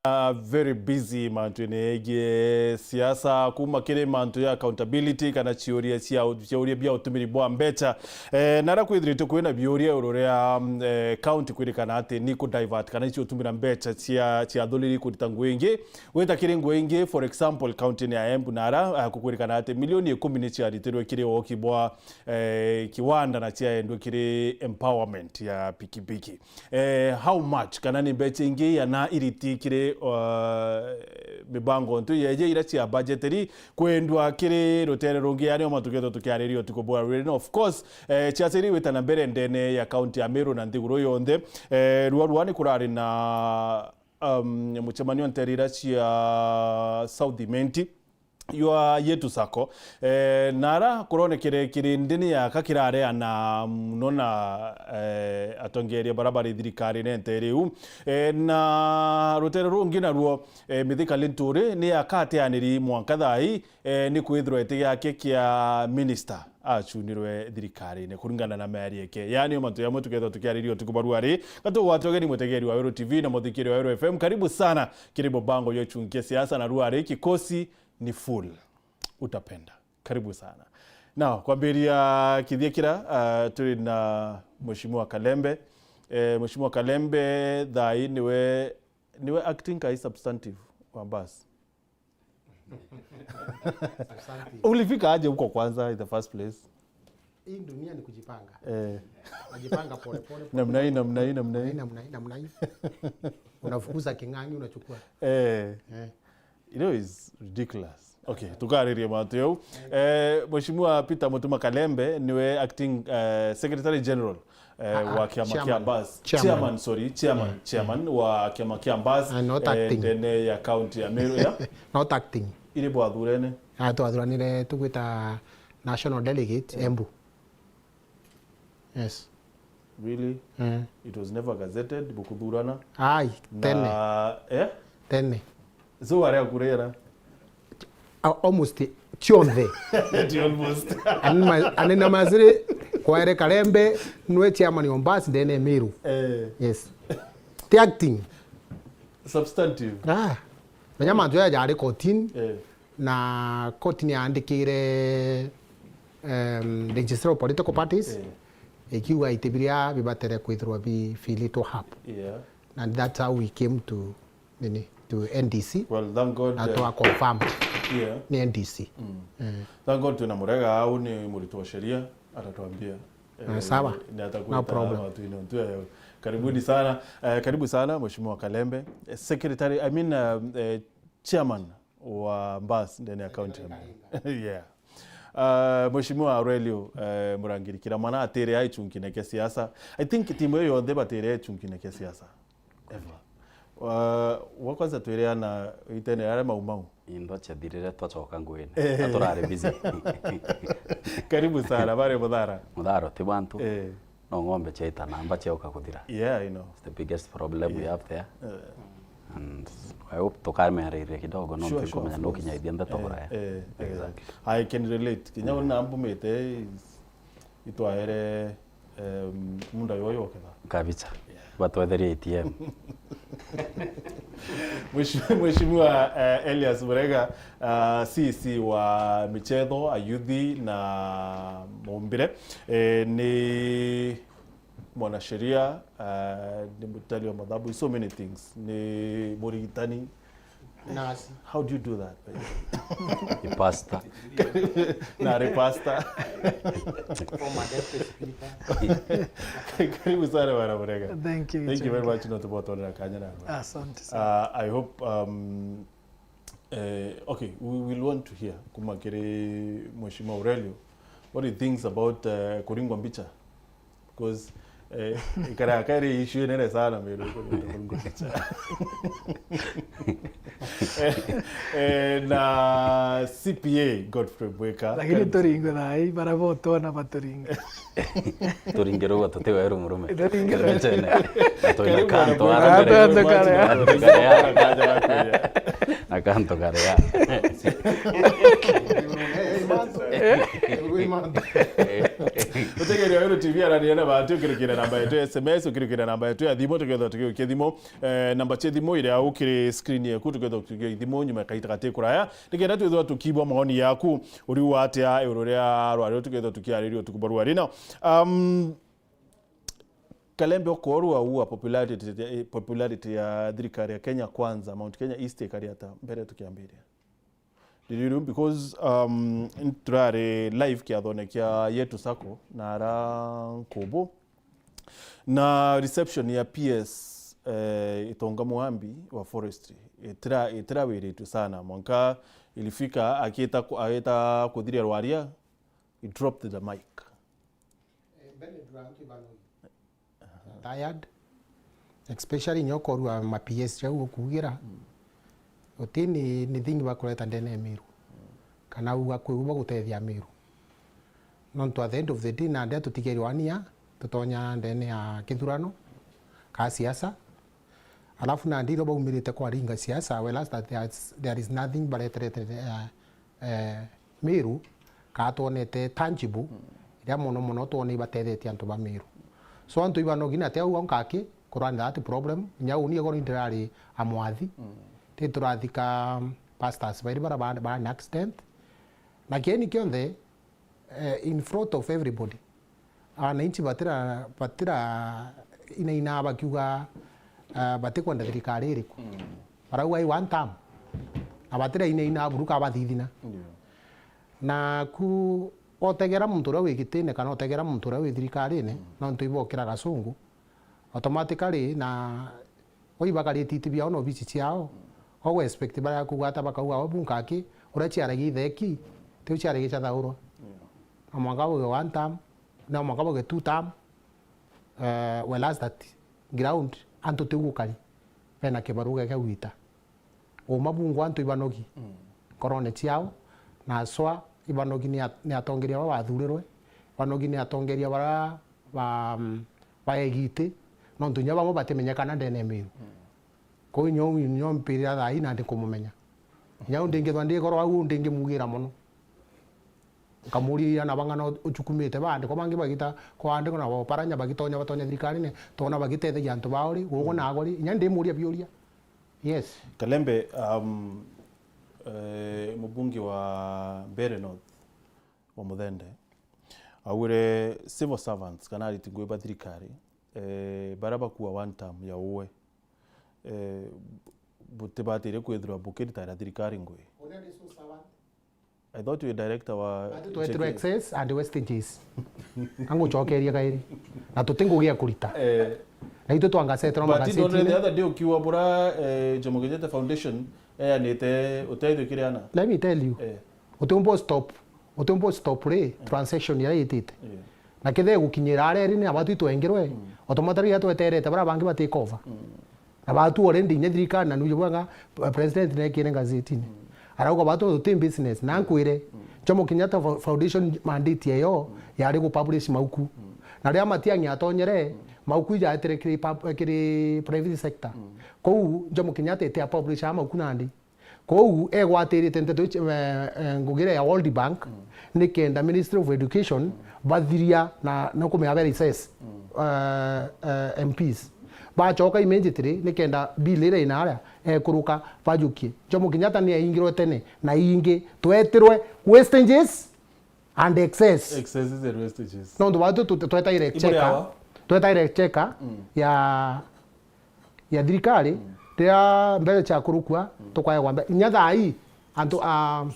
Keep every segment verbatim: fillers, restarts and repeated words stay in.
Ah, very busy mantu-ini yegii siasa, kuma kiri mantu ya accountability kana ciuria cia, ciuria bia utumiri bwa mbeca. Eh, nara kwithiritwe kwina biuria iguru ria, mm, eh, county kwirikana ati ni ku divert kana icio utumira mbeca cia, cia thuriri kurita ngugi ingi. Gwita kiri ngugi ingi, for example, county-ini ya Embu nara, ah, kukwirikana ati milioni ikumi ni ciaritirwe kiri woki bwa, eh, kiwanda na ciaendwe kiri empowerment ya pikipiki. Eh, how much? Kana ni mbeca ingi yana iriti kiri, uh, mibango ntu yeje ira cia budgetary kwendwa kiri rutere rungi, yani o mantu tukethwa tukiariria utuku bwa rwiri. Na of course, eh, ciaca iri gwita na mbere ndene ya county ya Meru na nthiguru yonthe. Eh, rua rua ni kurari na, um, mucemanio ntere ira cia South Imenti. Yua Yetu Sacco, eh, nara kuronekere kirindi ni yaka kirareana muno na, eh, atongeria bara bari thirikari nente riu. Eh, na rutere rungi naruo, eh, Mithika Linturi ni yaka ateaniri mwanka thai, eh, ni kwithirwa iti giake kia minister acunirwe thirikarine kuringana na miario yake. Yani, o mantu jamwe tukethwa tukiariria utuku bwa ruari. Gatugwate ugeni mutegeri wa Weru T V na muthikiri wa Weru F M. Karibu sana kiri mubango jwa uchunkia siasa na ruari kikosi ni full. Utapenda. Karibu sana. Now, kwambiria kithia kira, uh, turi na Mheshimiwa Kalembe. Eh, Mheshimiwa Kalembe, thai niwe, niwe acting kai substantive wa bus. Substantive. Ulifika aje huko kwanza in the first place? Hii dunia ni kujipanga. Eh. Unajipanga pole pole, pole. Namna hii, namna hii, namna hii. Namna hii, namna hii. Unafukuza king'ang'i, unachukua. Eh. Eh. You know, it's ridiculous. Okay, tukaririe mantu jau. Eh, Mheshimiwa Peter Mutuma Kalembe niwe acting, eh, Secretary General, eh, Ah, ah, wa kiama kia chairman. Bus. Chairman. Chairman, sorry, chairman, Mm, chairman wa kiama kia Bus, Ah, not eh, acting. Ndene ya county ya Meru, ya? Not acting. Iri bwathurene? Ah, twathuranire tugwita national delegate, Embu. Yes. Really? Eh. It was never gazetted, bukuthurana? Ai, tene. Na, eh? Tene. So, wari akurira? A-, almost cionthe. Ti almost. Ani ma-, ani na maziri, kwaere Kalembe, nwe chairman wa Bus ndene Meru. Eh. Yes. Ti acting. Substantive. Ah. Menya mantu jaya jari kotini. Eh. Na koti ni yaandikire, em, Registrar of Political Parties, Eh. ikiuga iti biria bibatere kwithirwa bi fillitwo up. Yeah. And that's how we came to, nini, to N D C. Well, thank God, na uh, twa confirm yeah. ni N D C. Mm. Eh. Thank God twina Murega au ni muritu wa sheria, atatuambia. Ah, eh, sawa. Ni atakwita No problem. Watu ino ntu, eh, karibuni sana. Eh, karibu sana, Mheshimiwa Kalembe. Eh, Secretary, I mean, um, eh, chairman wa Bus ndene ya county. Yeah. Uh, Mheshimiwa Aurelio, uh, Murangiri Kiramana atire ai chunkine kia siasa. I think timu iyo yonthe batire ai chunkine kia siasa. Ever. Uh, wa kwanza twire ana itene yare Mau Mau. Into ciathirire twacoka nguine. Eh. Na turari busy. Karibu sana, bare muthara. Mutharo ti bantu. Eh. No ng'ombe ciaita namba ciauka kuthira. Yeah, I know. It's the biggest problem we Yeah. have there. Eh. And I hope tukamearĩria kidogo, no Sure, sure, ntikumenya of course. Nukinya ithia ndeto Eh, buraya. Eh, eh. Exactly. I can relate. Kinya Mm. una mbumite is-, itwaere, em, munda yoyo ketha. Kabicha. Yeah. Batwetherie A T M. Mheshimiwa, Mheshimiwa, eh, Elias Murega, ah, C C wa michezo, ayuthi na mumbire, eh, ni mwanasheria, ah, ni mutari wa mathabu, so many things. Ni murigitani. Nurse. How do you do that, by the way? Ni pastor. Na ari pastor. Former deputy speaker. Karibu sana, bwana Murega. Thank you, Thank you very Chenge. Much, no tubotonera kanya na. Asante sana. Uh, I hope, um, eh, okay, we will want to hear kuma kiri Mheshimiwa Aurelio, what he thinks about, uh, kuringwa mbicha. Because, eh, ikara kari issue nene sana, Meru, kuringwa mbicha. Eh, eh, na C P A Godfrey Bweka. Lakini turingo thai, bara bo tona baturingo. Turingirwo tuti weru murume. Turingirwo. Turingirwo. Twina kantu ara mbere. Kantu karia. Kantu karia. Na kantu karia. Utegeria Weru T V arania na bantu, ukirikira namba yetu ya S M S, ukirikira namba yetu ya thimu, tukethwa tukiukia thimu. Eh, namba cia thimu iria ukiri screen yaku, tukethwa tukiukia thimu nyuma ya kaita gati kuraya. Nikenda twithwa tukibwa maoni yaku, uri wa atia iguru ria rwari tukethwa tukiariria utuku bwa rwari. Now, um, Kalembe, okorwa uu wa popularity, popularity ya thirikari ya Kenya Kwanza, Mount Kenya East ikari ata mbere tukiambiria? Did you know? Because, um, turari live kiathone kia Yetu Sacco na ara Nkubu. Na reception ya P S, eh, Itonga Mwambi wa forestry, itira-, itirawiritwe sana. Mwanka ilifika akita ku-, agita kuthiria rwaria, he dropped the mic. Eh, mbere ndura antu ibanogi. Tired. Especially nyo korua ma P S jau ukugira. Uti ni, ni thing bakureta ndene ya Meru. Kana uga kwi uba gutethia Meru. Nontu at the end of the day, nandi atutigeri wania, tutonya ndene ya kithurano, ka siasa. Alafu nandi iro baumirite kwaringa siasa, well, as that there is, there is nothing bareterete, eh, eh, Meru, kaa twonete tangible, iria mono mono twone ibatethetie antu ba Meru. So antu ibanogi na tia uga nkaki, kurani that problem, inya uni igoro ndirari amwathi, ti turathika pastors bairi bara ba, ba an accident. Na kieni kionthe, eh, in front of everybody, wananchi batira, batira inaina bakiuga, ah, batikwenda thirikari iriku. Barauga i one term. Na batira inaina buru ka bathithina. Ndio. Na ku otegera muntu uria wi gitine kana otegera muntu uria wi thirikarine, nontu ibokira gacungu, automatically na Oi bakarite iti biao na obici ciao, ogu expect baria kuuga ata bakauga o bu nkaki, uria ciaragia itheki, tiu ciaragia ciathaurwa. Yeah. No mwanka bauge one term, no mwanka bauge two term, eh, whereas that ground, antu tiu gukari, bena kibaruga kia gwita. Uma bungu antu ibanogi, mm, nkorone ciao, na aswa ibanogi ni at-, ni atongeria baba bathurirwe, ibanogi ni atongeria bara ba, mm, baegite, nontu inya bamwe batimenyekana ndene ya Meru. Mm. Kwou nyo, nyo mpirira thaa ii na ndi nkumumenya. Inya u ndingithwa ndi goro au, u ndingimugira mono. Nkamuria na bang'ana u-, uchukumite baandikwa bangi bagita kwaandikwa na boparanya bagitonya batonya thirikarine, tona bagitethegia antu bao ri, gugu, mm, nago ri, inya ndimuria biuria. Yes. Kalembe, um, eh, mubunge wa Mbeere North, wa Muthende, augire civil servants kana ariti ngugi ba thirikari, eh, baria bakua one term ya uwe, eh, butibatire kwithirwa bukiritaira thirikari ngugi. Uria ni civil servant? I thought you were director wa Ati twetirwe J K. Excess and wastages. Angucokeria kairi. Na tuti ngugi ya kurita. Eh. Na itu twangaseterwa magazetine. But the other day ukiuga bura, eh, Jomo Kenyatta Foundation, eanite utethio kiri ana. Let me tell you. Eh. Utiumba stop, utiumba stop ri, mm, transaction iria itite. Yeah. Na kethira igukinyira aria iri ni abatu itwengirwe, mm, automatically iria tweterete baria bangi ba take over. Mm. Na batu already inya thirikari na nuju bwanga, uh, president nekire ngazetine. Mm. Arauga batu tuti business, na nkwire, mm, Jomo Kenyatta Fo-, Foundation mandate eyo, mm, yari gu publish mauku. Mm. Na riria Matiang'i atonyere, mm, mauku ijaetire kiri pub-, kiri private sector. Mm. Kou Jomo Kenyatta ete a publish a mauku nandi. Kou egwatirite nteto ici, eh, eh, ngugi iria ya World Bank, mm, nikenda Ministry of Education, mm, bathiria na, na kumenya very says, mm, eh, eh, M Ps. Bachoka immediately nikenda bill iria inaria ekuruka bajukie. Jomo Kenyatta ni aingirwe tene na ingi twetirwe wastages and excess. Excesses and wastages. Nontu batu tu-, twetaire. Iburi checker, awa? Twetaire checker, mm, ya ya thirikari, mm, riria mbeca ciakurukua, mm, tukaegwa mbe-, inya thaa ii, antu, a,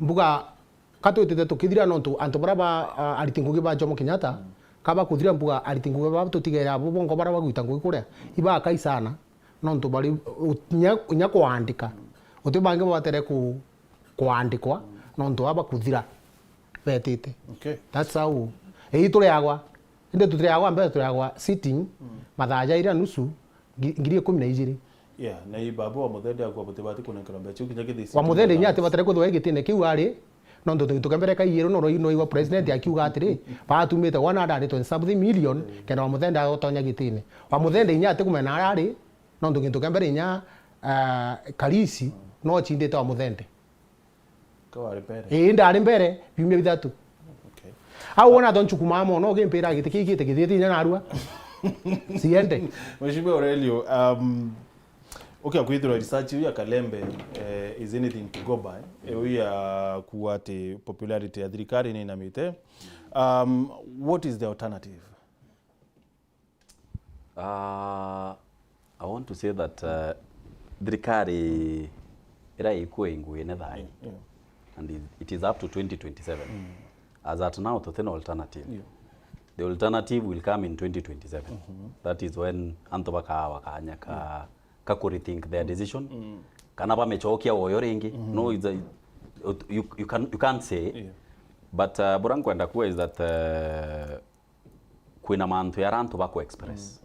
mbuga, ka twitite tukithira nontu antu baria ba, a, ariti ngugi ba Jomo Kenyatta, mm, ka bakuthira mbuga ariti ngugi ba tutigaire abo bongo baria bagwita ngugi kuria, ibakai sana, nontu bari, u-, inya, inya kwandika. Uti bangi babatere ku-, kwandikwa, mm, nontu aba bakuthira betite. Okay. That's how. Ii turiagwa. Indi tutireagwa mbeca, turiagwa sitting, mm, mathaa jairi na nusu, ngi-, ngiri ikumi na ijiri. Yeah, na i babu wa Muthende akwa butibati kunenkerwa mbeca iu kinya githisi. Wa Muthende inya atibatire kwithirwa i gitine kiu ari, nontu gintu kia mbere kaiyirwe no roi-, noigwa president akiuga atiri, batumite one hundred and twenty something million, mm, kenda wa Muthende atonya gitine. Wa Muthende inya atikumenya na aria ari, nontu gintu kia mbere inya, ah, Karisi, mm, no chindite wa Muthende. Wari mbere. Ii, ndari mbere biumia bithatu. Okay. Au wona to nchukumaa mono, ukimpira giti kii giti githiti inya narua. Siende. Mheshimiwa Aurelio, um, okay, kwithirwa research iu ya Kalembe, eh, is anything to go by. Eh, iu ya kuuga ati popularity ya thirikari ni inamite. Um, what is the alternative? Uh, I want to say that uh, thirikari ira ikue inguine thaai, Yeah. And it, it is up to twenty twenty-seven. As at now, tutina alternative. Yeah. The alternative will come in twenty twenty-seven. That is when antu bakaa bakanya ka, ka ku rethink their decision. Kana bamechokia oyo ringi. No, it's a, you, you, can, you can't say. Yeah. But uh, bura nkwenda kuwa is that uh, kwina mantu yara antu baku express.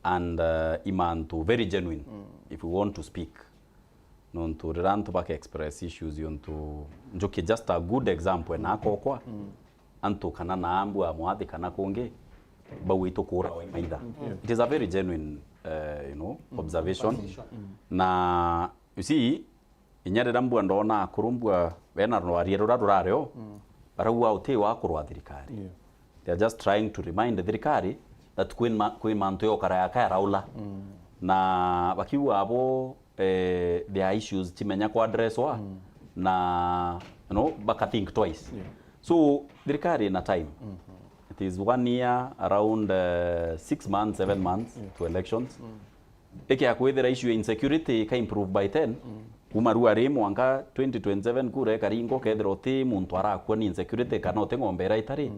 And uh, i mantu very genuine, if we want to speak. Nontu rira antu baka express issues, yontu njuki just a good example na kokwa. Antu kana na ambu a mwathi kana kungi, bau itu kura wa maitha. It is a very genuine, uh, you know, observation. Na you see, inya rira mbua ndona akuru mbua bena rwaria rura rurario, barauga uti wa kurwa thirikari. Yeah. They are just trying to remind the thirikari that kwi ma, kwi mantu yokara yaka yaraula. Na bakiuga abo, eh, there are issues chimenya ku addresswa na, you know, baka think twice. Yeah. So thirikari ina time. It is one year, around uh, six months, seven months to elections. Ikia kwithira issue ya insecurity ika improve by ten, kuma riu ari mwanka twenty twenty-seven kura ikaringa, ukethira uti muntu arakua ni insecurity kana uti ng'ombe ira itari.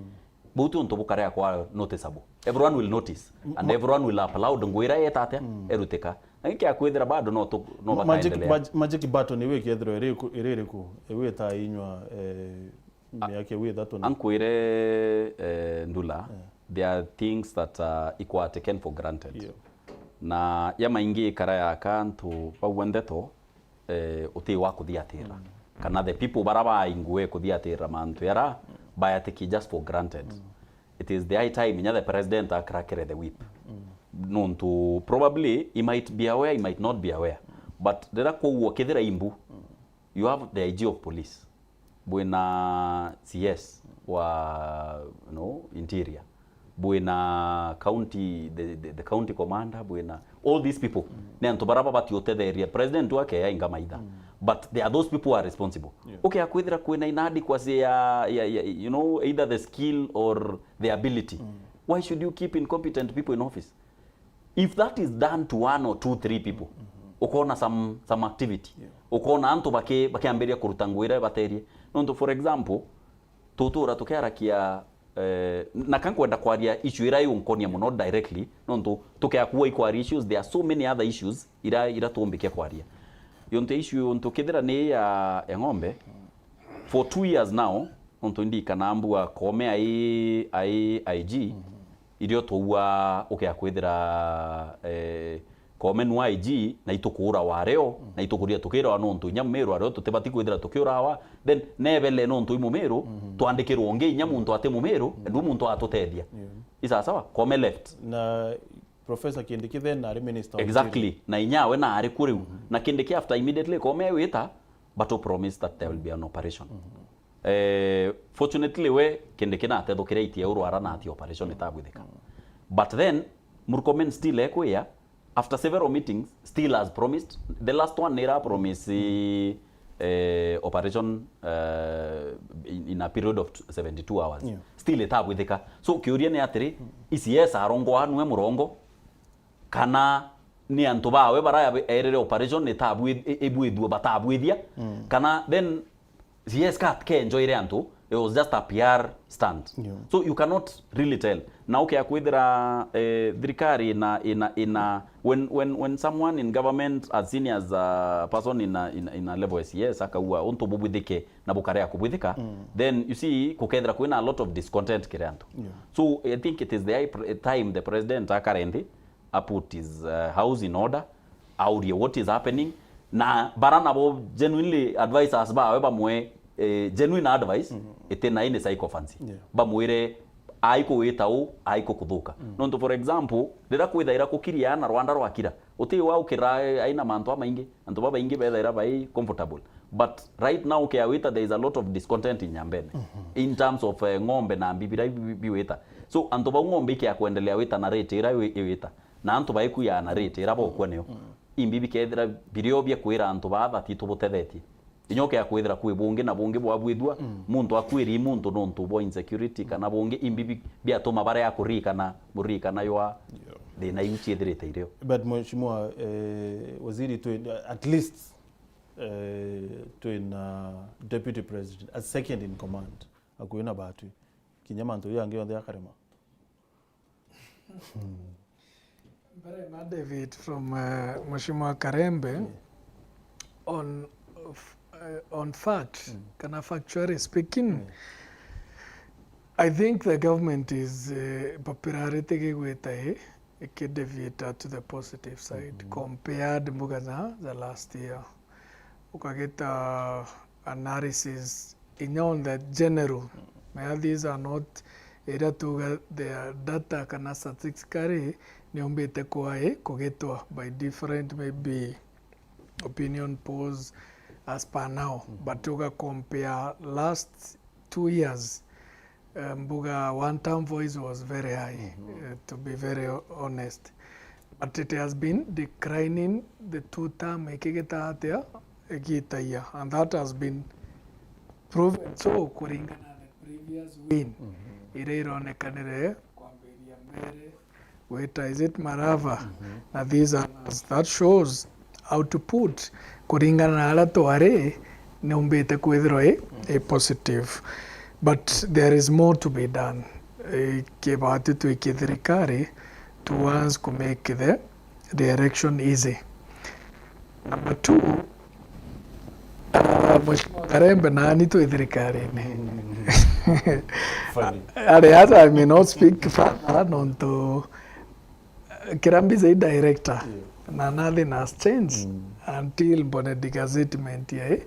Bau ti untu bukarea kwa noticeable. Everyone will notice and everyone will applaud ngui ira yeta atia erutika. Na ikia kwithira bado no tu, no Ma- magic, bakaendelea. Mag- magic button iu ikethirwa iri ku- iri iriku? Iu ita inywa, eh, miaka iu ithatu na Ankwire, eh, Ndula, there are things that uh, equal taken for granted. Yeah. Na ya maingi ikara yaka antu bau ndeto, eh, uti wa kuthiatira. Kana the people bara baingue kuthiatira mantu yara bayatiki just for granted. It is the high time inya the president akrakere the whip. Nontu probably he might be aware, he might not be aware. But rira kwou ukithira imbu, you have the I G of police, bwina C S wa, you know, interior, bwina county, the, the, the county commander, bwina all these people. Ni antu bara babati utetheria president wake ya inga maitha. But there are those people who are responsible. Yeah. Okay, akwithira kwina inadequacy ya, ya, ya, you know, either the skill or the ability. Why should you keep incompetent people in office? If that is done to one or two, three people, ukona some, some activity, Yeah. ukona antu baki, bakiambiria kuruta ngui ira baterie. Nontu, for example, tutura tukiarakia, eh, na kankwenda kwaria issue ira yunkonia muno directly, nontu tukiakua ikwaria issues, there are so many other issues ira, ira tumbikia kwaria. Yontu issue yontu kithira ni ya, ya ng'ombe, for two years now, nontu ndikana mbua Koome ai, ai I G, irio twaua ukia kwithira, eh, Koome nu I G, na itukuura wario, na itukuria tukirawa nontu inya Mumiru ario tutibati kwithira tukiurawa, then nebele nontu i Mumiru, twandikirwe ungi inya muntu ati Mumiru, ndu muntu atutethia. Isasawa, Koome left. Na Professor Kindiki then ari minister of Exactly. Na inyawe na ari kuriu. Na Kindiki after immediately Koome wita, but promise that there will be an operation. Eh, fortunately we Kindiki na atethukire itie urwara na ati operation itabwithika. But then Murkomen still ekwia, after several meetings, still has promised. The last one nira promise, eh, operation, eh, in, in a period of seventy-two hours. Yeah. Still itabwithika. So kiuria ni atiri, E C S arongoa nwe murongo, kana ni antu bawe bara erire operation itabwi-, i-, ibwithua batabwithia, kana then C S kat kenjoire antu, it was just a P R stunt. Yeah. So you cannot really tell. Na ukia kwithira, eh, thirikari ina, ina, ina, when, when, when someone in government as senior as a person in a, in, in a level as C S akaua untu bubwithike na bukarea kubwithika, then you see, kukethira kwina a lot of discontent kiri antu. Yeah. So I think it is the high pr-, time the president akare nthi, a put his, uh, house in order, aurie what is happening, na bara nabo genuinely advisors bawe bamwe, eh, genuine advice, iti na any sycophancy. Yeah. Bamwire, ai kuwita u, ai kukuthuka. Nontu, for example, rira kwithaira kukiria na rwanda rwakira, uti wa ukira, eh, aina mantu amaingi, antu babaingi bethaira bai comfortable. But right now, ukia wita, there is a lot of discontent in Nyambene in terms of, eh, ng'ombe na mbibi iria bi-, bi-, biwita. So antu bau ng'ombe ikia kuendelea wita na rate iria iwi-, iwita, na antu baikuya na rate iria bokua nio, imbi bikethira birio bia kwira antu baa bati tubutethetie. Inya ukia kwithira kwi bungi na bungi bwabwithua, muntu akwiri muntu nontu bwa insecurity kana bungi, imbi bi-, biatuma baria kuririkana, muririkana ywa thina iu ciithirite irio. But Mheshimiwa, eh, Waziri, twi, at least, eh, twina Deputy President, a second in command, akui na batwi. Kinya mantu jau yangi yonthe akarema. Mbere ma David from, uh, Mheshimiwa Karembe, on, uh, on fact, kana factually speaking, I think the government is, uh, popularity gigwita i, ikideviate to the positive side compared mbuga za, za last year. Ukagita analysis inya on the general. Mea these are not, iria tuga the data kana statistically niumbite kwa i kugitwa by different maybe opinion polls as per now. But uga compare last two years, eh, mbuga one term voice was very high, eh, to be very ho-, honest. But it has been declining the two term ikigita atia, igitaia, and that has been proven so kuringana na the previous win iria ironekanire kwambiria mbere gwita, is it Marava? Na these are numbers that shows output kuringana na aria twari niumbite kwithirwa i, i positive, but there is more to be done. Eh, kibati twi kithirikari towards ku make the, the election easy. Number two, uh, Mheshimiwa Karembe nani twi thirikarine. Funny. Ari as I may not speak further nontu, eh, kira mbica i director, na nothing has changed until mbone degazettement yai.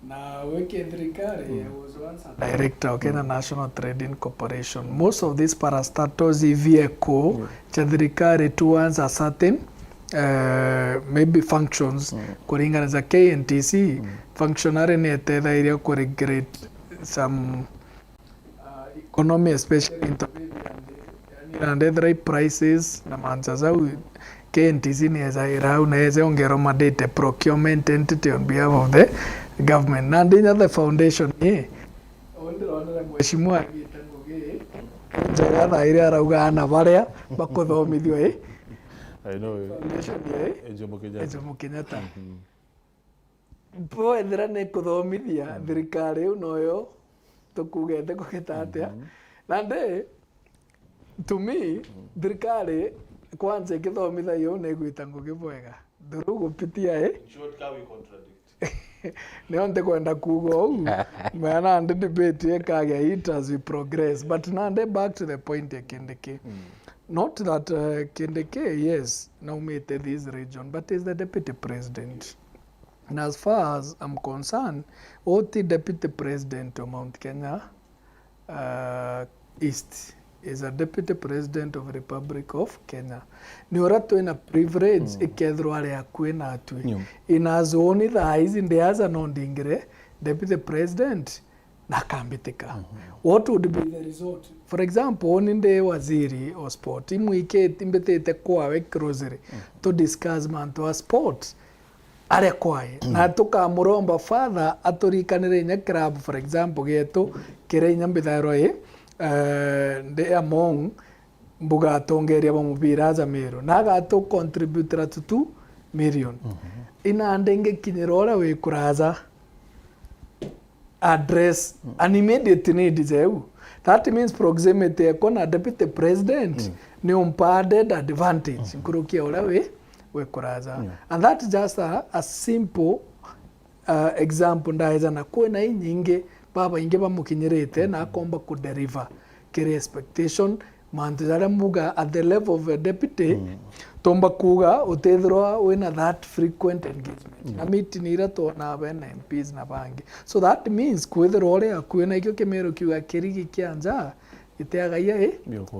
Na wiki thirikari, I was once a director wa Kenya National Trading Corporation. Most of these parastatals i vehicle cia thirikari towards a certain, eh, maybe functions, kuringana za K N T C, functionally ni etethairia ku regulate some, uh, economy, especially into, yani, na ndethira i prices na mancha jau, K N T C ni eza irau na eze ongerwa ma data procurement entity on behalf of the government. Na ndinya the foundation i, o ndironere mheshimiwa agite ngugi njega thaa iria arauga ana baria bakuthomithua i, I know. Foundation i, Jomo Kenyatta. Jomo Kenyatta. Bo ethira ni kuthomithia thirikari iu noyo tukuga ite kugita atia. Nandi, to me, thirikari kwanza ikithomithia yo ni igwita ngugi bwega. Through gupitia i. In short, ka we contradict? Nio ntikwenda kuuga uu. Mea nandi debate ikagia heat as we progress. But nandi back to the point ya Kindiki. Not that, uh, Kindiki, yes, naumite this region, but is the deputy president. And as far as I'm concerned, uti deputy president of Mount Kenya, uh, East, is a deputy president of Republic of Kenya. Ni uria twina privilege ikethirwa ari akui natwi. In a zone thaa ici ndiaza no ndingire deputy president na akambitika. What would be the result? For example, uni ndi waziri o sport, imwikite, imbitite kwawe Rosary, to discuss mantu a sport aria kwae. Na tukamuromba father aturikanire inya club, for example, gietu, kiria inya mbithairwa i, eh, ndi among mbuga atongeria ba mubira aja Meru. Na agatu contributira to two million. Ina ndingikinyira uria wi kuraja address an immediate need jeu. That means proximity yako na deputy president ni umpa added advantage nkuruki ya uria wi, wi kuraja. And that's just a, a simple, uh, example ndaeja na kwina inyingi babaingi bamukinyirite na akomba ku deliver kiri expectation. Mantu jaria muga at the level of a deputy, tomba kuga utethirwa wina that frequent engagement. Na meeting iria twonaa bena M Ps na bangi. So that means kwithirwa uri akui na ikio Kimiru kiuga kirigi kia nja, itiagaia i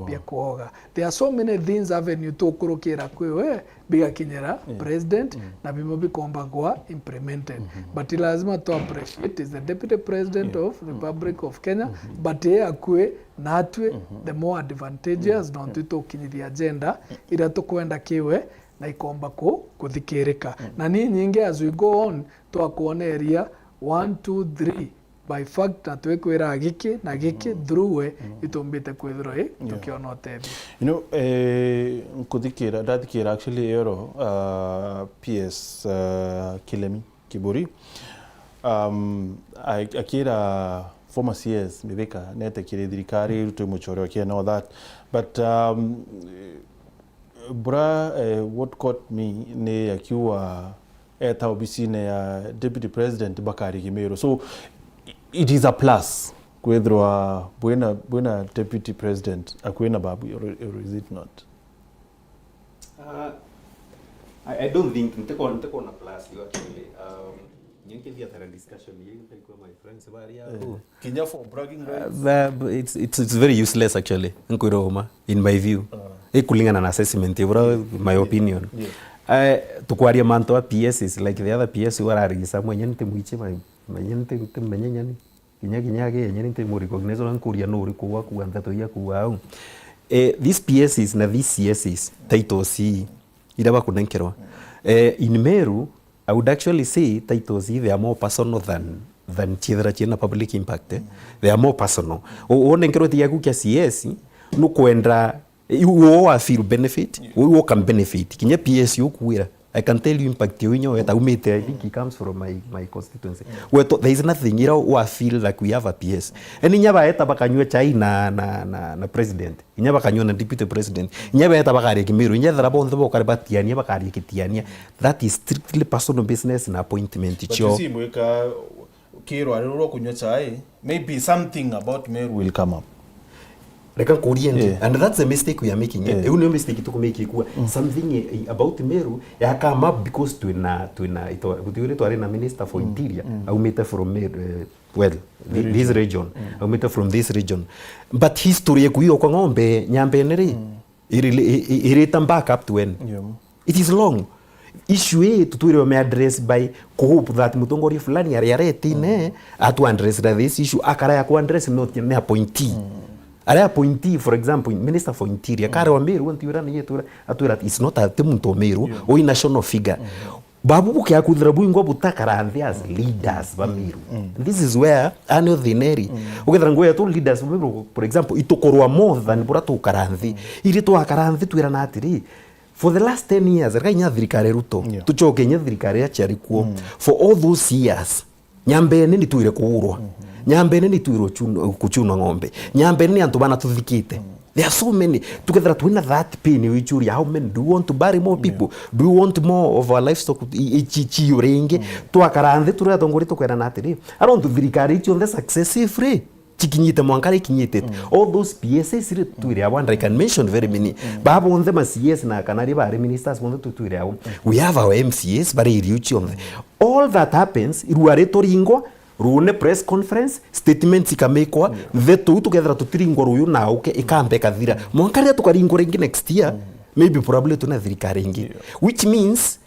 bia kwoga. There are so many things avenue tukurukira kwi we bigakinyira president, na bimwe bikombagwa implemented. But lazima tu appreciate is the deputy president of Republic of Kenya, but e akui natwi, the more advantageous, nontu itukinyithia agenda iria tukwenda kiwe na ikomba ku-, kuthikirika. Na ni nyingi, as we go on, twakwoneria one, two, three, by fact, na twikwira giki na giki, through we, itumbite kwithirwa i tukiona utethio. You know, eh, nkuthikira, ndathikira actually ero, uh, P S, uh, Kilemi Kiburi, um, a-, akira former C S Mithika netekire thirikari irutwe muchore wa Kenya, all that. But, um, bura, eh, what caught me ni akiuga eta obisine ya deputy president bakaria Kimiru. So, i-, it is a plus kwithirwa bwina, bwina deputy president akwina babu, or, or is it not? Uh, I, I don't think, ntiko-, ntikona plus hiyo actually. Um, nyenke thiatara discussion hiyo ntaikuwa my friends bari hapo. Eh. Kinya for bragging rights. Uh, it's, it's, it's very useless actually. Nkwira uma, in my view. Uh. Ikulingana na assessment, bro, my opinion. Yeah. Eh, tukwaria mantu a P S is like the other P S who ararigisa mwenye nti mwichi, ma-, mwenye nti, nti mwenye nyani. Kinya, kinya age yenye nti mu recognize, na nkuria no uriku waku wa nteto iria kuuga au. Eh, these P S is na these C S is, titles ii, iria bakunenkerwa. Eh, in Meru, I would actually say titles ii, they are more personal than, than ciethira ciina public impact, eh. They are more personal. U-, wonenkerwe ti giaku kia C S, nukwenda, u-, u-, wa feel benefit, u-, u-, can benefit. Kinya P S ukuwira. I can tell you impact yo inyo weta umite, I think he comes from my, my constituency. Weto, there is nothing ira wa feel like we have a P S. Eni nya baeta bakanyua chai na, na, na, na president. Inya bakanyua na deputy president. Inya beeta bakaria Kimiru. Inya ethira bonthe bokare batiania, bakaria Kitiania. That is strictly personal business na appointment. But cio. You see, mwika kirwa riro rwa kunywa chai, maybe something about Meru will come up. Reka nkurie ndi. Yeah. And that's the mistake we are making, eh? Yeah. Iu niyo mistake tukumake kuwa. Mm. Something, eh, about Meru ya come up because twina, twina, ito-, gutiuri twari na minister for interior, aumite from Meru, eh, well, thi-, this region. Mm. Aumite from this region. But history yeku iyo kwa ng'ombe, nyambene ri, iri, i-, i-, irita back up to when? Yeah. It is long. Issue ii tutwire ume address by kuhope that mutongoria fulani ari aretine atu address this issue, akara ya ku address not ni appointee. Ari appointee, for example, Minister for Interior, kare wa Meru, ntiwira ni yetura, atwira it's not a, ti muntu wa Meru, oi national figure. Babu bukiakuthira bwingwa butakara nthi as leaders ba Meru. This is where anio thineri. Ukethira nguo yetu leaders ba Meru, for example, itukorwa more than bura tukara nthi. Iri twakara nthi twirana atiri, for the last ten years, reka inya thirikari Ruto, tucoke inya thirikari ya ciari kuo. For all those years, nyambene ni twire kuurwa. Nyambene ni twire uchun-, kuchunwa ng'ombe. Nyambene ni antu bana tuthikite. There are so many. Tukethira twina that pain, we ichuria, how many do you want to bury more people? Do you want more of our livestock i-, i-, chi-, chiyo ringi? Twakara nthi turi atongoria tukwerana atiri, arontu thirikari icio nthe successively cikinyite mwanka rikinyite. All those P S As ri twire abo, and I can mention very many. Ba bonthe ma C S na kana ri bari ministers bonthe tu-, twire abo. We have our M C As bari irio cionthe. All that happens, irua rituringwa, rune press conference, statements ikamekwa, ntheto iu tukethira tutiringwa ruyu na uke, ikambe ikathira. Mwanka riria tukaringwa ringi next year, maybe probably tuna thirikari ingi. Which means,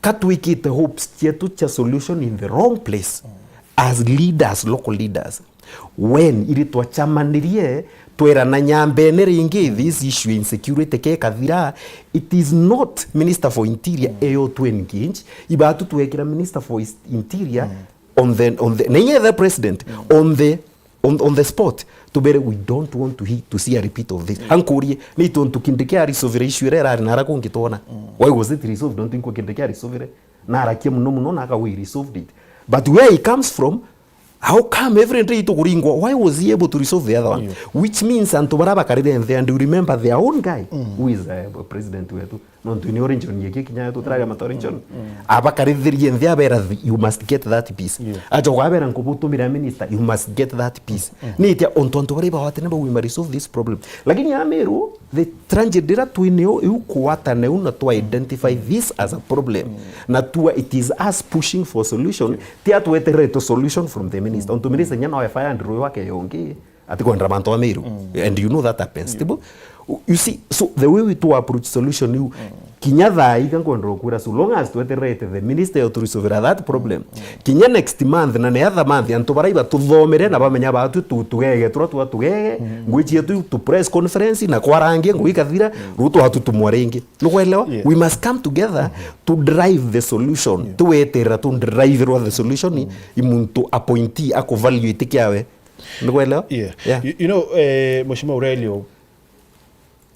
ka twikite hopes cietu cia solution in the wrong place as leaders, local leaders. When iri twachamanirie, twerana nyambene ringi, this issue ya insecurity ke kathira, it is not Minister for Interior eyo to engage, ibatu twekira Minister for is-, Interior on the, on the, na inya the president, on the on, on the spot, tubere, we don't want to, he, to see a repeat of this. Ankurie, ni tontu Kindiki arisovire issue iria irari nara kungi twona. Why was it resolved? Don't think Kindiki arisovire. Na arakia muno muno na aka we resolved it. But where he comes from, how come every day itukuringwa? Why was he able to resolve the other one? Which means antu bara bakarire nthi, and you remember their own guy, who is, uh, president wetu. Nontu ni original yake kinya tutaraga mata original. Abakarithirie nthi abera, "You must get that piece." Achoka abera, "Nkubutumira minister, you must get that piece." Ni itia ontu antu bari bawatene bau, "We must resolve this problem." Lakini Ameru, the tragedy ira twinio iu kuwatana iu na to identify this as a problem. Na tua it is us pushing for solution. Ti atweterere to solution from the minister. Ontu minister nyana wa fire and royo wake yongi. Atikwendera mantu a Meru. And you know that happens. Tibu? You see, so the way we to approach solution iu, kinya thaa iga nkwenda gukwira, so long as tweterete the Minister ya Tourism over that problem, kinya next month na the other month, antu baria iba tuthomere na bamenya batu tu-, tugege, tura twa tugege, ngui cietu tu press conference na kwarangia, ngui ikathira, riu twatutumwa ringi. Nukwelewa? We must come together to drive the solution. Tuweterera tu drive the solution, i muntu appointee akuvalue itikiawe. Nukwelewa? Yeah. You, you know, eh, Mheshimiwa Aurelio,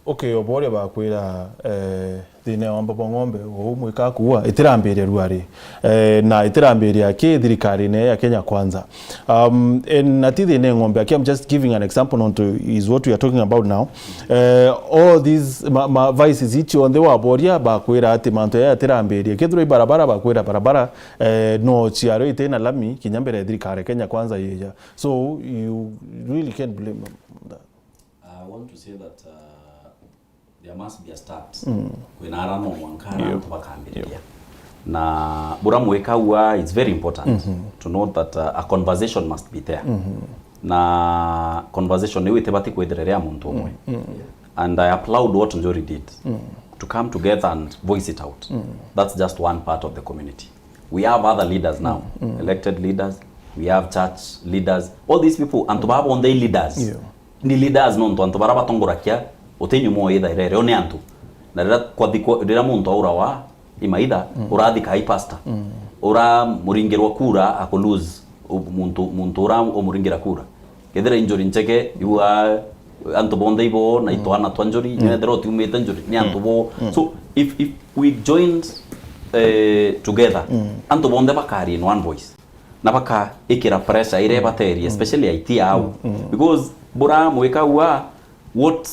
okay, oboria bakwira, eh, thina ya wamba bwa ng'ombe, uu mwika akuua, itirambiria ruari, eh, na itirambiria ki thirikarine ya Kenya Kwanza. Um, and na ti thina ya ng'ombe, aki, I'm just giving an example nontu is what we are talking about now. Eh, all these ma, ma vices ici onthe waboria bakwira ati mantu aya atirambiria. Kethirwa i barabara bakwira barabara, eh, no ciaro itina lami, kinya mbere ya thirikari ya Kenya Kwanza yija. So you really can't blame them on that. I want to say that, uh, there must be a start. Kwina ara no mwanka ara antu bakambiriria. Na bura mwika ua, it's very important to note that, uh, a conversation must be there. Na conversation iu itibati kwithira ria muntu umwe. And I applaud what Njuri did to come together and voice it out. That's just one part of the community. We have other leaders now, elected leaders, we have church leaders, all these people, antu baba bonthe i leaders. Ni leaders nontu antu bara batongorakia uti nyuma o ithaira irio ni antu. Na riria kwathi kwa, riria muntu aurawa i maitha, urathika i pastor, uramuringirwa kura aku lose u-, muntu, muntu ura umuringira kura. Kethira i Njuri ncheke, iu a, antu bonthe ibo, na itwana twa Njuri, inya ethira utiumite Njuri, ni antu bo. So, if, if we joined, eh, together, antu bonthe bakari in one voice. Na bakaikira pressure iria ibaterie, especially aiti au. Because bura mwika ua, what,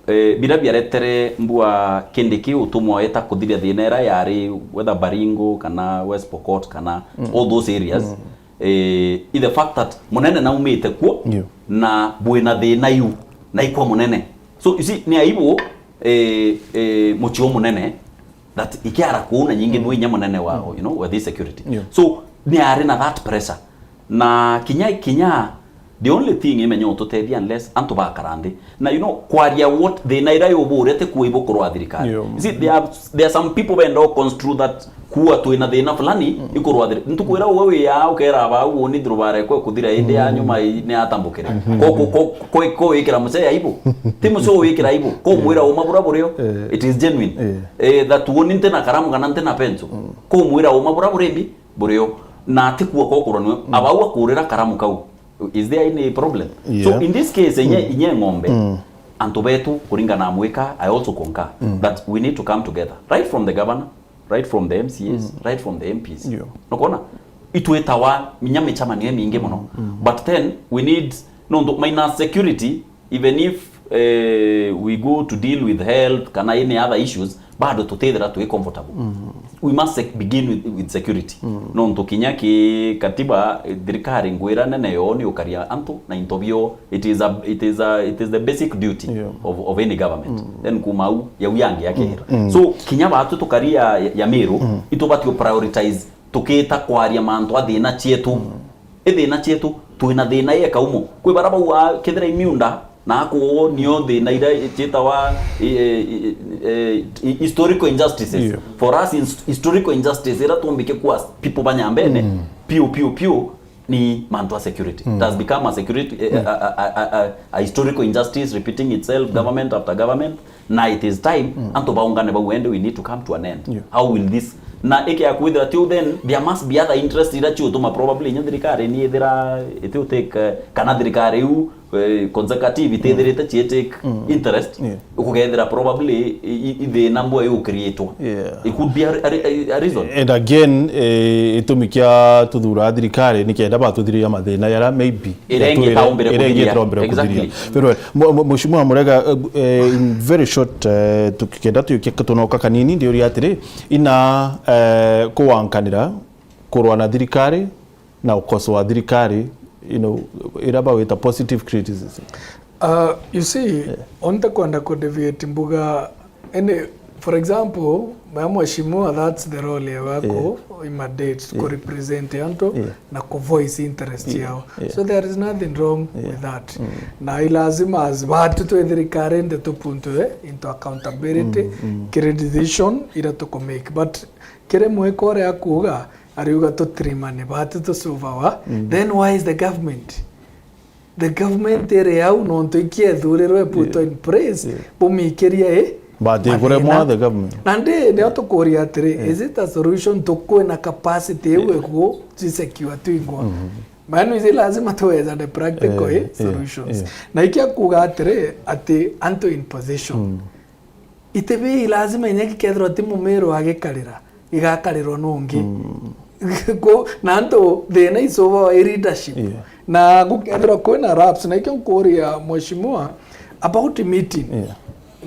eh, bira biaretere mbua Kindiki utumwa eta kuthiria thina ira yari whether Baringo, kana West Pokot, kana all those areas, eh, is the fact that munene naumite kuo na bwina thina iu, na ikwa munene. So, you see, ni aibu, eh, eh, mucii umunene that ikiara kuu na nyingi nwe inya munene wa, you know, wa this security. So, ni ari na that pressure. Na kinya, kinya, the only thing imenya ututethia unless antu bakara nthi. Na, you know, kwaria what thina ira yubure ti kuo ibukurwa thirikari. You see, there are, there are some people benda construe that kuwa twina thina fulani, ikurwa thiri. Ntuku ira uwe wi aa, ukera abau, uuni thirubara ikwe kuthira indi ya nyuma i-, ni atambukire. Ko, ko, ko, ko, ko wikira mzee aibu. Ti mzee wikira aibu. Ko mwira uma bura burio. It is genuine. Eh, that uuni ntina karamu kana ntina pencil. Ko mwira uma bura burimbi, burio. Na ti kuo ko kuronwe. Abau akurira karamu kau. Is there any problem? So in this case, inye, inye ng'ombe, antu betu kuringana na mwika, I also concur that we need to come together. Right from the governor, right from the M C As, right from the M Ps. Nukona? Itwitawa minya michamanio imingi muno. But then we need, nontu minus security, even if, eh, we go to deal with health kana any other issues, bado tutithira twi comfortable. We must sec-, begin with, with security. Nontu kinya ki katiba, eh, thirikari ngwira nene yo ni ukaria antu na into bio. It is a, it is a, it is the basic duty of, of any government. Then kuma au, yau yangi yakira. So, kinya batu tukaria ya, ya Meru, itubati prioritize tukita kwaria mantu a thina cietu. I thina cietu, twina thina i kaumo. Kwi bara bauga kethira i miunda, na akuo nio thina ira ciitawa, i, i, i, i, historical injustices. For us, ins-, historical injustice ira tumbike kuwa people ba Nyambene, piu, piu, piu, ni mantu a security. It has become a security, a, a, a historical injustice repeating itself, government after government. Na it is time antu baungane bau, and we need to come to an end. How will this, na ikia kwithira tiu, then there must be other interest ira ciutuma probably inya thirikari ni ithira itiu take, eh, kana thirikari iu, eh, consecutive itithirite ci take interest, ukugethira probably i, i, i thina mbua iu creatwa. It could be a, a, a, a reason. And again, eh, itumi kia tuthura thirikari ni kenda batuthiria mathina yara maybe irengi taumbire kuthiria. Exactly. Very well. Mu-, mu-, Mheshimiwa Murega, eh, eh, in very short, eh, tukikenda tuikia tunoka kanini, ndiuria atiri, ina, eh, kuwankanira, kurwa na thirikari, na ukosoa thirikari, you know, ira bawita positive criticism. Uh, you see, onte kwenda ku deviate mbuga, any, For example, maya mheshimiwa, that's the role ya wako, yeah, ima date, yeah, ku represent antu, yeah, na ku voice interest, yeah, yao. Yeah. So there is nothing wrong, yeah, with that. Mm. Na ilazima as batu twe thirikari nde tupuntwe into accountability, mm, mm, kiri decision ira tuku make. But kiri mwiko uria akuga, ariuga tutirimane, batu tusuvawa, mm, then why is the government? The government iri au nontu ikiethurirwe put, yeah, in place, yeah, bumikiria i. But ikuremwa mathina, the government. Na ndi ndio tukuria atiri, yeah, is it a solution to kwina capacity iu, yeah, ikuo cisecure twingwa? Mhm. Maana ici lazima tuwezane practical, eh, eh, eh, solutions. Eh. Na ikia kuga atiri, ati antu in position. Mm. Itibii lazima inya gikethirwa ti mumiru agikarira, igakarirwa nungi. Mm. Ko, na antu thina icuba i leadership. Yeah. Na gukethirwa kwina raps, na ikio nkuria mheshimiwa about meeting. Yeah.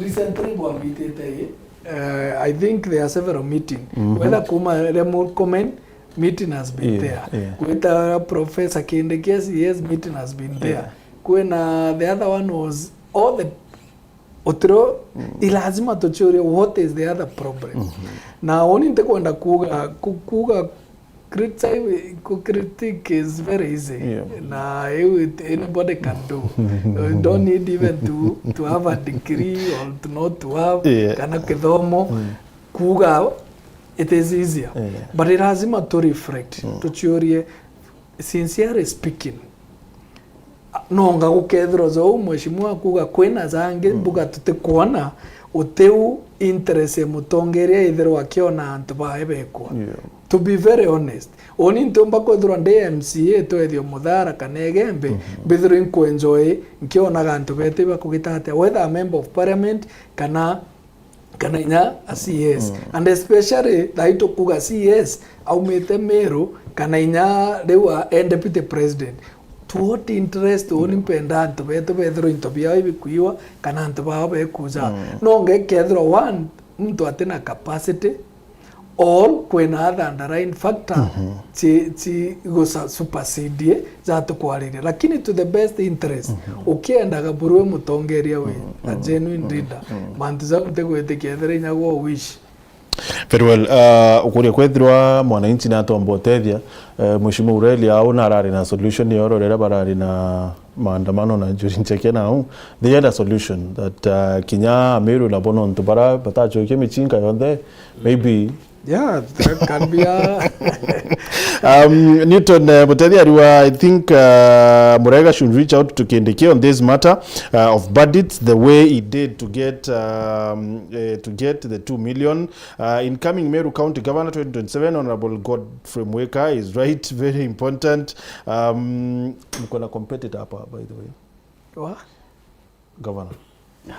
Recently bwambitite i, eh, I think there are several meeting. Mhm. Whether kuma Lemurkomen, meeting has been, yeah, there. Yeah. Kwita Professor Kindiki, yes, meeting has been there. Yeah. Kwina the other one was all the Utiro, mm, ilazima tuchurie what is the other problem. Mhm. Na uni ntikwenda kuga, ku-, kuga criticize, ku critique is very easy. Yeah. Na iu it, anybody can do. You don't need even to, to have a degree or to not to have, yeah, kana kithomo. Mm. Kuga it is easier. Yeah. But ilazima tu reflect, mm, tuchurie, sincerely speaking, nonga gukethirwa jou mheshimiwa akuga kwina jangi, mm, mbuga tutikwona, utiu interest ya mutongeria ithirwa akiona antu bae bekwa. Yeah. To be very honest, uni ntiumba kwithirwa ndi M C A twethio Muthara kana Igembe, mhm, mbithirwe inkuenjoy nkionaga antu betu bakugita atia, whether a member of parliament kana kana inya a C S. Mm. And especially thai tukuga C S aumite Meru, kana inya riu a, e deputy president. To what interest uni mpenda antu betu bethirwa into biao ibikuiwa, kana antu bao bekuja? Mm. No ngekethirwa one, muntu atina capacity, or kwina other underlying factor, mhm, ci, ci gusa-, supersede jatukwariria. Lakini to the best interest, mhm, ukiendaga burue mutongeria wi, mhm, a genuine, mhm, leader, mhm, mantu jau ntigwitikia ethira inya gwo wish. Very well. Uh, ukuria kwethirwa mwananchi natomba utethia, uh, Mheshimiwa Ureli au narari na solution yoro riria barari na maandamano na Njuri Ncheke nau, they had a solution that, uh, kinya Ameru nabo nontu bara batachokia michinka yonthe, maybe. Yeah, that can be a Um, Newton, uh, Mutethi Arua, I think, uh, Murega should reach out to Kindiki on this matter, uh, of Badits, the way he did to get, um, uh, to get the two million. Uh, incoming Meru County Governor twenty twenty-seven, Honorable Godfrey Mweka is right, very important. Um, mko na competitor hapa, by the way. Wa? Governor.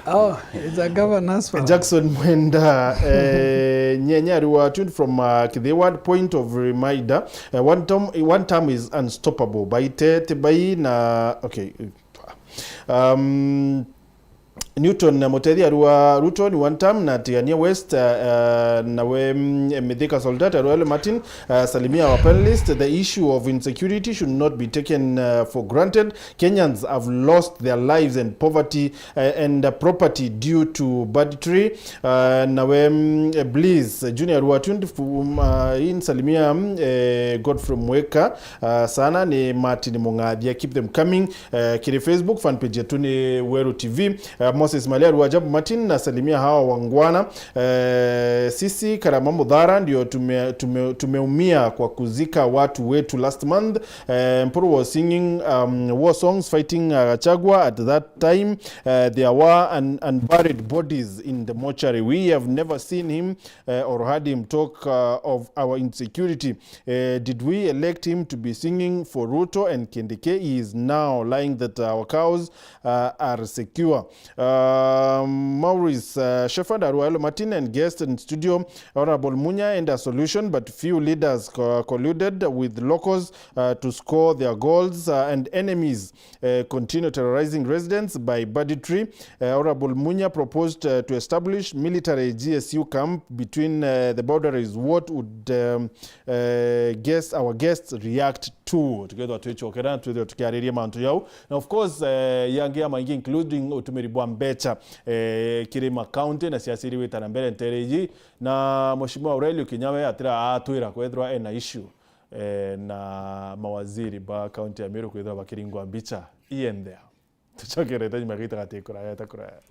Oh, it's a governor's one. Jackson Mwenda, eh, Nyenyari wa tuned from, uh, Kithiwad. Point of reminder, uh, one term, one term is unstoppable. Baite, Tibai na, okay. Um, Newton Mutethi Arua, Ruto ni one term na Tigania West, uh, uh, nawe, mm, Mithika Soldat Arua Martin, uh, salimia our panelist. The issue of insecurity should not be taken, uh, for granted. Kenyans have lost their lives and poverty, uh, and, uh, property due to banditry. Uh, nawe, mm, eh, Bliss Junior Watund, um, uh, in salimia, mm, eh, Godfrey Mweka, uh, sana ni Martin Mungathia. Keep them coming. Uh, kiri Facebook fan page yetu ni Weru T V. Uh, Moses Malia Ruajabu Martin, nasalimia hawa wangwana. Uh, sisi Karama Muthara ndio tume-, tume-, tumeumia kwa kuzika watu wetu last month. Uh, Mpuru was singing, um, war songs fighting, uh, Gachagua at that time. Uh, there were un-, unburied bodies in the mortuary. We have never seen him, uh, or heard him talk, uh, of our insecurity. Uh, did we elect him to be singing for Ruto and Kindiki? He is now lying that our cows, uh, are secure. Uh, Maurice, uh, Shepherd, Aruelo Martin, and guest in studio, Honorable Munya, and a solution, but few leaders co-, colluded with locals, uh, to score their goals, uh, and enemies, uh, continue terrorizing residents by banditry. Uh, Honorable Munya proposed, uh, to establish military G S U camp between, uh, the boundaries. What would, um, uh, guest, our guests react two, tukethwa twicokera, twithirwa tukiariria mantu jau. Na of course, eh, yangi ya maingi, including utumiri bwa mbecha, eh, kiri ma county na siasa iri wita na mbere ntere iji. Na Mheshimiwa Aurelio Kinyawe atira atwira kwethirwa ena issue, eh, na mawaziri ba county ya Meru kwithirwa bakiringwa mbicha ienthea. Tucokerete nyuma gita gati kuraya ta kuraya.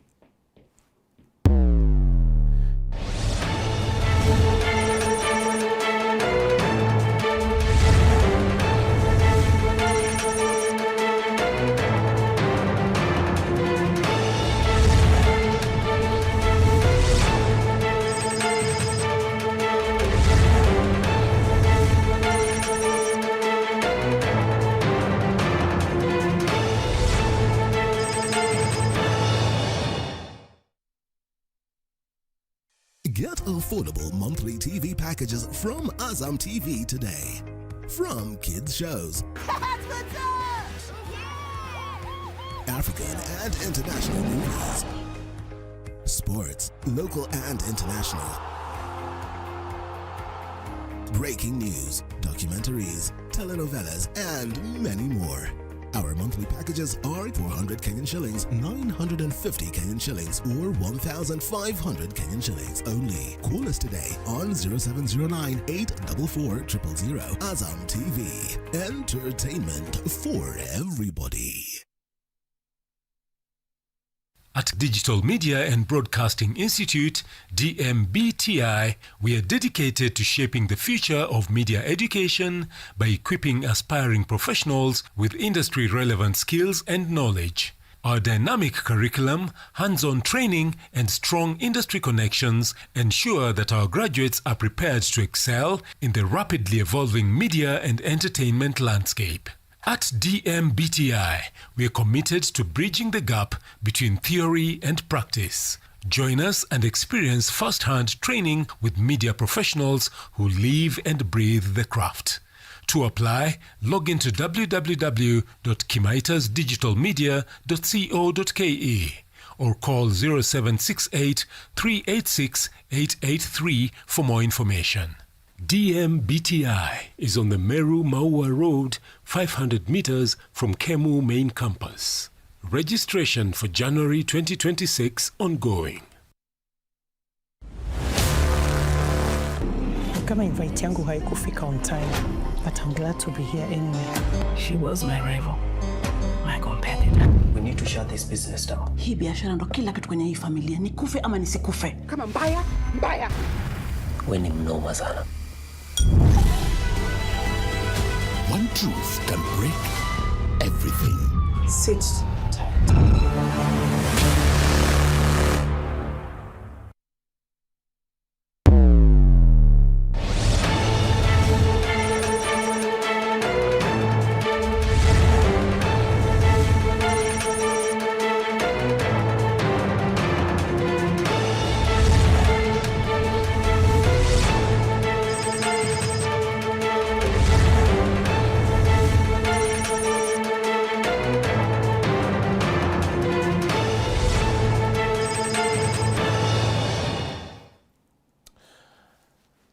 Get affordable monthly T V packages from Azam T V today. From kids shows, African and international movies, sports, local and international, breaking news, documentaries, telenovelas, and many more. Our monthly packages are four hundred Kenyan shillings, nine hundred and fifty Kenyan shillings, or one thousand five hundred Kenyan shillings only. Call us today on zero seven zero nine, eight four four, triple zero. Azam T V. Entertainment for everybody. At Digital Media and Broadcasting Institute, D M B T I, we are dedicated to shaping the future of media education by equipping aspiring professionals with industry-relevant skills and knowledge. Our dynamic curriculum, hands-on training, and strong industry connections ensure that our graduates are prepared to excel in the rapidly evolving media and entertainment landscape. At D M B T I, we are committed to bridging the gap between theory and practice. Join us and experience first-hand training with media professionals who live and breathe the craft. To apply, log into w w w dot kimaitas digital media dot co dot k e or call zero seven six eight, three eight six, eight eight three for more information. D M B T I is on the Meru Maua Road, five hundred meters from Kemu Main Campus. Registration for January twenty twenty-six ongoing. Kama invite yangu haikufika on time, but I'm glad to be here anyway. She was my rival, my competitor. We need to shut this business down. Hii biashara ndo kila kitu kwenye hii familia, nikufe ama nisikufe. Kama mbaya, mbaya. We ni mnoma sana. One truth can break everything. Sit tight.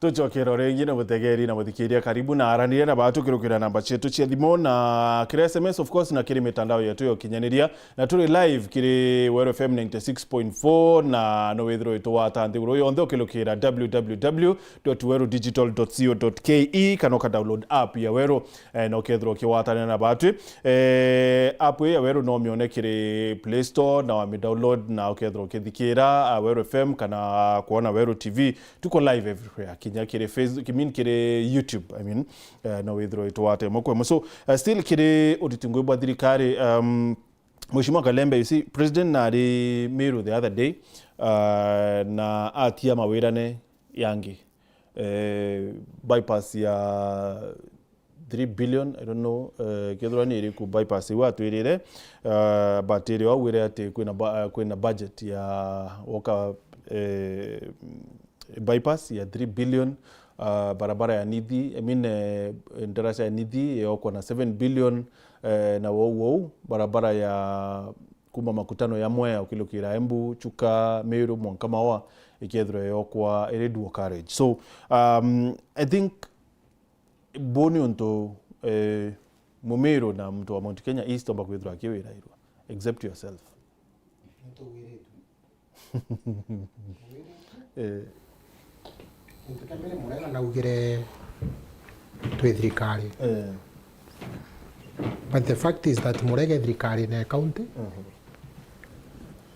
Tucokera o ringi na mutegeri na muthikiria, karibu na araniria na batu kirukira namba cietu cia thimu na kiri S M S, of course, na kiri mitandao yetu ya ukinyaniria, na turi live kiri Weru F M ninety six point four, na no withirwe witugwata nthiguru yonthe ukirukira w w w dot weru digital dot co dot k e kana uka download app ya Weru. Eh, na ukethirwa ukigwatanira na batwi. Eh, app ii ya Weru no umione kiri Play Store na wami download na ukethirwa ukithikira, ah, Weru F M kana kwona Weru T V. Tuko live everywhere. Kinya kiri Facebook, I mean, kiri YouTube, I mean, eh, no withirwa witugwate imwe kwa imwe. So, eh, still kiri uriti ngui bwa thirikari, um, Mheshimiwa Kalembe, you see, President nari Meru the other day, uh, na atia mawirane yangi. Eh, bypass ya three billion, I don't know, eh, kethirwa ni iriku bypass iu atwirire, uh, but iri au wire ati kwina ba-, kwina budget ya woka, eh, bypass ya three billion, uh, barabara ya Nithi, I mean, eh, ndaraca ya Nithi yokwa na seven billion, eh, na wou wou, barabara ya kuma makutano ya Mwea ukilukira Embu, Chuka, Meru, mwanka Maua, ikethirwa yokwa iri dual carriage. So, um, I think buu ni untu Eh, Mumiru na muntu wa Mount Kenya East omba kwithirwa akiwirairwa, except yourself. Eh, Muntu kia mbere Murega naugire twi thirikari. Eh. But the fact is that Murega e thirikari na county. Mhm.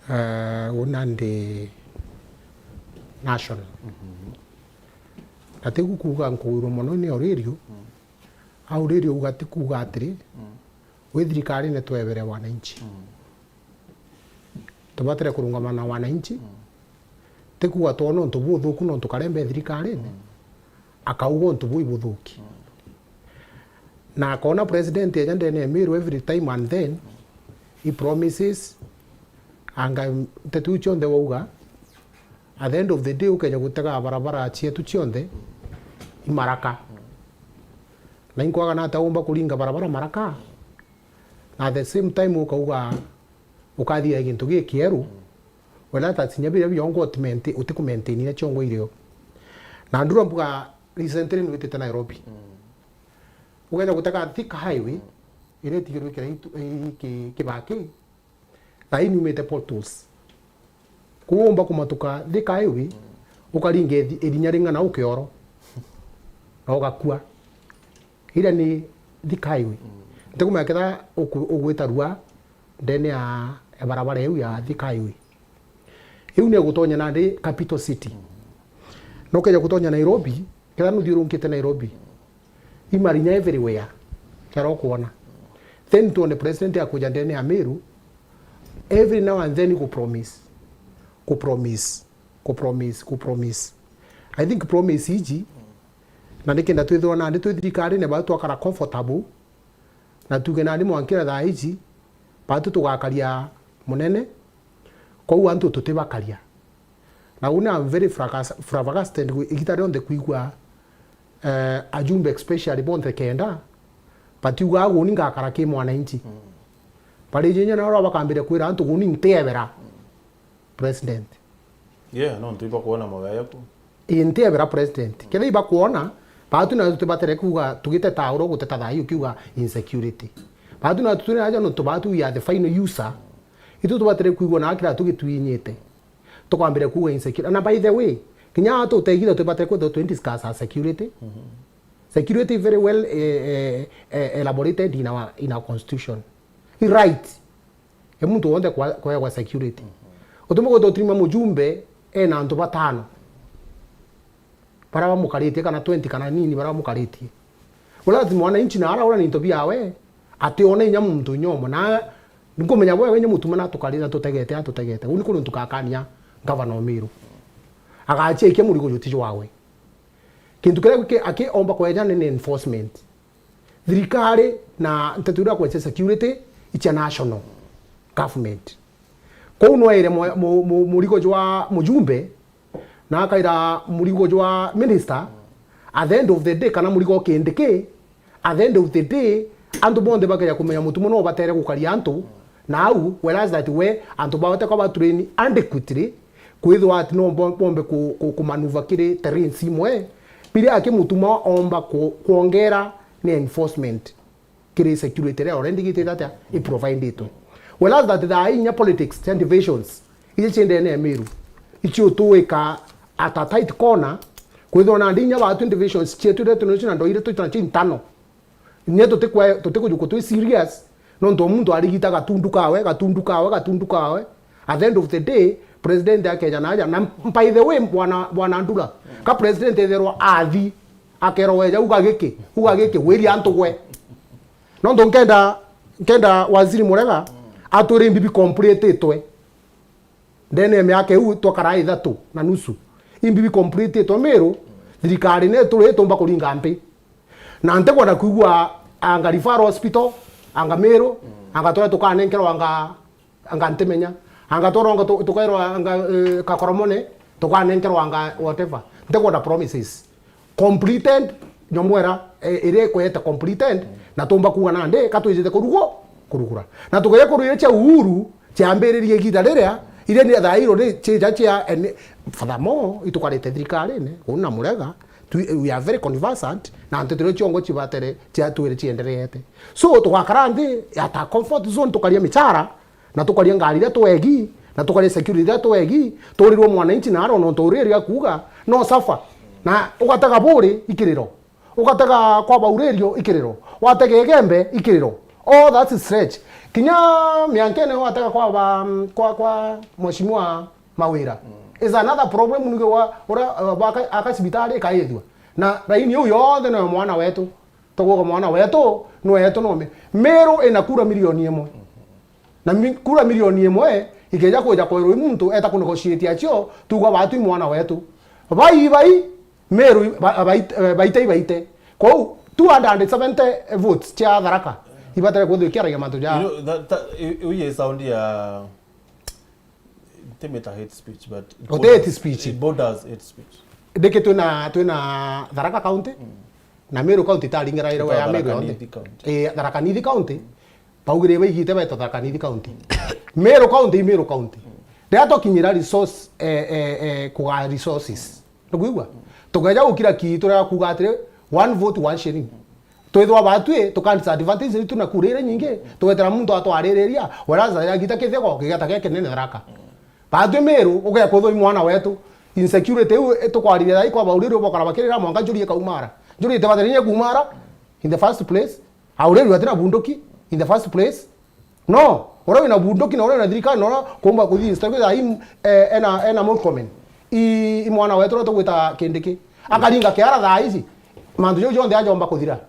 Uh, una ndi national. Mhm. Na tiu kuuga nkuirwe mono ni Aurelio. Mm. Aurelio uga ti kuuga atiri, mm, wi thirikarine twebere wananchi. Mm. Tubatire kurungama na wananchi. Mm. Ti kuuga twona untu buthuku nontu karembe thirikarine, mm, akauga untu buu ibuthuki. Mm. Na akona president eja ndene ya Meru every time and then, mm, he promises, anga nteto iu cionthe wauga, at the end of the day ukeja gutega barabara cietu cionthe imaraka. Na inkwaga nata umba kuringa barabara maraka? Na at the same time ukauga ukathia gintu gikieru, wala tatinya biria biongo uti maintain, uti ku maintain na ciongo irio. Na ndura mbuga recently nwitite Nairobi. Mm. Ugeja gutega Thika Highway, mm, iria itigirwe kira itu, i-, ki-, kibaki, thaa ii niumite potholes. Kwou umba kumatuka Thika Highway, mm, ukaringa ithi-, irinya ring'ana ukioro. Na ugakua. Iria ni Thika Highway. Mm. Ntikumenya ketha uku-, ugwita rua ndene ya, ya barabara iu ya Thika Highway. Iu ni gutonya nandi capital city. Mm. Na ukeja gutonya Nairobi, ketha nuthiurunkite Nairobi, imarinya everywhere, kera ukwona. Then twone president akuja ndene ya Meru, every now and then ku promise, ku promise, ku promise, ku promise. I think promise iji, na nikenda twithirwa nandi twi thirikarine, bau twakara comfortable, na tuge nandi mwankira thaa iji, batu tugakaria munene, kwou antu tutibakaria. Na uni I'm very flabbergas-, flabbergasted wi-, igita rionthe kwigua, eh, ajumbe especially bonthe kenda, batiugaga guni ngakara ki mwananchi. Mm. Bari jinya nao bakambire kwira antu guni ntiebera, mm, president. Yeah, no ntu ibakwona mawaya ku. Ii, ntiebera president. Ketha ibakwona, batu na tutibatere kuuga tugiteta uro guteta thayu ukiuga insecurity. Batu na tutune aja nontu batu we are the final user. Itu tubatere kuigua na kira tugitwinyite. Tukwambire kuuga insecurity. Na by the way, kinya atu utegitha tubatere kwithirwa twi discuss a security. Mhm. Security very well, eh, eh, eh, elaborated in our, in our constitution. I right. E muntu wonthe kwa-, kwewa security. Mhm. Utumwe gwita utirima mujumbe ena antu batano. Bara bamukaritie kana twenty kana nini bara bamukaritie. Ula ati mwananchi na ara ura ni into biawe, ati one inya muntu inya umwe. Na nkumenya bwewe inya mutuma na tukari-, na tutegete, atutegete. Uni kuri ntukakania ngavana o Meru. Agachikia murigo juti jwawe. Kintu kiria ki-, aki omba kweja ni enforcement. Thirikari na nteto iria kweja security icia national government. Kou nwaire mu-, mu-, mu-, murigo jwa mujumbe, na akaira murigo jwa minister, at the end of the day, kana murigo o kindi ki, at the end of the day, antu bonthe bakeja kumenya mutumo no batere gukaria antu, na au, whereas that we, antu bawe tekwa ba train adequately, kwithirwa ati no bo-, bombe ku-, ku-, kumanuva kiri terrains imwe, biria aki mutumo omba ku-, kwongera ni enforcement kiri security iria already gitite atia iproviditwe. Whereas that thaa ii inya politics cia divisions, iria ci ndene ya Meru, icio tuwika at a tight corner, kwithirwa nandi inya batu divisions cietu iria turi nacio na ndoi iria twitana cia intano. Inya tutikwe-, tutikujuka twi serious, nontu o muntu arigita gatundu kawe, gatundu kawe, gatundu kawe. At the end of the day, president akeja na aja. Na by the way, bwana, bwana Ndula, ka president ethirwa athi, akerwa weja, uga giki, uga giki, wiria antu gwe. Nontu nkenda, nkenda waziri Murega atwire imbibi completitwe. Ndene ya miaka iu twakaraa ithatu na nusu. Imbibi completitwe Meru, thirikari ne turi itumba kuringa mpi. Na ntikwenda kwigua anga referral hospital, anga Meru, anga turia tukanenkerwa anga, anga ntimenya. Anga turonga tu-, tukairwa anga, eh, Kakoromone, tukanenkerwa anga whatever. Ntikwenda promises. Completed, nyomwera, eh, iria ikwete completed, na tumba kuuga nandi, ka twijite kurugu-, kurugura. Na tugeja kurugire cia Uhuru, ciambiririe igita riria, iria ni thairo ni cija cia, eh, ni, furthermore, itukarite thirikarine, uu na Murega, Twi-, we are very conversant na nteto iria ciongo cibatere ciatwire ciendereete. So, tugakara nthi at a comfort zone, tukaria michara, na tukaria ngari iria twegi, na tukaria security iria twegi, turirwe mwananchi na aro nontu uriria kuuga, no suffer. Na ugatega buri ikiriro. Ugatega kwa baurerio ikiriro. Watega igembe ikiriro. All that is stretch. Kinya miankene watega kwa ba, kwa, kwa Mheshimiwa Mawira. Is another problem nige wa, ura, uh, baka, aka cibitari ikaithua. Na raini iu yonthe no mwana wetu. Tuguga mwana wetu, no wetu no me. Meru ina kura milioni imwe. Na mi-, kura milioni imwe ikeja kwija kwerwa i muntu eta kunegotiate acio, tuga batu i mwana wetu. Bai, bai, Meru, ba-, bai-, eh, baite, ibaite. Kwou, two hundred seventy votes cia Tharaka, ibatare kwithwa ikiaragia mantu ja. You know, that, that, i-, iu ye sound ya, ntimita hate speech, but it Uti hate borders, speech. It borders hate speech. Ndiki twina, twina Tharaka County, na Meru County itaringiraire we ya Meru yonthe. Tharaka Nithi County. Eh, Tharaka Nithi County. Baugire baigite betwa Tharaka Nithi County. Meru County, i Meru County. Riria twakinyira resource, eh, eh, eh, kugaa resources. Nukwigua? Tukeja gukira ki turega kuuga atiri, one vote, one shilling. Twithwa batwi, tuka disadvantage ritu na kura iria nyingi, tugwetera muntu atwaririria, whereas agita kithego, kigeta ge kinene Tharaka. Batwi Meru, ugekwithwa i mwana wetu. Insecurity iu itukwariria thaa ii kwa bauriri ubokara bakirira mwanka njuri ikaumara. Njuri itibathiririe kuumara in the first place. Auriri atina bunduki in the first place. No, uria wina bunduki na uria wina thirikari na uria kuumba kuthii story thaa ii, eh, ena, ena Murkomen. I, i mwana wetu uria tugwita Kindiki. Akaringa kiara thaa ici. Mantu jau jonthe ajomba kuthira.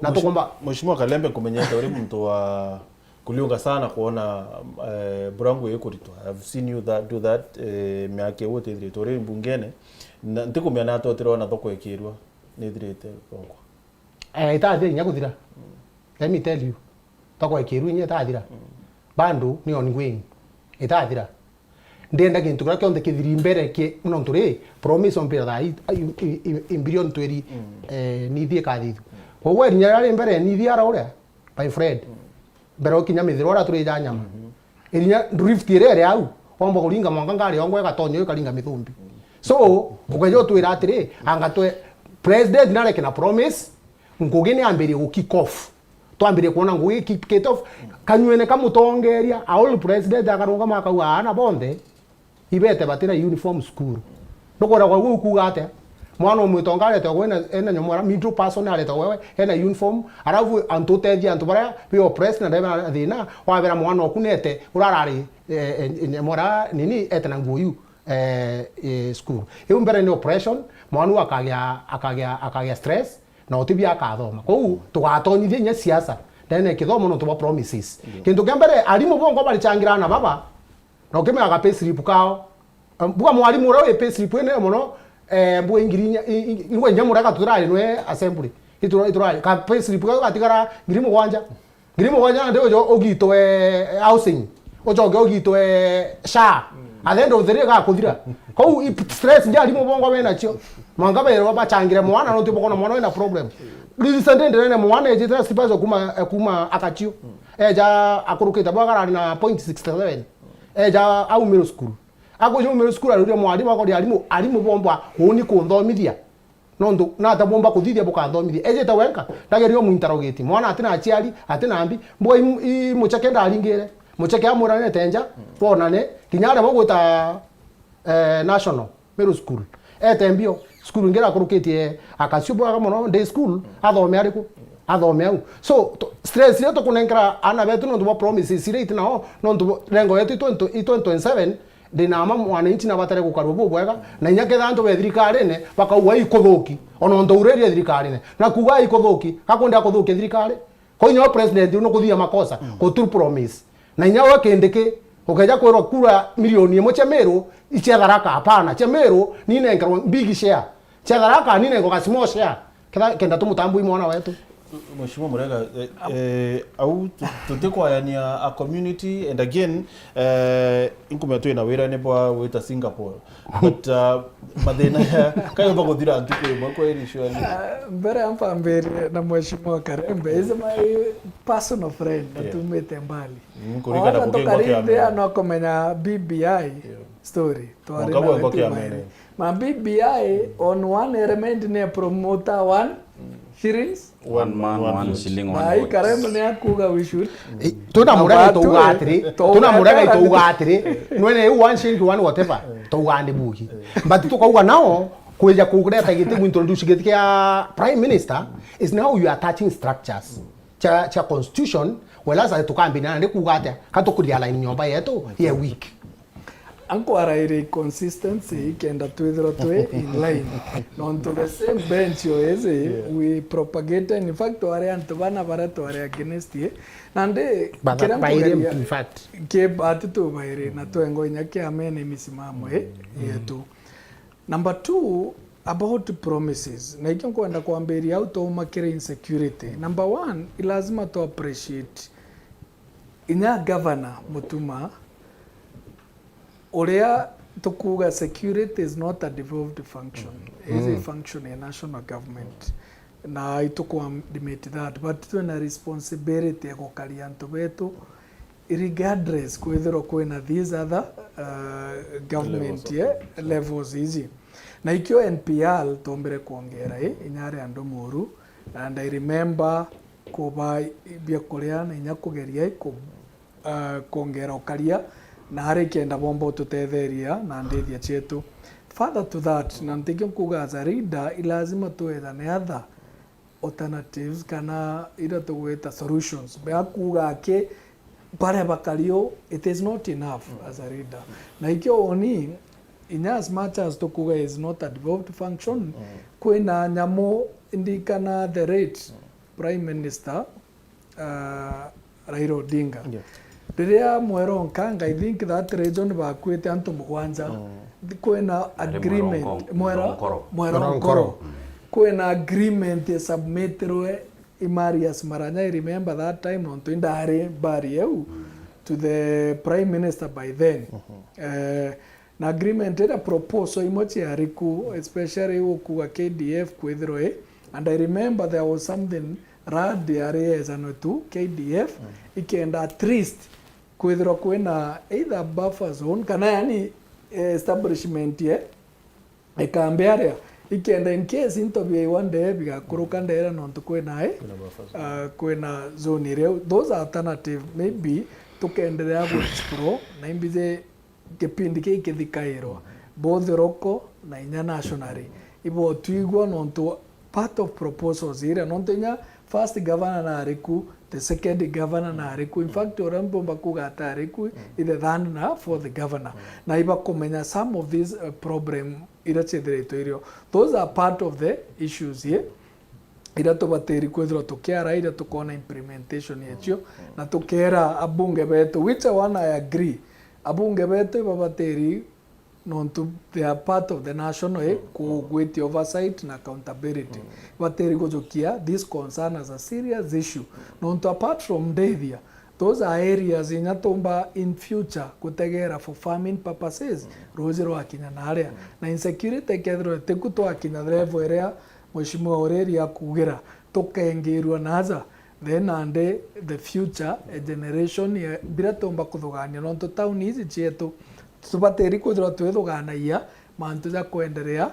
Na tukomba. Mheshimiwa Kalembe, nkumenyete uri muntu wa kuliunga sana kuona, eh, mbura ngugi ikuritwa. I've seen you that, do that, eh, miaka iu utithiritwe uri mbungene. Na ntikumenya ni atia utirona thoko ikirwa nithirite thoko. Eh, itathira inya kuthira. Let me tell you. Thoko ikirwa inya itathira. Bado ni ongoing. Itathira. Ndenda gintu kiria kionthe kithiri mbere ki, nontu ri, promise ompira thaa i, i, i, i, i mbilioni tweri, eh, nithi ikathithua. Koguo irinya riria ri mbere nithi ara uria, my friend. Mbere ukinya mithiro uria turija nyama. Irinya drift iria iri au, womba kuringa mwanka ngari yongwa igatonya ikaringa mithumbi. So, ukeja utwira atiri, anga twe, president nareke na promise, ngugi ni ambirie gu kick off. Twambirie kwona ngugi kick it off. Kanyuene ka mutongeria, a all president akarungama akauga, aana bonthe ibete batina uniform school. Nukwenda kwa guu kuuga atia? Mwana umwe tonga aretagwa ena, ena nyomora, middle person aretagwa wewe, ena uniform, arafu antu utethia antu baria be oppressed na ndebe na thina, wabera mwana oku nete, urarari, eh, eh, nyomora nini, ete na nguo yu, eh, eh, school. Iu mbere ni oppression, mwana u akagia, akagia, akagia stress, na utibia akathoma. Kwou tugatonyithia inya siasa ndene ya kithomo nontu bwa promises. Ndio. Kintu kia mbere, arimu bongwa barichangira ana baba, na ukimenya ka payslip kao. Em, buga mwarimu uria wi payslip inene mono, eh, buga ingiri inya, i-, i-, ingwe inya murega tutirari nwe assembly. Itura-, iturari, ka payslip kao gatigara ngiri mugwanja. Ngiri mugwanja nandi ujo ugitwe housing, ucoke ugitwe SHA. At the end of the day gakuthira. Kou i-, stress ndia arimu bongwa benacio. Mwanka berwa bachangire mwana, nontu bokona mwana wina problem. Recently ndirene mwana ejite na slippers kuma, eh, kuma Akachio. Eja akurukite bwagarari na point sixty seven. Eja au middle school. Akuja au middle school, aruria mwarimu, akoria arimu, arimu bombwa kuuni kunthomithia. Nontu nata bumba kuthithia bukathomithia? Ejite wenka, ndagerio muinterrogate. Mwana atina aciari, atina mbi. Mbwa i, i mucheke ndaringire. Mucheke amwira nete nja, bonane. Kinya aria bagwita, eh, National Middle School. Ete mbio, school ingi irakurukitie Akachio bwega mono, day school, athome ariku? Athome au. So, to, stress iria tukunenkera ana betu nontu bwa promises iria itinao, nontu bwa, rengo yetu i twenty, i twenty twenty-seven, ndina ma mwananchi nabatare gukarua bubwega, na inya ketha antu be thirikarine, bakauga ikuthuki, ona untu ureria thirikarine. Na kuuga ikuthuki, gakwenda kuthukia thirikari? Ko inya president uyu nukuthithia makosa, mm, kutu promise. Na inya we Kindiki, ukeja kwirwa kura milioni imwe cia Meru, i cia Tharaka, hapana, cia Meru, ninenkerwa big share. Cia Tharaka, ninenkerwa small share. Ketha, kenda tumutambui mwana wetu. Mheshimiwa Murega, eh, eh, au tu-, tutikwayania a community, and again, eh, inkumenya twina wira ni bwa gwita Singapore. But, uh, mathina ya, kayomba guthira ntuku imwe kweri, surely. Ah, mbere ya mpambire na Mheshimiwa Karembe, is my personal friend, na, yeah, tumite mbali. Mm, kuringana ona kuki tukarindira ngwakea no kumenya B B I. Yeah. story. Twari na wetu mairi. Ma B B I on one element ni promoter one shillings. One man, one shilling, one vote. Karembo ni akuga we should. Tuna murega tuuga atiri, tuna murega tuuga atiri, nwene one shilling one whatever, tuuga ni bugi. But tukauga nao, kwija kureta giti, introduce giti kia prime minister is now you are touching structures cha, cha constitution, whereas tukambina ni kuuga atia, ka tukuria line nyomba yetu ye weak. Ankwaraire consistency ikenda twithirwa twi in line. Nontu the same bench yo ezi, we propagate. In fact, wari antu bana bara twari against ye. Nandi kiria nkugeria, in fact, ki ati tubairi na twengo inya kiamene misimamo i yetu. Number two, about promises. Na ikio nkwenda kwambiria au twauma kiri insecurity. Number one, i lazima tu appreciate inya governor Mutuma, uria tukuga security is not a devolved function. It is a function ya national government. Na ituku admit that, but twina responsibility ya gukaria antu betu, regardless kwithirwa kwina these other, uh, government levels iji. Na ikio N P R twombire kwongera i, inya ari andu moru, and I remember kuba biakuria na inya kugeria i ku, uh, kwongera ukaria, na ari kenda bomba ututetheria na ndithia cietu. Further to that, na ntikio nkuga as a leader, i lazima tuethane other alternatives kana ira tugwita solutions. Bea kuuga aki baria bakario, it is not enough as a leader. Na ikio oni, inya as much as tukuga is not a devolved function, kwina nyamu ndikana the late Prime Minister, uh, Raila Odinga. Riria Mweronka, I think that region bakuite antu mugwanja. Kwina agreement, Mweronkoro. Kwina agreement ya submitirwe i Marius Maranya, I remember that time, nontu indari mbari eu, to the Prime Minister by then. Eh, na agreement ira proposal imwe ciari ku, especially gukuga K D F kwithirwa i, and I remember there was something Rad yari yejanwe tu K D F, ikenda at least kwithirwa kwina either buffer zone, kana yani, eh, establishment ye, ikambi aria, ikenda in case into biaiwa ndee bigakuruka ndeera nontu kwina i, kwina buffer zone. Ah, kwina zone iria. Those are alternative, maybe tukenderea gu explore, na imbiji gipindi kii kithikairwa, both local na inya nationally, ibotwigua nontu part of proposals iria, nontu inya first governor nari ku, the second governor nari ku, in fact, uria mbumba kuga atari ku, i the third na fourth governor. Na ibakumenya some of these, uh, problem iria ciethiritwe irio. Those are part of the issues, eh? Iria tubatiri kwithirwa tukiara, iria tukona implementation yacio, na tukera abunge betu, which one I agree, abunge betu ibabatiri, nontu they are part of the national, eh, ku-, gwiti oversight na accountability. Batiri gujukia this concern as a serious issue. Nontu apart from ndithia, those are areas inya tumba in future gutegera for farming purposes, ruuji rwakinya naria. Na insecurity ikethirwa tiku twakinya level iria Mheshimiwa Oreri akugira, tukengirua naja, then and the future, a generation ya, biria tumba kuthugania, nontu town ici cietu, tubatiri kwithirwa twithuganagia mantu ja kwenderea,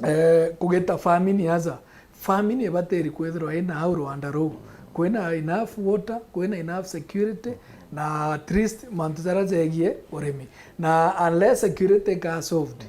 eh, kugita famine aja. Famine ibatiri kwithirwa ina au rwanda ruu. Kwina enough water, kwina enough security, na at least mantu jaria jegie urimi. Na unless security ika solved,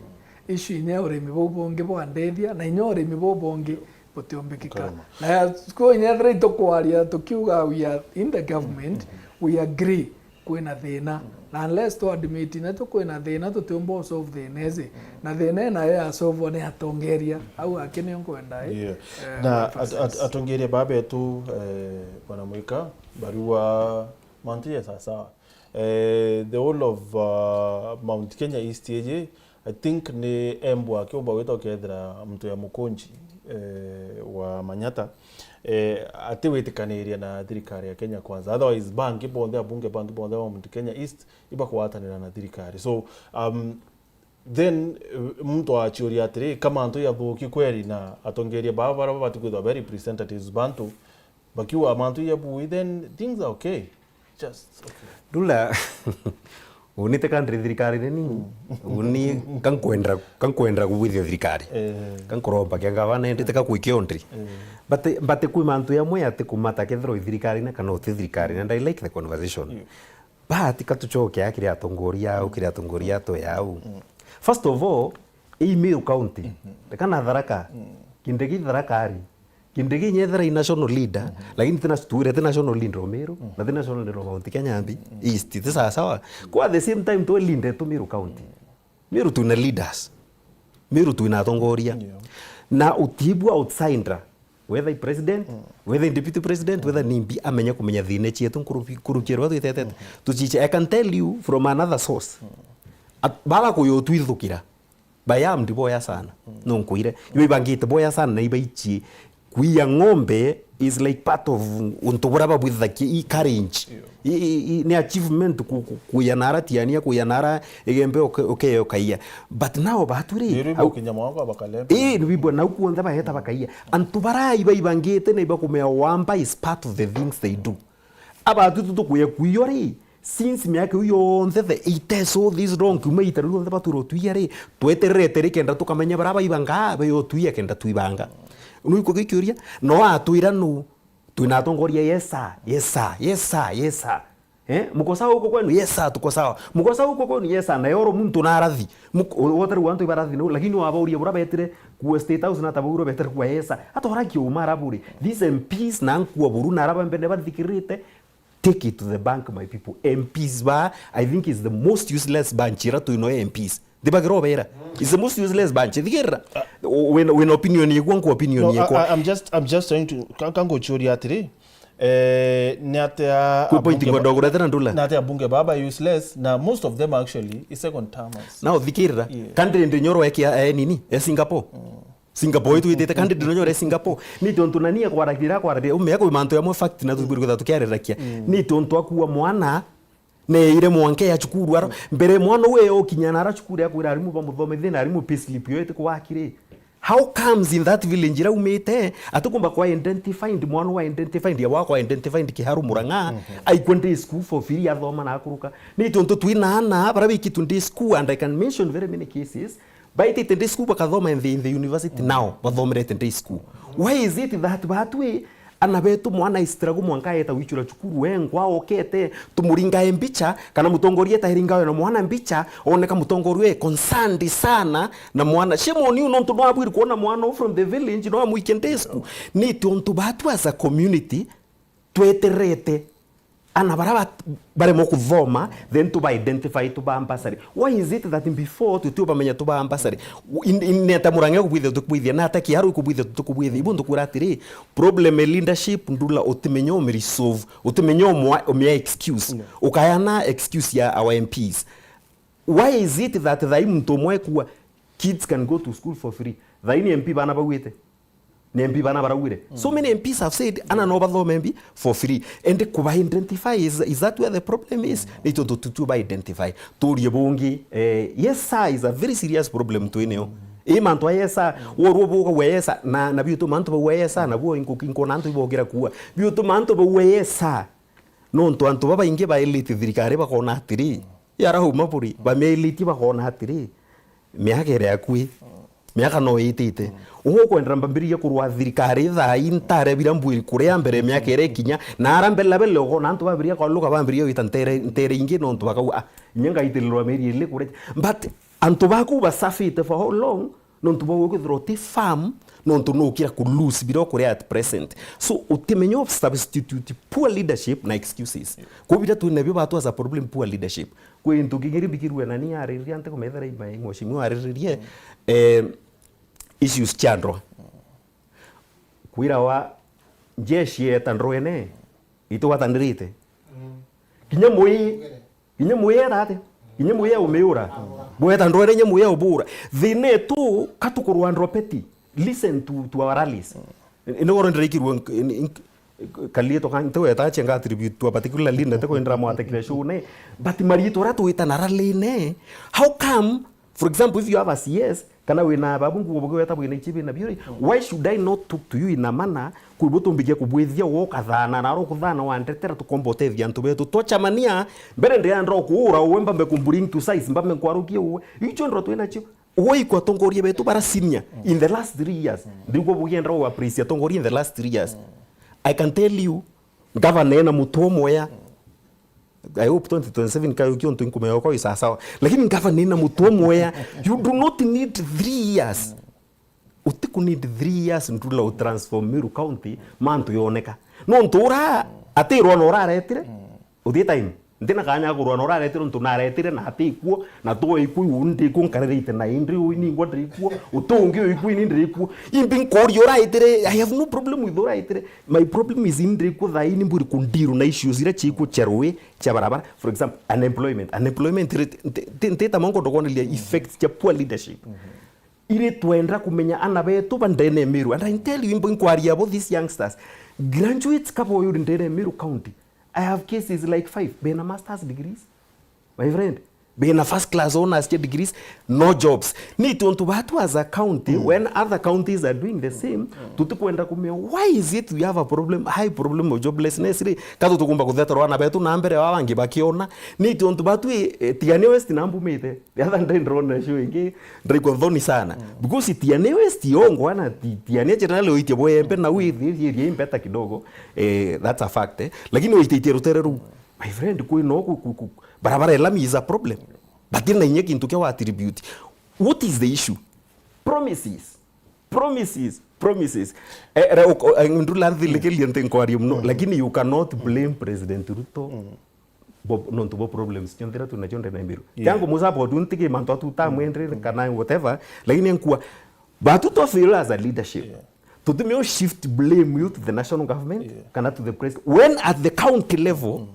issue inya urimi buu bungi bwandithia, na inya urimi buu bungi butiombikika. Nkaruma. Na siku inya ethira itukwaria tukiuga we are in the government, we agree kwina thina. Na unless tu admit inya tu kwina thina, tutiumba u solve thina iji. Na thina ii nayo ya solve ni atongeria. Au aki nio nkwenda, eh, eh, na at-, at-, emphasize. Atongeria baba betu, eh, Bwana Mwika, barua mantu ya sawa sawa. Eh, the whole of, uh, Mount Kenya East iji, I think ni Embu akiumba gwita ukethira mtu ya Mukunji, eh, wa Manyata, eh, atiwitikaniria na thirikari ya Kenya Kwanza. Otherwise, bangi bonthe, abunge bangi bonthe ba Mount Kenya East, ibakwatanira na thirikari. So, um, then, eh, muntu achiuria atiri, kama antu yathuki kweri na atongeria baba bara babati kwithwa be representatives bantu, bakiuga mantu ya bui, then things are okay. Just okay. Ndula, Uni ti ka ndiri thirikarine ni. Uni ka nkwenda, ka nkwenda kugwithia thirikari. Eh. Ka nkuromba kia ngavana, indi ti ka kwikia ndiri. Eh. But, but kwi mantu yamwe ati kumata kethirwa i thirikarine kana uti thirikarine, and I like the conversation. Yeah. But ka tucoke a kiri atongoria au, kiri atongoria atwe au. Mm. First of all, ii Meru County, mm-hmm, reka na Tharaka, mm, Kindiki Tharaka ari, Kindiki nyethera i national leader, mm-hmm, lakini ti na, twire ti national leader o Meru, mm, na ti national leader o Mount Kenya mbi, mm, East, ti sawa sawa. Kwa at the same time, twe leader tu Meru County. Mm. Meru twina leaders. Meru twina atongoria. Yeah. Na utibua outsider. Whether i president, mm, whether i deputy president, whether ni mbi, amenya kumenya thina cietu nkuruki-, nkuruki rwa twitetete. Mm. Tuchiche, I can tell you from another source. Mm. At-, baba kuyutwithukira. Bayam ndi boya sana. Mm. No nkwire. Iba ibangite boya sana na iba ichi. Kuiya ng'ombe is like part of untu buria babwithagia i courage. Yeah. I, i, i, ni achievement ku, ku, kuiya nara tiania, kuiya nara igembe uke-, ukeya ukaiya. But now batu ri, au- Ii, ni bibwa nau kuonthe baheta bakaiya. Antu barai baibangite na ibakumea wamba is part of the things they do. Abatu tu tukuya kuiyo ri, since miaka iu yonthe, the eighties all this long, kiuma ita riu rionthe batwirwo twiya ri, twetererete ri kenda tukamenya bara baibanga, bayo twiya kenda twibanga. Nuiko gikiuria, no atwira nu, twina atongoria, yes sir, yes sir, yes sir, yes sir. Eh, mko sawa huko kwenu? Yes sir, tuko sawa. Mko sawa huko kwenu? Yes sir. Na yoro muntu na arathi. Muko-, o-, wotari wantu ibarathi no, lakini wabauria bura betire kuwa State House na tabauria betire kuwa yes sir. Atora kiuma araburi. These M Ps na nkua buru na araba mbene bathikirite. Take it to the bank, my people. M Ps ba, I think is the most useless bunch ira twino M Ps. Ndibagira obera. It's the most useless bunch. Thikirira. O-, wina, wina opinion yekwa, nkwa opinion yekwa. No, I, I, I'm just, I'm just trying to, ka-, ka nguchuria atiri, eh, ni atia Kwi point abunge ngwenda ba-, kuretera ndula. Ni atia abunge baba useless, na most of them actually is second termers. Now, thikirira. Yeah. Country ndi nyoro ekia, eh, nini? Eh, Singapore. Mm. Singapore itwitite, country ndi nyoro e Singapore. Ni tontu nani akwaragira, akwaragira, umea kwi mantu yamwe fact na tukwiri kwitha tukiarirakia. Mm. Ni tontu akua mwana, neire mwanka ya cukuru aro. Mbere mwana uwe okinya nara cukuru ya kwira arimu bamuthomithie na arimu payslip yo iti kwakire. How comes in that village ira umite, atikumba kwa identified, mwana wa identified, ya wakwa identified Kiharu Murang'a, mhm, aikwa day school for free, athoma na akuruka. Ni tontu twina ana, bara bikitwe day school, and I can mention very many cases, baitite day school bakathoma in the, in the university now, bathomerete day school. Why is it that batwi ana betu mwana aisitiragu mwanka aeta wichura cukuru wengwa okete, tumuringae mbicha, kana mutongoria etahiringawe na mwana mbicha, oneka mutongoria we concerned sana na mwana. Shame on you, nontu no abwiri kuona mwana from the village, no amwike day school. Ni tontu batu as a community, tweterete ana bara bat-, baremwa kuthoma, then tuba identify, tuba ambassador. Why is it that before tuti ubamenya tuba ambassador? In, in, neta Murang'a kubwithia tukubwithia, nata Kiharu kubwithia tukubwithia. Ibu ndukwira atiri, problem e leadership, ndula utimenya umiresolve, utimenya umwa-, umia excuse. Yeah. Ukayana excuse ya our M Ps. Why is it that thai muntu umwe kuwa kids can go to school for free? Thai ni M P bana bauite. Ni M P bana barauire. So many M Ps have said, ana no bathome mbi for free. And kuba identify is, is that where the problem is? Ni tontu tutu ba identify. Turie bungi, eh, yes sir is a very serious problem twineo. I mantu a yes sir, woruo buga we yes sir, na, na biutu mantu bau yes sir, na buo inko, inko na antu ibogira kuwa. Biutu mantu bau yes sir. Nontu antu babaingi bailite thirikari bakona atiri, yarauma buri, bamiailitie bakona atiri, miaka iri akui, miaka no itite. Ugukwendera mbambiririe kurwa thirikari thaa ii, ntare bira mbwiri kuria mbere miaka iri ikinya, na ara mbere na mbere ukona antu bambiria kwaluka, bambiria gwita ntere, ntere ingi, nontu bakauga, "Ah, inya ngaitirirwa mieri iri kuria." But antu baku basafite for how long? Nontu bwa gwikithirwa uti firm, nontu nukira ku lose bira ukuria at present. So, utimenya u substitute poor leadership na excuses. Kuu bira twinabio batu as a problem, poor leadership. Kwi into kingi rimbikirue nani ariririe, ntikumethera i mheshimiwa ariririe, eh, issues cia ndroa. Kwirawa njeshi yeta ndroene, itugwatanirite. Kinya mwi, kinya mwi eta atia? Kinya mwi aumiura. Bweta ndwere, kinya mwi aubura. Thina etu, katukurwa ndropeti. Listen to, to our rallies. Ni goro ndiraikirwo nk-, nk-, nk-, karietwa ka, ntiweta ache nga attribute to a particular leader, ntikwendera mwatekire show ne. But marietwa ra twita na rally ne. How come For example, if you have a C S, kana wina babu nguo bugweta bwina ichi bina biuri, why should I not talk to you in a manner kwi butumbikia kubwithia wo kathana na ro kuthana wa ndetera tukomba utethia antu betu? Twachamania, mbere ndiandra kuura uwe, mbambe kumbring to size, mbambe nkwarukie uwe. Icho ndro twina cio. Uwe ikwa tongoria betu bara senior in the last three years. Ndigwa bugienda u appreciate tongoria in the last three years. I can tell you, governor ena mutu umwe ya I hope twenty twenty-seven kayo kio ntu nkumenya kwa isasawa. Lakini ngavana ina mutu umwe ya, you do not need three years. Utiku need three years ndula u transform Meru County, mantu yoneka. No ntu ura atirwa na uraretire. Uthie time. Ntina kanya kurwa na uraretire ntu naretire na atikuo, na tu ikuo, u ndikuo nkaririte na indri u ningwa ndikuo, utungi u ikuo ni ndikuo. Imbi nkori uraitire, I have no problem with uraitire. My problem is indri ku thaini mburi kundiru na issues ira chiku cherwe. Cia barabara, for example, unemployment. Unemployment rate, nti-, nti-, ntita mongo ndokonelia effects cia poor leadership. Iri twenda kumenya ana betu ba ndene ya Meru. And I tell you, imbo inkwaria abo these youngsters. Graduates kabo yuri ndene ya Meru County. I have cases like five. Bena master's degrees. My friend. Bena first class honors cia degrees. No jobs. Ni tontu batu as a county, when other counties are doing the same, tutikwenda kumenya, why is it we have a problem, high problem of joblessness ri? Katu tukumba kutheterwa ana betu na mbere wa bangi bakiona. Ni tontu batu, eh, Tigania West na mbumite. The other day ndrona show ingi, ndiraigua nthoni sana. Because Tigania West yongwa na Ti-, Tigania generally oitie bwembe na withi area imbeta kidogo. Eh, that's a fact, eh. Lakini oitite rutere ru. My friend, kwi no ku, ku, ku, barabara ya lami is a problem. But ina inya kintu kia wa attribute. What is the issue? Promises. Promises. Promises. Eh, re-, uk-, eh, ndula nthilikiria nti nkwaria muno, lakini you cannot blame President Ruto. Bo, nontu bo problems cionthe iria twina cio ndene ya Meru. Yeah. Tangu musupport u ntiki mantu atu tamwendere kana whatever, lakini nkua, batu to fail as a leadership. Yeah. Tutumio shift blame you to the national government, yeah, kana to the president. When at the county level,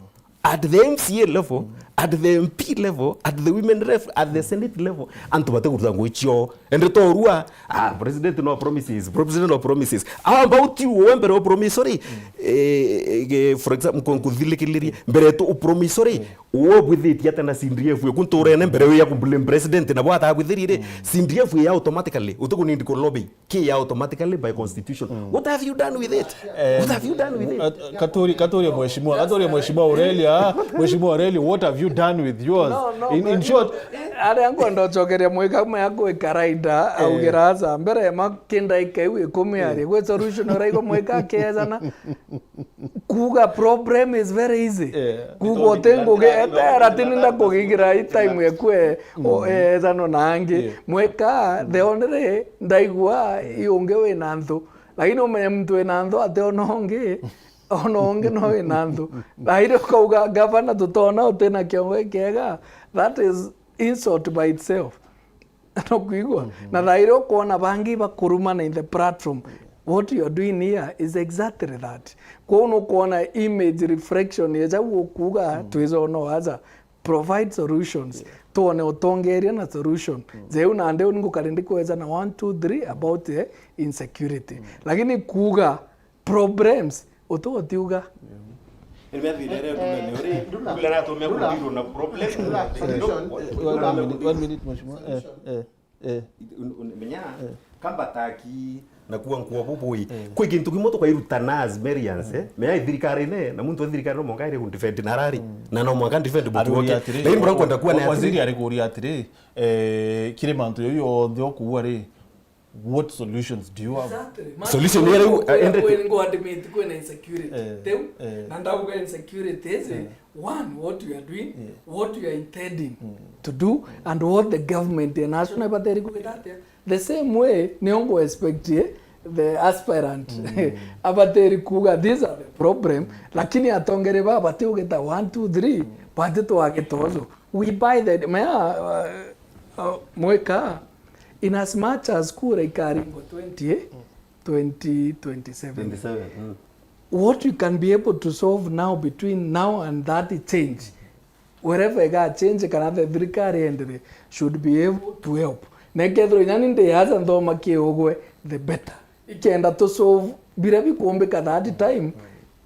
at the M C A level, at the M P level, at the women ref, at the senate level, antu bate kuruta ngugi cio. Ende torua, ah, president no promises, president no promises. How about you, we mbere u promise, sorry? Eh, eh, for example, nku-, nkuthilikiria, mbere tu u promise, sorry? Uwe bwithitie ate na C D F, kunturene mbere ya ku blame president, na bwata bwithirire, C D F ya automatically, utuku need ku lobby. Ki ya automatically by constitution. What have you done with it? Eh, what have you done with it? Kat-, Katuri, Katuri mheshimiwa, Katuri mheshimiwa Aurelia, mheshimiwa Aurelia, what have you done with yours? No, no, in, in short, aria nkwenda ucokeria mwika mwe akwi karaida, eh, augira aca mbere ma kindaika iu ikumi, eh, ari gwi solution uraigua mwika akiejana. Kuuga problem is very easy. Eh. Kuuga uti ngugi etera tini ndakugigira i time ekwe, o, ethano na angi. Eh. Mwika, the only ndaigua i ungi wina nthu. Lakini umenye muntu wina nthu ati ona ungi, ona ungi no wina nthu. Thairi ukauga, "Gavana, tutona utina kiongo kiega." That is insult by itself. Nukwigua? Na thairi ukwona bangi bakurumana in the platform. What you are doing here is exactly that. Kwou nukwona image reflection ya jau ukuuga, twizona waza provide solutions. Tuone utongeria na solution. Zeu nandi uni ngukari ndikweza na one, two, three about the insecurity. Lakini kuuga problems, uti utiuga. Eri methire ere ndulene uri, ndula, ndula natumia kuthirwo na problem. Ndula, solution. One minute, one minute, mheshimiwa. Eh, eh, eh. Un-, un-, menya, eh, kamba taki, na kuwa nkuwa bubui. Eh. Kwi kintu kimwe tukairutana as Merians, eh? Menya i thirikari-ini, na muntu wa thirikari no mwanka aire kundefend na arari. Na no mwanka ndefend muntu wake. Lakini bura nkwenda kuwa ni wa-, atiri, waziri ari kuria atiri, eh, kiri mantu jau yonthe ukuuga ri, what solutions do you have? Exactly. Solution ya riu, eh, ende kwina insecurity. Eh, teu, eh, na ndauga insecurity is, eh, one, what you are doing, eh, what you are intending, mm, to do, mm, and what the government ya national bateri kwita atia. The same way, ni ungu expect, eh, the aspirant, mm, abateri kuuga, "These are the problem," lakini atongere ba bati ugita one, two, three, mm, bati twagitozo. We buy the, mea, uh, uh, mweka, in as much as kura ikaringwa twenty, eh, twenty twenty-seven. Twenty-seven, mm. What you can be able to solve now, between now and that change, wherever iga change kana the thirikari endere, should be able to help. Na ikethirwa inya ni ndi aja nthoma kiugwe, the better. Ikenda to solve biria bikumbika that time,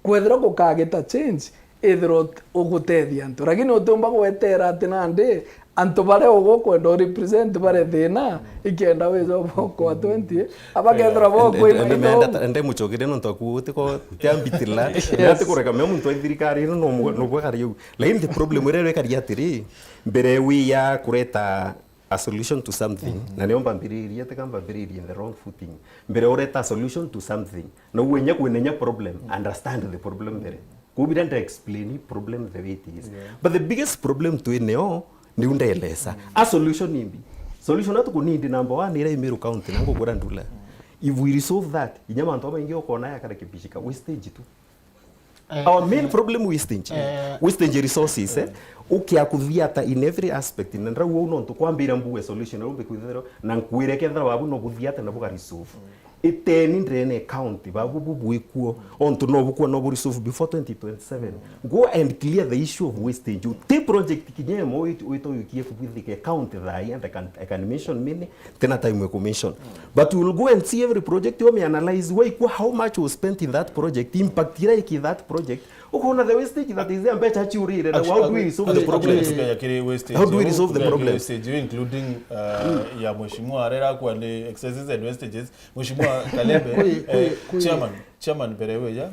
kwethirwa gukagita change, ithirwa ut-, ugutethia antu. Lakini utiumba gwetera ati nandi Antu baria ugukwenda u represent bare thina, ikenda wija bokwa twenty, abakethira bokwina indi. Ende muchokire nontu aku utiko tiambitila. Yes. Ati kureka me muntu wa thirikari ino no bwakari u. Lakini the problem ire ire kari atiri, mbere wi ya kureta a solution to something, na nio mbambiririe, tika mbambiririe in the wrong footing. Mbere ureta a solution to something, na uenya kwinenya problem, understand the problem mbere. Kubira nda explain problem the way it is. Yeah. But the biggest problem twineo niu ndelesa. A solution imbi? Solution atu kunindi number one ira Meru County na ngukura ndula. If we resolve that, inya mantu amaingi ukona ya karekebishika, wastage tu. Eh, our main problem wastage. Eh. Wastage resources, eh. Ukia kuthiata in every aspect. Na ndrau au nontu kwambira mbuge solution au mbikwithirwa na nkwire kethira babu no buthiate na buga resolve. Iteni ndene county babu bubwikuo. Ontu no bukwa no bu resolve before twenty twenty-seven. Go and clear the issue of wastage. Uti project kinya imo wito yukie kubwithike county thai and I can, I can mention many. Tena time ya commission. But we'll go and see every project, you may analyze why, how much was spent in that project, impact ira iki that project. Ukona the wastage that is there, mbecha chiurire, na how do we resolve the problem? How do we resolve the problem? Wastage, including, uh, ya mheshimiwa arera kwa ni excesses and wastages. Mheshimiwa Kalembe, eh, chairman, chairman mbere we ya,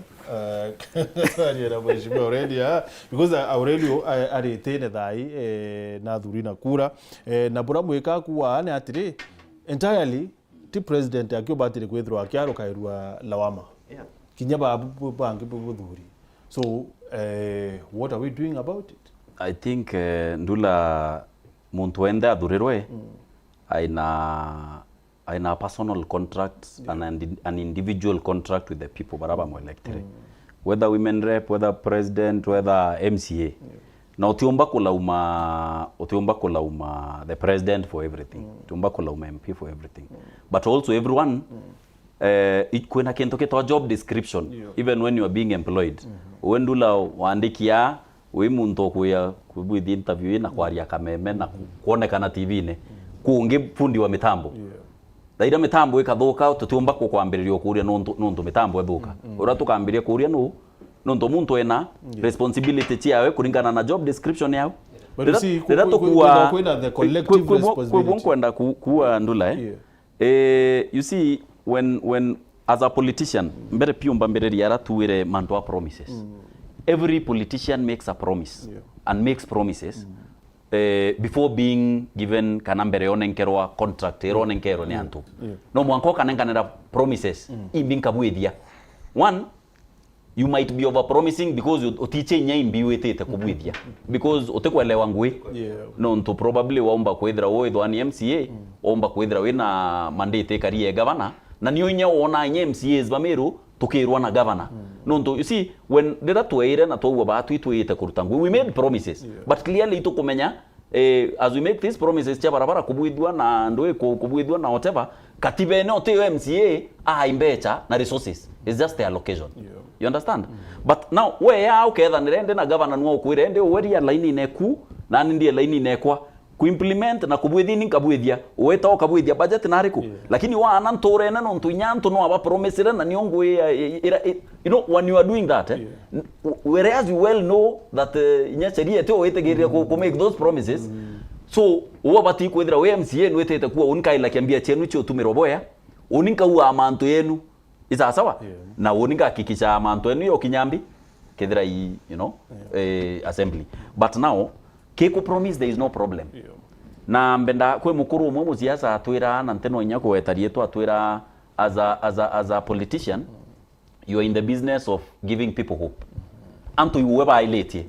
uh, ariera mheshimiwa Aurelia, because Aurelio, uh, aritene thai, eh, na thuri na kura. Eh, na bura mwika kuwa ni atiri, entirely, ti president akiubatire kwithirwa akiarukairua lawama. Yeah. Kinya ba, bu-, bu-, bangi bu-, buthuri. So, eh, what are we doing about it? I think, eh, ndula muntu wenthe athurirwe, aina, aina personal contract, an, an individual contract with the people bara bamwelectire. Whether women rep, whether president, whether M C A. Na utiumba kulauma, utiumba kulauma the president for everything. Utiumba kulauma M P for everything. But also everyone, eh, i-, kwina kintu kitwa job description, even when you are being employed. We ndula wandikia, wi muntu ukuya kubwithia interview na kwaria kameme na ku-, kuonekana T V-ini. Kungi fundi wa mitambo. Thaira mitambo ikathuka, tutiumba kukwambiriria ukuria nontu, nontu mitambo ithuka. Uria tukambiria kuria nu, nontu muntu ena responsibility ciawe kuringana na job description yao. But you see, rira tukua, kwina the collective responsibility. Kwi-, kwi-, kwi-, nkwenda ku-, kuua ndula, eh? Eh, you see, when, when, as a politician, mbere piu mbambiriria ara tuire mantu a promises. Every politician makes a promise and makes promises. Eh, before being given kana mbere yonenkerwa contract, ironenkerwe ni antu. No mwanka ukanenkanira promises, imbi nkabwithia. One, you might be over promising because ut-, utiche inya imbi witite kubwithia. Because utikwelewa ngui. Nontu probably waumba kwithira withwa ni M C A, waumba kwithira wina mandate ikari ya governor, na nio inya wona inya M C As ba Meru, tukirwa na governor. Nontu, you see, when, rira tweire na twaua baatwi twiyite kuruta ngui, we made promises. But clearly itukumenya, eh, as we make these promises cia barabara kubwithua na ndui ku-, kubwithua na whatever, katibene utio M C A ai mbecha na resources. It's just the allocation. You understand? But now, we ya ukethanire ndi na governor nwa ukwire ndi uwe ria line-ini eku, nani ndie line-ini ekwa. Kuimplement na kubwithia ni nkabwithia, weta ukabwithia budget na ariku? Lakini waana nturene nontu inya antu no aba promisire na nio ngui ya, ya, ira, i-, you know, when you are doing that, eh, n-, w-, whereas you well know that, eh, inya sheria etio witigirire ku, ku make those promises. So, uwe bati kwithira wi M C A nwitite kuwa, uni nkaila kiambia cienu cio utumirwa boya, uni nkauaa mantu yenu. Isawa sawa? Na uni ngahakikisha mantu enu yokinya mbi, kethira i, you know, eh, assembly. But now, kiku promise, there is no problem. Na mbenda, kwi mukuru umwe musiasa atwira, na nte no inya kuweta rietwa, atwira, as a, as a, as a politician, you are in the business of giving people hope. Antu iwe bailitie.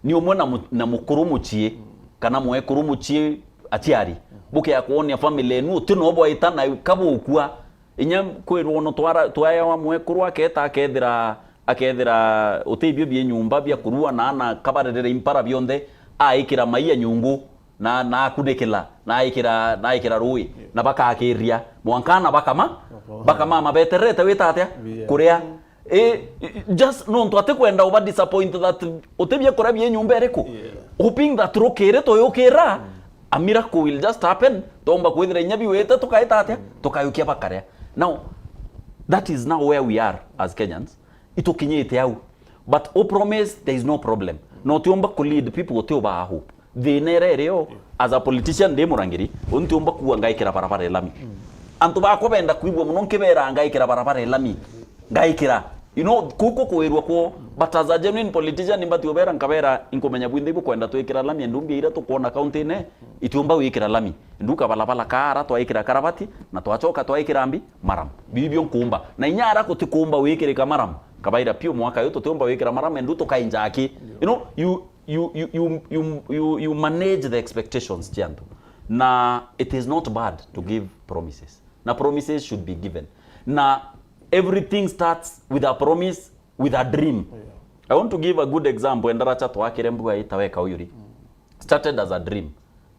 Ni umwe na mu-, na mukuru mucii, kana mwekuru mucii aciari. Bukea kwonia family enu, uti no bwaita na kabukua. Inya kwirwo no twara, twaewa mwekuru aketa akethira, akethira utibio bie nyumba bia kurua na ana kabarerere impara bionthe, aikira maia nyungu, na, na akunikila, na aikira, na aikira rui, na bakakiria, mwanka na bakama, bakama mabetererete wita atia? Kuria. Eh, just nontu atikwenda uba disappoint that utibia kuria bie nyumba iriku. Hoping that rukiri tuyukira, a miracle will just happen. Tomba kwithira inya biwite tukaita atia? Tukayukia bakaria. Now, that is now where we are as Kenyans. Itukinyite au. But u promise, there is no problem. No utiumba ku lead people utiubaa hope. Thina iria irio, as a politician ndi Murangiri, untiumba kuuga ngaikira barabara ilami. Antu bakwa benda kwigua muno nkibera ngaikira barabara ilami. Ngaikira. You know, kuku kwirwa kwo, but as a genuine politician, nimbati ubera nkabera, inkumenya bwinthe ibukwenda twikira lami, endu mbia iria tukwona county-ine, itiumba wikira lami. Endu kabalabala kaara twaikira karabati, na twachoka twaikira mbi, maram. Bibio nkumba. Na inya ara gutikumba wikirika maram, kabaira piu mwaka uyu tutiumba wikira maram, endu tukainja aki. You know, you, you, you, you, you, you, you manage the expectations cia antu. Na it is not bad to give promises. Na promises should be given. Na everything starts with a promise, with a dream. Yeah. I want to give a good example. Endaracha twakire mbua itawe Kauyuri. Started as a dream.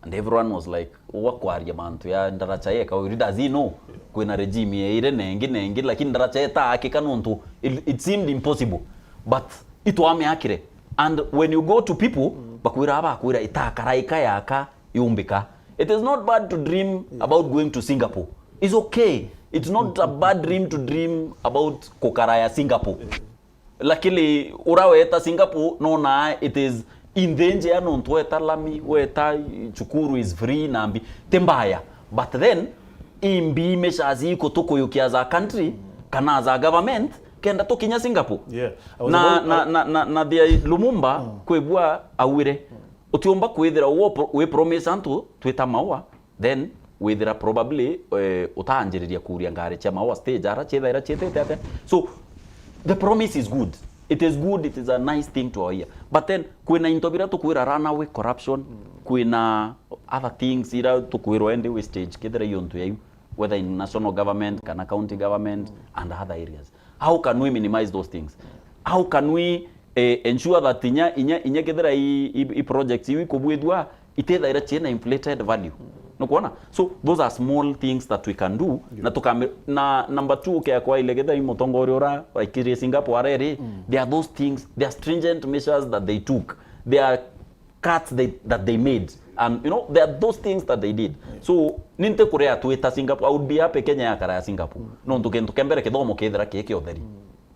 And everyone was like, "Uwa kwaria mantu ya ndaracha ye Kauyuri, does he know?" Kwina regime ye ire nengi nengi, lakini ndaracha itaakika nontu it, it seemed impossible. But itwamiakire. And when you go to people, bakwira, bakwira itakaraika yaka yumbika. It is not bad to dream about going to Singapore. It's okay. It's not a bad dream to dream about kukaraya Singapore. Lakini ura weta Singapore, nona it is in danger, nontu weta lami, weta cukuru is free na mbi. Ti mbaya. But then, imbi measures iko tukuyukia as a country, kana as a government, kenda tukinya Singapore? Yeah. I was Na, about, na, na, na, na thia Lumumba, kwigua awire. Utiumba kwithira wo pro-, wi promise antu twita maua, then withira probably, eh, utaanjiriria kuria ngari cia maua stage ara ciethaira cietete atia. So, the promise is good. It is good, it is a nice thing to hear. But then, kwina into bira tukwira run away corruption, kwina other things ira tukwirwa endi wastage, kethira iyo ntu yaiu, whether in national government, kana county government, and other areas. How can we minimize those things? How can we, eh, ensure that inya, inya, inya kethira i, i, i projects iu ikubwithua, itethaira ciina inflated value? Nukwona? So, those are small things that we can do. Yeah. Na tukami-, na number two, ukea kwaile kethira i mutongoria ura waikirie Singapore areri, there are those things, there are stringent measures that they took. There are cuts they, that they made. And, you know, there are those things that they did. Yeah. So, ninte kuria twita Singapore, I would be happy Kenya yakara ya Singapore. Nontu kintu kia mbere kithomo kethira ki kia utheri.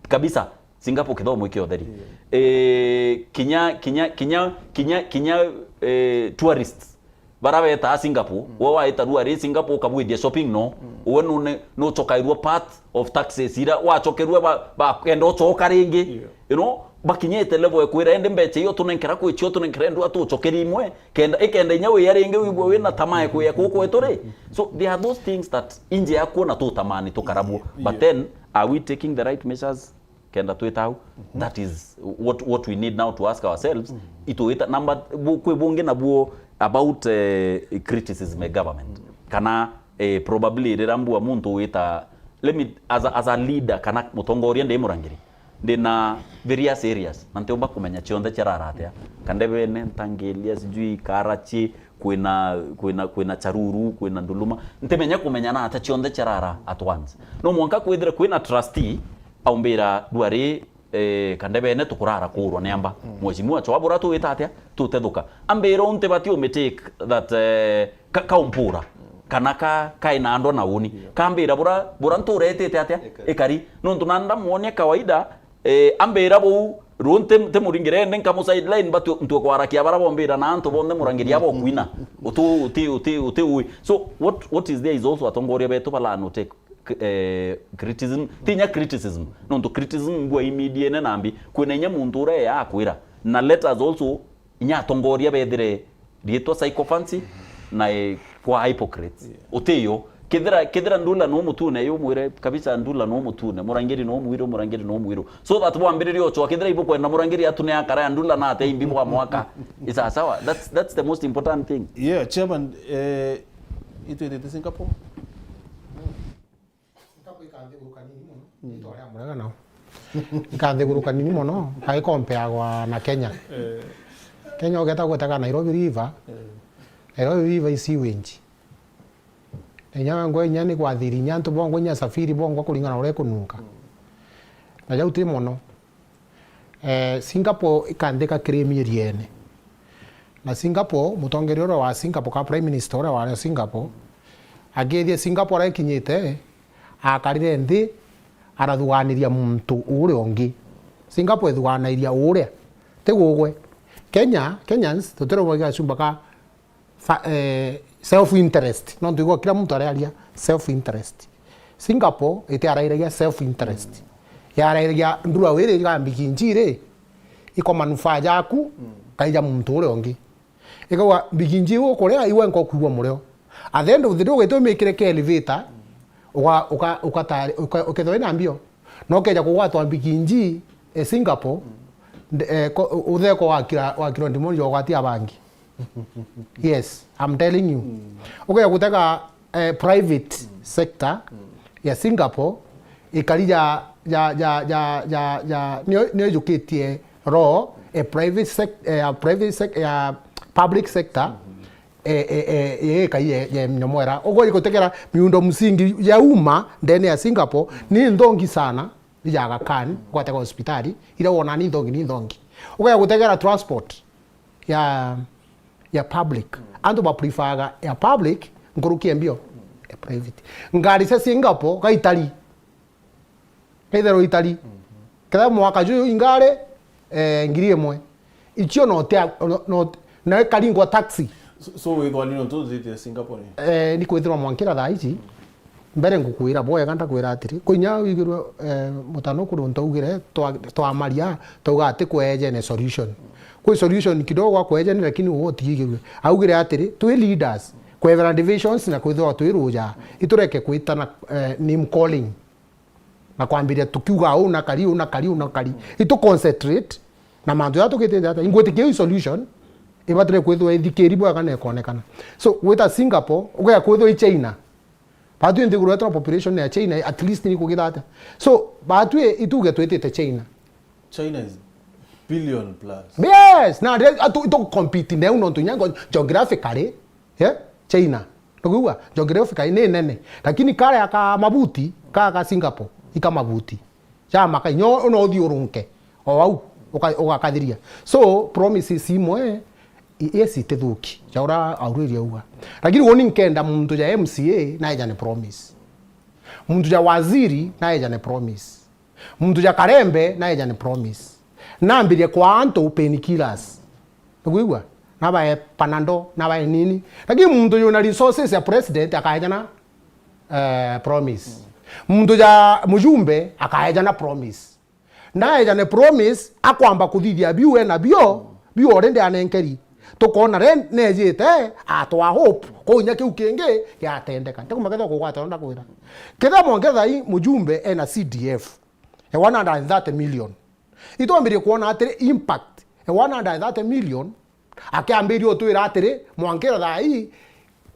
Kabisa, Singapore kithomo iki utheri. Yeah. Eh, kinya, kinya, kinya, kinya, kinya, eh, tourists bara betaa Singapore, we waita rua ri Singapore ukabwithia shopping no, we nune, nuchokairua part of taxes ira wachokerua ba, ba kenda uchoka ringi. Yeah. You know, bakinyite level ya kwira, "Ende mbecha iyo tunenkera kwichio, tunenkera ndua tuchokeri imwe, kenda, ikenda inya wiya ringi wigwe wina tamaa ya kwiya kuku wetu ri." So there are those things that inje ya kuona tutamani tukarabwo. Yeah. But then, are we taking the right measures? Kenda twita au. That is what, what we need now to ask ourselves. Itwita number bu-, kwi bungi nabuo about, eh, criticism ya government. Kana, eh, probably rira mbua muntu wita, let me, as a, as a leader, kana mutongoria ndi Murangiri, ndina various areas, na ntiumba kumenya cionthe cirara atia. Kandebene, Ntangiria, sijui Karachi, kwina, kwina, kwina Charuru, kwina Nduluma. Ntimenya kumenya na atia cionthe cirara at once. No mwanka kwithire kwina trustee, aumbira, "Ndwari, eh, Kandebene tukurara kurwa ni amba. Mheshimiwa, chwabura tuwita atia? Tutethuka." Ambira, "Untu bati umitake that, eh, ka-, kaumpura. Kana ka-, kaina andwa na uni." Kambira, "Bura, bura nturetete atia? Ikari. Ikari." Nontu na ndamwonia kawaida, eh, ambira bou, ru nti, nti muringire, ndi nkamu sideline, but ntue kwarakia bara bombira na antu bonthe Murangiri abo kwina. Utu, uti, uti, uti ui. So, what, what is there is also atongoria betu balano take eh, criticism, ti inya criticism, nontu criticism mbua imidiene nambi, kwina inya muntu uria eya akwira, na let us also, inya atongoria bethire riitwa sycophancy na, eh, kwa hypocrites. Yeah. Utiyo, kethira, kethira Ndula no mutune, yumwire kabisa Ndula no mutune, Murangiri no mwiru, Murangiri no mwiru. So that bwambiririe uchoa, kethira ibukwenda Murangiri atune akara ya Ndula na ate imbi bwa mwaka. Isasawa. That's, that's the most important thing. Yeah, chairman, eh, itwitite Singapore. Ntakwika nthiguru kanini mono. Mm. Itwa ria Murega nao. Ika nthiguru kanini mono, kaikompeagwa na Kenya. Eh. Kenya ugeta gwetaga Nairobi River. Eh. Nairobi River i sewage. Na inya wengwa inya ni kwathiri inya antu bongwa inya safiri bongwa kuringana na uria ikununka. Mm. Na jau ti mono. Eh, Singapore ikanthika kiri mieri ene. Na Singapore, mutongeria uria wa Singapore, ka Prime Minister uria wari Singapore, akithia Singapore aria ikinyite, akarire nthi, arathuganiria muntu uria ungi. Singapore ithuganairia uria, ti gugwe. Kenya, Kenyans, tutiraumagia gacumba ka fa-, eh, self interest. Nontu igwa kila muntu arearia self interest. Singapore itiarairagia self interest. Yarairagia ndura wiri ga Big G ri, iko manufaa jaku, kaija muntu uria ungi. Ikauga Big G ukuria, iwe nkokuigua murio. At the end of the day, ugite umikire ke elevator, uga-, uka-, ukatari-, uka-, ukethwa wina mbio. No ukeja kugwatwa Big G e Singapore, nde-, eh, ko-, u-, utheko wakira, wakirwa ndimoni ya ugwatia bangi. Yes, I'm telling you. Ukeja gutega, eh, private sector ya Singapore, ikari ya, ya, ya, ya, ya, ya, nio, nio ijukitie ro, eh, private sec-, eh, ya private sec-, ya public sector, eh, eh, eh, eh, ikai ye, ye nyomwera. Ugo igutegera miundo msingi ya umma ndene ya Singapore ni nthongi sana, ni ya Aga Khan, gwatega hospitali, ira wona ni nthongi, ni nthongi. Ugeja gutegera transport ya, ya public. Antu ba preferga ya public nkuruki ya mbio, ya private. Ngari cia Singapore gaitari. Kethirwa itari. Kethirwa mwaka juju ingari, eh, ngiri imwe. Icio no te, no, no, na ikaringwa taxi. So, so withwa ni nontu uthitie Singapore ni? Eh, ni kwithirwa mwankira thaa ici. Mbere ngukwira bwega, ndakwira atiri, kwi inya wigirwe, eh, mutano kuru ntaugire, twa-, twamaria, twauga ati kweejene solution. Kwi solution kidogo akweejene, lakini ugo utigigirwe. Augire atiri, twi leaders, kwethira divisions na kwithirwa twi ruja, itureke kwitana, eh, name calling. Na kwambiria tukiuga uu na kari, uu na kari, uu na kari. Itu concentrate na mantu jaria tukitite ata. Ingwitikia iu solution ibatire kwithirwa ithikiri bwega na ikonekana. So, gwita Singapore, ugea kwithirwa i China. Batwi nthiguru yetu na population ya China, at least ni kugitha atia. So, batwi ituge twitite China. China is billion plus. Yes, na atu, itu compete neu nontu inya ngo-, geographically, eh, China. Ndukwigua? Geographically ni nene. Lakini karia ka mabuti, ka, ka Singapore, ika mabuti. Jamaka, inya una uthi urunke. O au, uka-, ugakathiria. So, promises imwe, i-, yes, itithuki. Ja ura auriri auga. Lakini woni nkenda muntu ja M C A, naeja ni promise. Muntu ja waziri, naeja ni promise. Muntu ja Karembe, naeja ni promise. Nambirie kwa antu painkillers. Ndukwigua? Nabae Panadol, nabae nini. Lakini muntu yuna resources ya president akaejana, eh, promise. Muntu ja mujumbe akaejana promise. Naejane promise akwamba kuthithia biu ena bio, biu already anenkeri. Tukona rent nejite, atwa hope, kou inya kiu kingi giatendeka. Ntikumenya kethirwa kugwata uria ndakwira. Kethirwa mwanke thai mujumbe ena C D F, e one hundred and thirty million. Itwambirie kwona atiri impact, e one hundred and thirty million, akiambiria utwira atiri, mwankira thai,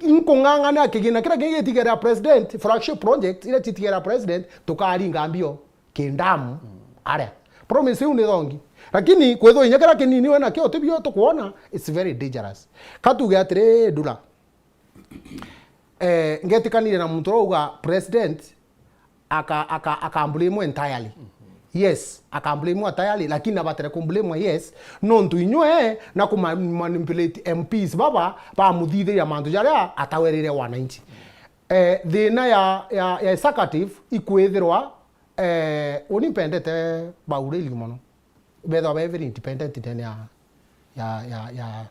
nkung'ang'ana kigina kiria kingi gitigera president, flagship project iria citigera president, tukaringa mbio kindamu aria. Promise iu ni thongi. Lakini kwithwa inya kiria kinini we nakio utibio tukwona, it's very dangerous. Ka tuge atiri, Ndula, eh, ngetikanire na muntu urauga president aka, aka, aka blame entirely. Yes, aka blame entirely, lakini abatere ku blame, yes, nontu inywe na ku ma-, manipulate M Ps baba bamuthithiria mantu jaria atawerire wananchi. Eh, thina ya, ya, ya executive ikwithirwa, eh, uni mpendete bauriri mono. Bethwa be very independent ndene ya, ya, ya, ya,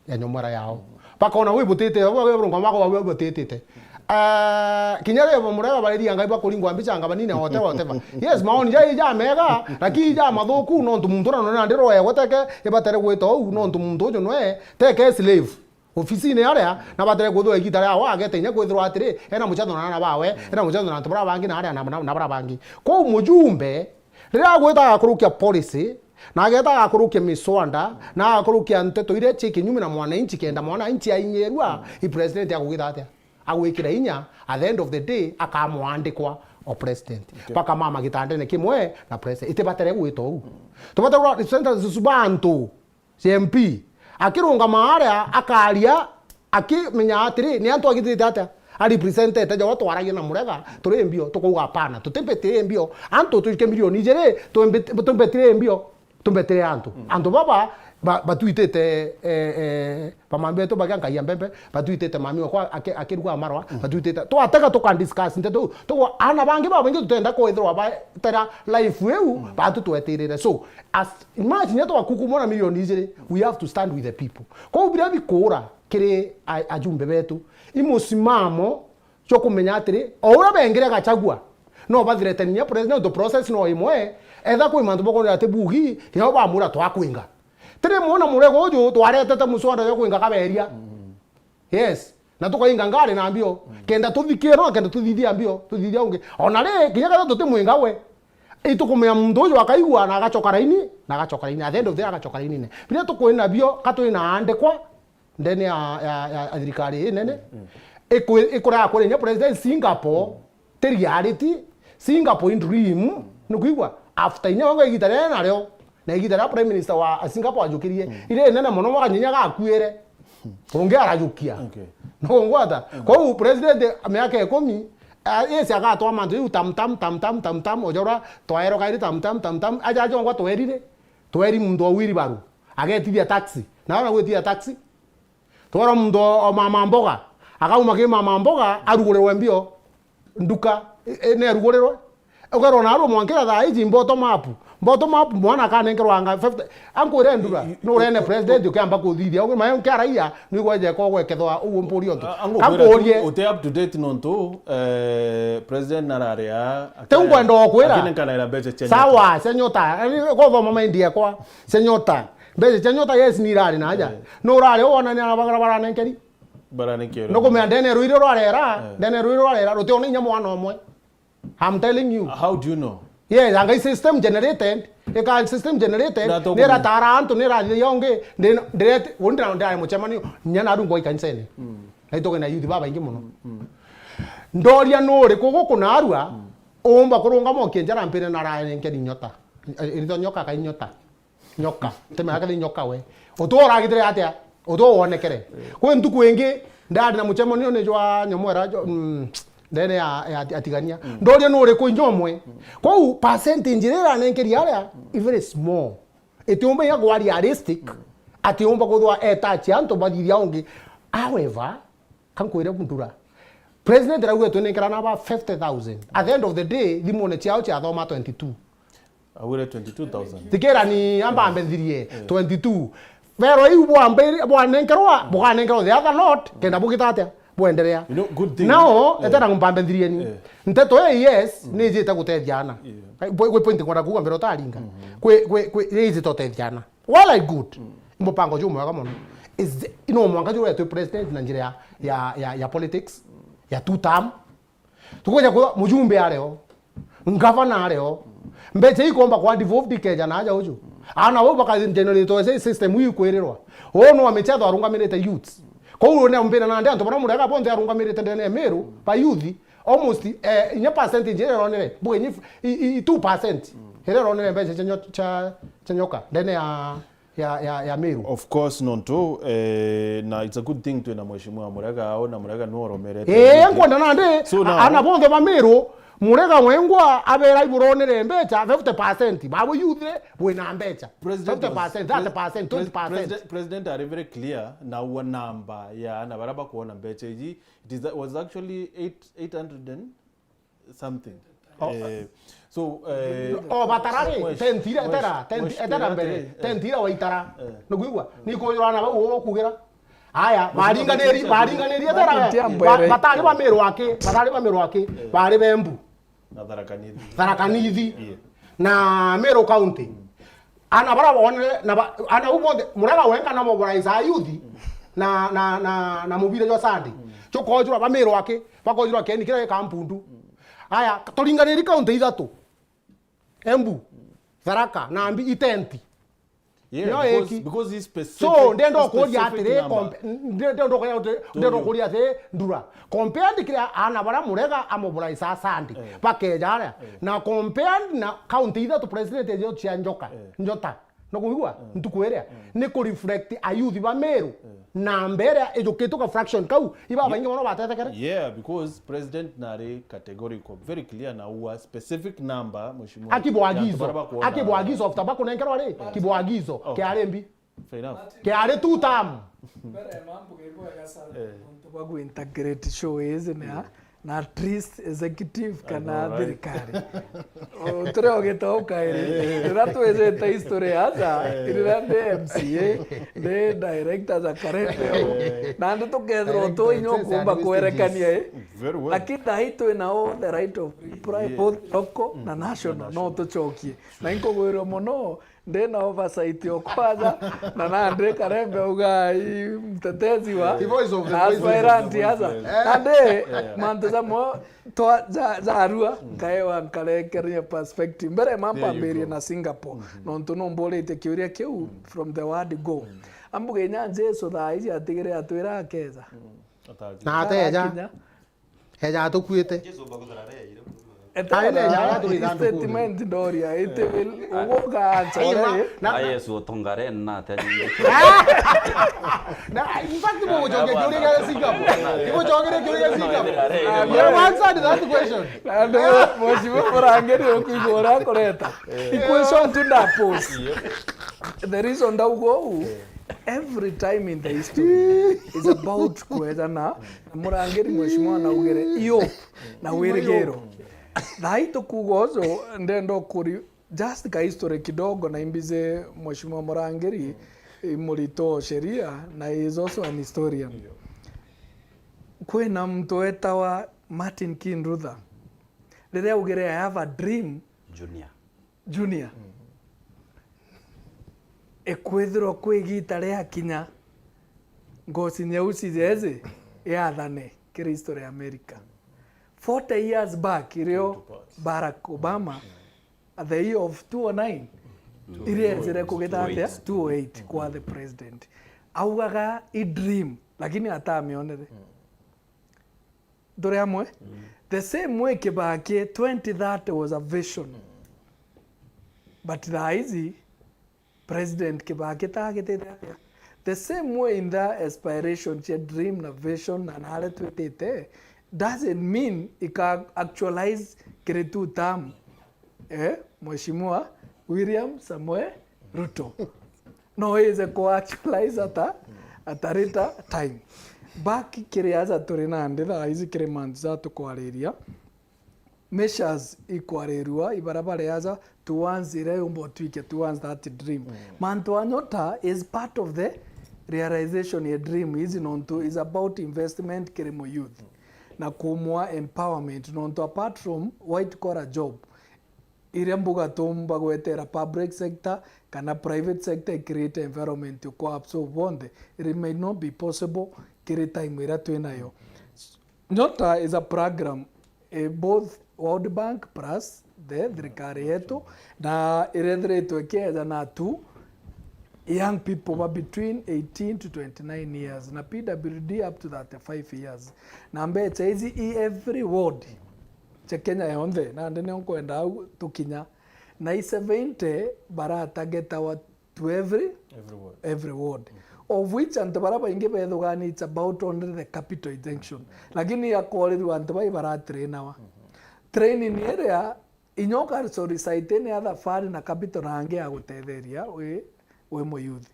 ya nyomwera yao. Bakona wi butite, wi burunga mako wi butitite. Ah, kinya ri bo murega bariria Ngai bakuringwa mbica anga banine wote wote ba. Yes, maoni ja ija mega, lakini ja mathuku nontu muntu na none nandi roe goteke, ibatere gwita uu nontu muntu uju nwe teke slave. Ofisine aria, na batere kwithirwa igita riao agete inya kwithirwa atiri, ena muchatho na ana bawe, ena muchatho na antu baria bangi na aria na, na, na baria bangi. Kou mujumbe, riria agwita agakurukia policy, na ageta agakurukia miswanda, na agakurukia nteto iria ci kinyume na mwananchi, kenda mwananchi ainyirua, i president agugita atia? Agwikira inya, at the end of the day, akamwandikwa o president. Okay. Bakamama gitandene kimwe na president. Itibatere gwita uu. Tubatere gwa representatives ba antu. C M P, akirungama aria, akaria, akimenya atiri, ni antu agitite atia? Arepresentete, ja uria twaragia na murega, turi mbio, tukauga, "Hapana, tutimbitire mbio, antu twike milioni ijiri, tumbi-, tumbitire mbio, tumbitire antu." Mm. Antu baba, Ba-, batwitite, eh, eh, bamami betu bagia nkaia mbembe, batwitite mami wakwa aki-, akiruga marwa, mm, batwitite. Twatega tuka discuss nteto iu. Tugo ana bangi babaingi tutenda kwithirwa batera life iu, mm, batu twetirire. So, as, imagine twakukumwa na milioni ijiri, we have to stand with the people. Kou biria bikura kiri a-, ajumbe betu, i musimamo jwa kumenya atiri, o uria bengire Gachagua, no bathreatenia president, nontu process no imwe, etha kwi mantu bakwonera ati bugi, kinya bamwira twakwinga. Tiri mwona Murega uju twaretete muswada jwa kwinga Kaberia. Mm. Yes. Na tukainga ngari na mbio. Mm. Kenda tuthikirwa, kenda tuthithia mbio, tuthithia ungi. Ona ri, kinya kenda tutimwinga we, itukumenya muntu uju akaigua na agacoka raini, na agacoka raini. At the end of the day, agacoka raini. Biria tukwina bio, ka twina andikwa, ndene ya, ya, ya, ya thirikari inene. Mm. Ikwi-, ikuraga kuri inya president Singapore, mm, ti reality. Singapore in dream, mm, nukwigua? After inya wangu igita riri nario, na igita ria prime minister wa Singapore ajukirie, mm, iri inene mono, mwanka nyinya gakuire. Ungi arajukia. Okay. Nungwata? Mm. Kwou president miaka ikumi, a-, isi agatwa mantu iu tam tam, tam tam, tam tam, ojora twaero kairi tam tam, tam tam, aja jongwa twerire, tweri muntu wa wheelbarrow, agetithia taxi. Na ona gwitithia taxi, Twara muntu o, o mama mboga, akauma ki mama mboga, arugurirwe mbio nduka, i-, i-, ni arugurirwe. Ukerwa naarua mwankira thaa iji bottom up. Bottom up, mwana akanenkerwa anga fifty. Ankwire ndura, i-, i-, nurene i-, president ukiamba kuthithia. Ugu mayo nkiaraia, nwigwa eje ko gwekethwa uguo mpuri ontu. A-, angukwira tu, kankurie. Uti up to date nontu, eh, president nararia, tiu ngwenda okwira. Akinenkanira mbeca cia nyota. Sawa, cia nyota. Yaani, gothoma mind yakwa. Cia nyota. Mbeca cia nyota, yes, ni irari na aja. Eh. No urari wona ni arabagara baranenkeri. Baranenkeri. No kumenya ndene rwiri rwarera, eh, ndene rwiri rwarera, rutiona inya mwana omwe. I'm telling you. How do you know? Yes, anga i system generated, ika system generated, nira tara antu, nira thia onge, ndire, undi na ndire muchemanio, nya na rungo ikanisene. Mm. Na itoke na youth baba ingi muno. Mm, mm. Ndoria no ri kugu kunarua, mm, umba kurungama okienjera mpire na ranenkeri nyota. Irito nyoka kai nyota. Nyoka. Ntimenya kethira nyoka we. Utu uragitire atia? Utu wonekere. Eh. Kwi ntuku ingi, ndari na muchemanio ni jwa nyomwera, jo-, mm, ndene ya, ya ati-, atigania. Mm. Ndoria nuri kwi nyomwe. Mm. Kwou percentage iria iranenkeria aria, mm, i very small. Itiumba inya kwa realistic, mm, atiumba kuthwa etouch antu bathithia ungi. However, kankwire ndura. President rauga twinenkera na ba fifty thousand. At the end of the day, thimune ciao ciathoma twenty-two. Augire twenty-two thousand. Thikira ni amba ambethirie, eh, twenty-two. Vero iu bwambiri-, bwanenkerwa, mm, buganenkerwa the other lot, kenda bugita atia? Bwenderea. You know, good thing. Nao, eh, etera mpambethirie ni. Eh. Nteto ii, yes, mm, ni ijite gutethia ana. Yeah. Gwi, gwi point ngwenda kuuga mbere utaringa. Mm-hmm. Gwi, gwi, gwi, ni ijite gutethia ana. Well and good. Mm. Mupango jumwega mono. Is the, no mwanka juria twi president na njira ya, ya, ya, ya politics, ya two term. Tukwija kwithwa mujumbe ari o, ngavana ari o, mbeca ikomba kwa devolved ikeja na aja uju. Ana bau baka generate ese system iu ikwirirwa. Uu no amichetho arungamirite youths. Kou ne mpira nandi antu baria Murega bonthe arungamirite ndene ya Meru, ba youth, almost, eh, inya percentage iria ironere, mbuga inya i, i, i two percent iria ironere mbeca cia nyo-, cia, cia nyoka ndene ya ya, ya, ya Meru. Of course, nontu, eh, na it's a good thing twina Mheshimiwa Murega au, na Murega niwe uromerete. Eh, nkwenda nandi, so a-, now, ana bonthe ba Meru, Murega wengwa abera iburonere mbeca fifty percent, babo youth bwina mbeca. President was, fifty percent, thirty percent, pres-, twenty percent. President, President ari very clear na ua namba ya ana baria bakuona mbeca iji. It is, was actually eight, eight hundred and something. Oh. Eh, so, eh, oh, batara ri, mwesh-, tent ira mwesh-, etera, tent mwesh-, etera mbere, atiri, eh, tent ira waitara. Eh. Nukwigua? Ni kujura na bau ukugira. Aya, baringaniri, baringaniri etera. Ba-, batari ba Meru aki, batari ba Meru aki, eh, bari bembu. Na Tharaka Nithi. Tharaka Nithi. Yeah. Na Meru County. Mm. Ana bara bonere, na ba-, ana u bonthe, Murega wenka na mobilize a youth, na, na, na, na mubira jwa Sunday. Mm. Jukojura, ba Meru aki, bakojura keni kira gika mpundu. Mm. Aya, turinganiri kaunti ithatu. Embu, Tharaka, na mbi itenti. Yeah, nio because, eki. Because he's specific, so, ndenda kuria specific atiri, number. Comp-, nde-, ndenda kuria atiri, ndenda kuria atiri, ndura. Compared kiria ana bara Murega amobilize a Sunday. Eh. Bakeja aria. Eh. Na compared na county ithatu president ejo cia njoka. Eh. Njota. No kuigua? Mm. Ntuku iria, mm, ni ku reflect a youth ba Meru, mm, namba iria ijukitwe ka fraction kau, iba baingi mono batetekere. Yeah, because president nari categorical, very clear na ua specific number, mheshimiwa. Akibwa agizo. Akibwa agizo after bakunenkerwa ri, kibwa agizo, okay, kia rimbi. Fair enough. Kiari two term. Mbere ya mambo gaibo wega sana. Eh. Nontu bwa gwintegrate show izi na, na at least executive kana thirikari. O, turi o gitau kairi. Riria twizite history aja, riria ndi M C A, ndi director za Karete. Na ndi tukethirwa tu inya ukumba kwerekania, eh. Very well. Lakini thaa ii twina all the right of reply, both local na national, no tucokie. Na inkugwirwa mono, ndi na oversight o kwaja, na nandi Karembe uga i mtetezi wa aspirant aja. Na ndi mantu jamwe twa ja, ja arua, nkaewa nkarekeria perspective. Mbere mampambirie na Singapore, nontu numburitie kiuria kiu from the word go. Ambuge inya Jesu thaa iji atigire atwira akeza. Na ateja. Eja atukuite. Aile ya ya turi thandu kuri. Statement ndoria iti uguka answer. Ai, ma- na- Ai, Yesu utongaren na tena. Na in fact, ibo uchoke kiuria kia Singapore. Ibo uchoke kiuria kia Singapore. You have answered that question. Andu, mheshimiwa Murangiri, ukwigua uria akureta. Equation tu nda pose. The reason ndauga uu, every time in the history is about kwethana na Murangiri, mheshimiwa naugire iyo na wirigiro. Thaa ii tukuuga uju, ndenda ukuri just ka history kidogo na imbize mheshimiwa Murangiri, i murito o sheria na he is also an historian. Kwina muntu wetawa Martin King Luther. Riria augire, "I have a dream." Junior. Junior. Ikwithirwa kwi igita riakinya ngoci nyeusi jezi yathane kiri history ya America. Forty years back, irio Barack Obama, at the year of two oh nine, iria ejire kugita atia? Two oh eight kwa the president. Augaga i dream, lakini atamionere. Turi amwe? The same way Kibaki, twenty thirty was a vision. But thaa ici, President Kibaki tagitite atia? The same way in the aspiration cia dream na vision na nare twitite, doesn't mean ika actualize kiri two term. Eh, Mheshimiwa William Samoei Ruto. No ize ku actualize ata, at a later time. Back kiri aja turi nandi thaa ici kiri mantu ja tukwariria. Measures ikwarirua, ibarabara aja towards iria yumba utwike towards that dream. Mantu a Nyota is part of the realization ya dream. Ici nontu is about investment kiri mu youth. Na kumwa empowerment. Nontu apart from white collar job, iria mbuga tumba gwetera public sector kana private sector i create environment yo kwa absorb bonthe, it may not be possible kiri time iria twi nayo. Nyota is a program, eh, both World Bank plus the thirikari yetu, na irethiritwe ikiejana tu young people ba between eighteen to twenty-nine years, na P W D up to thirty-five years. Na mbecha ici i every ward cia Kenya yonthe, nandi nio nkwenda au tukinya. Na i seventy baratagetawa to every, every ward. Every ward. Of which antu baria baingi bethugani it's about only the capital injection. Lakini akorirua antu bai baratrainawa. Training iria Inyoka, sorry, site ni ya thabari na capital na angi ya gutetheria wi, wi mu youth.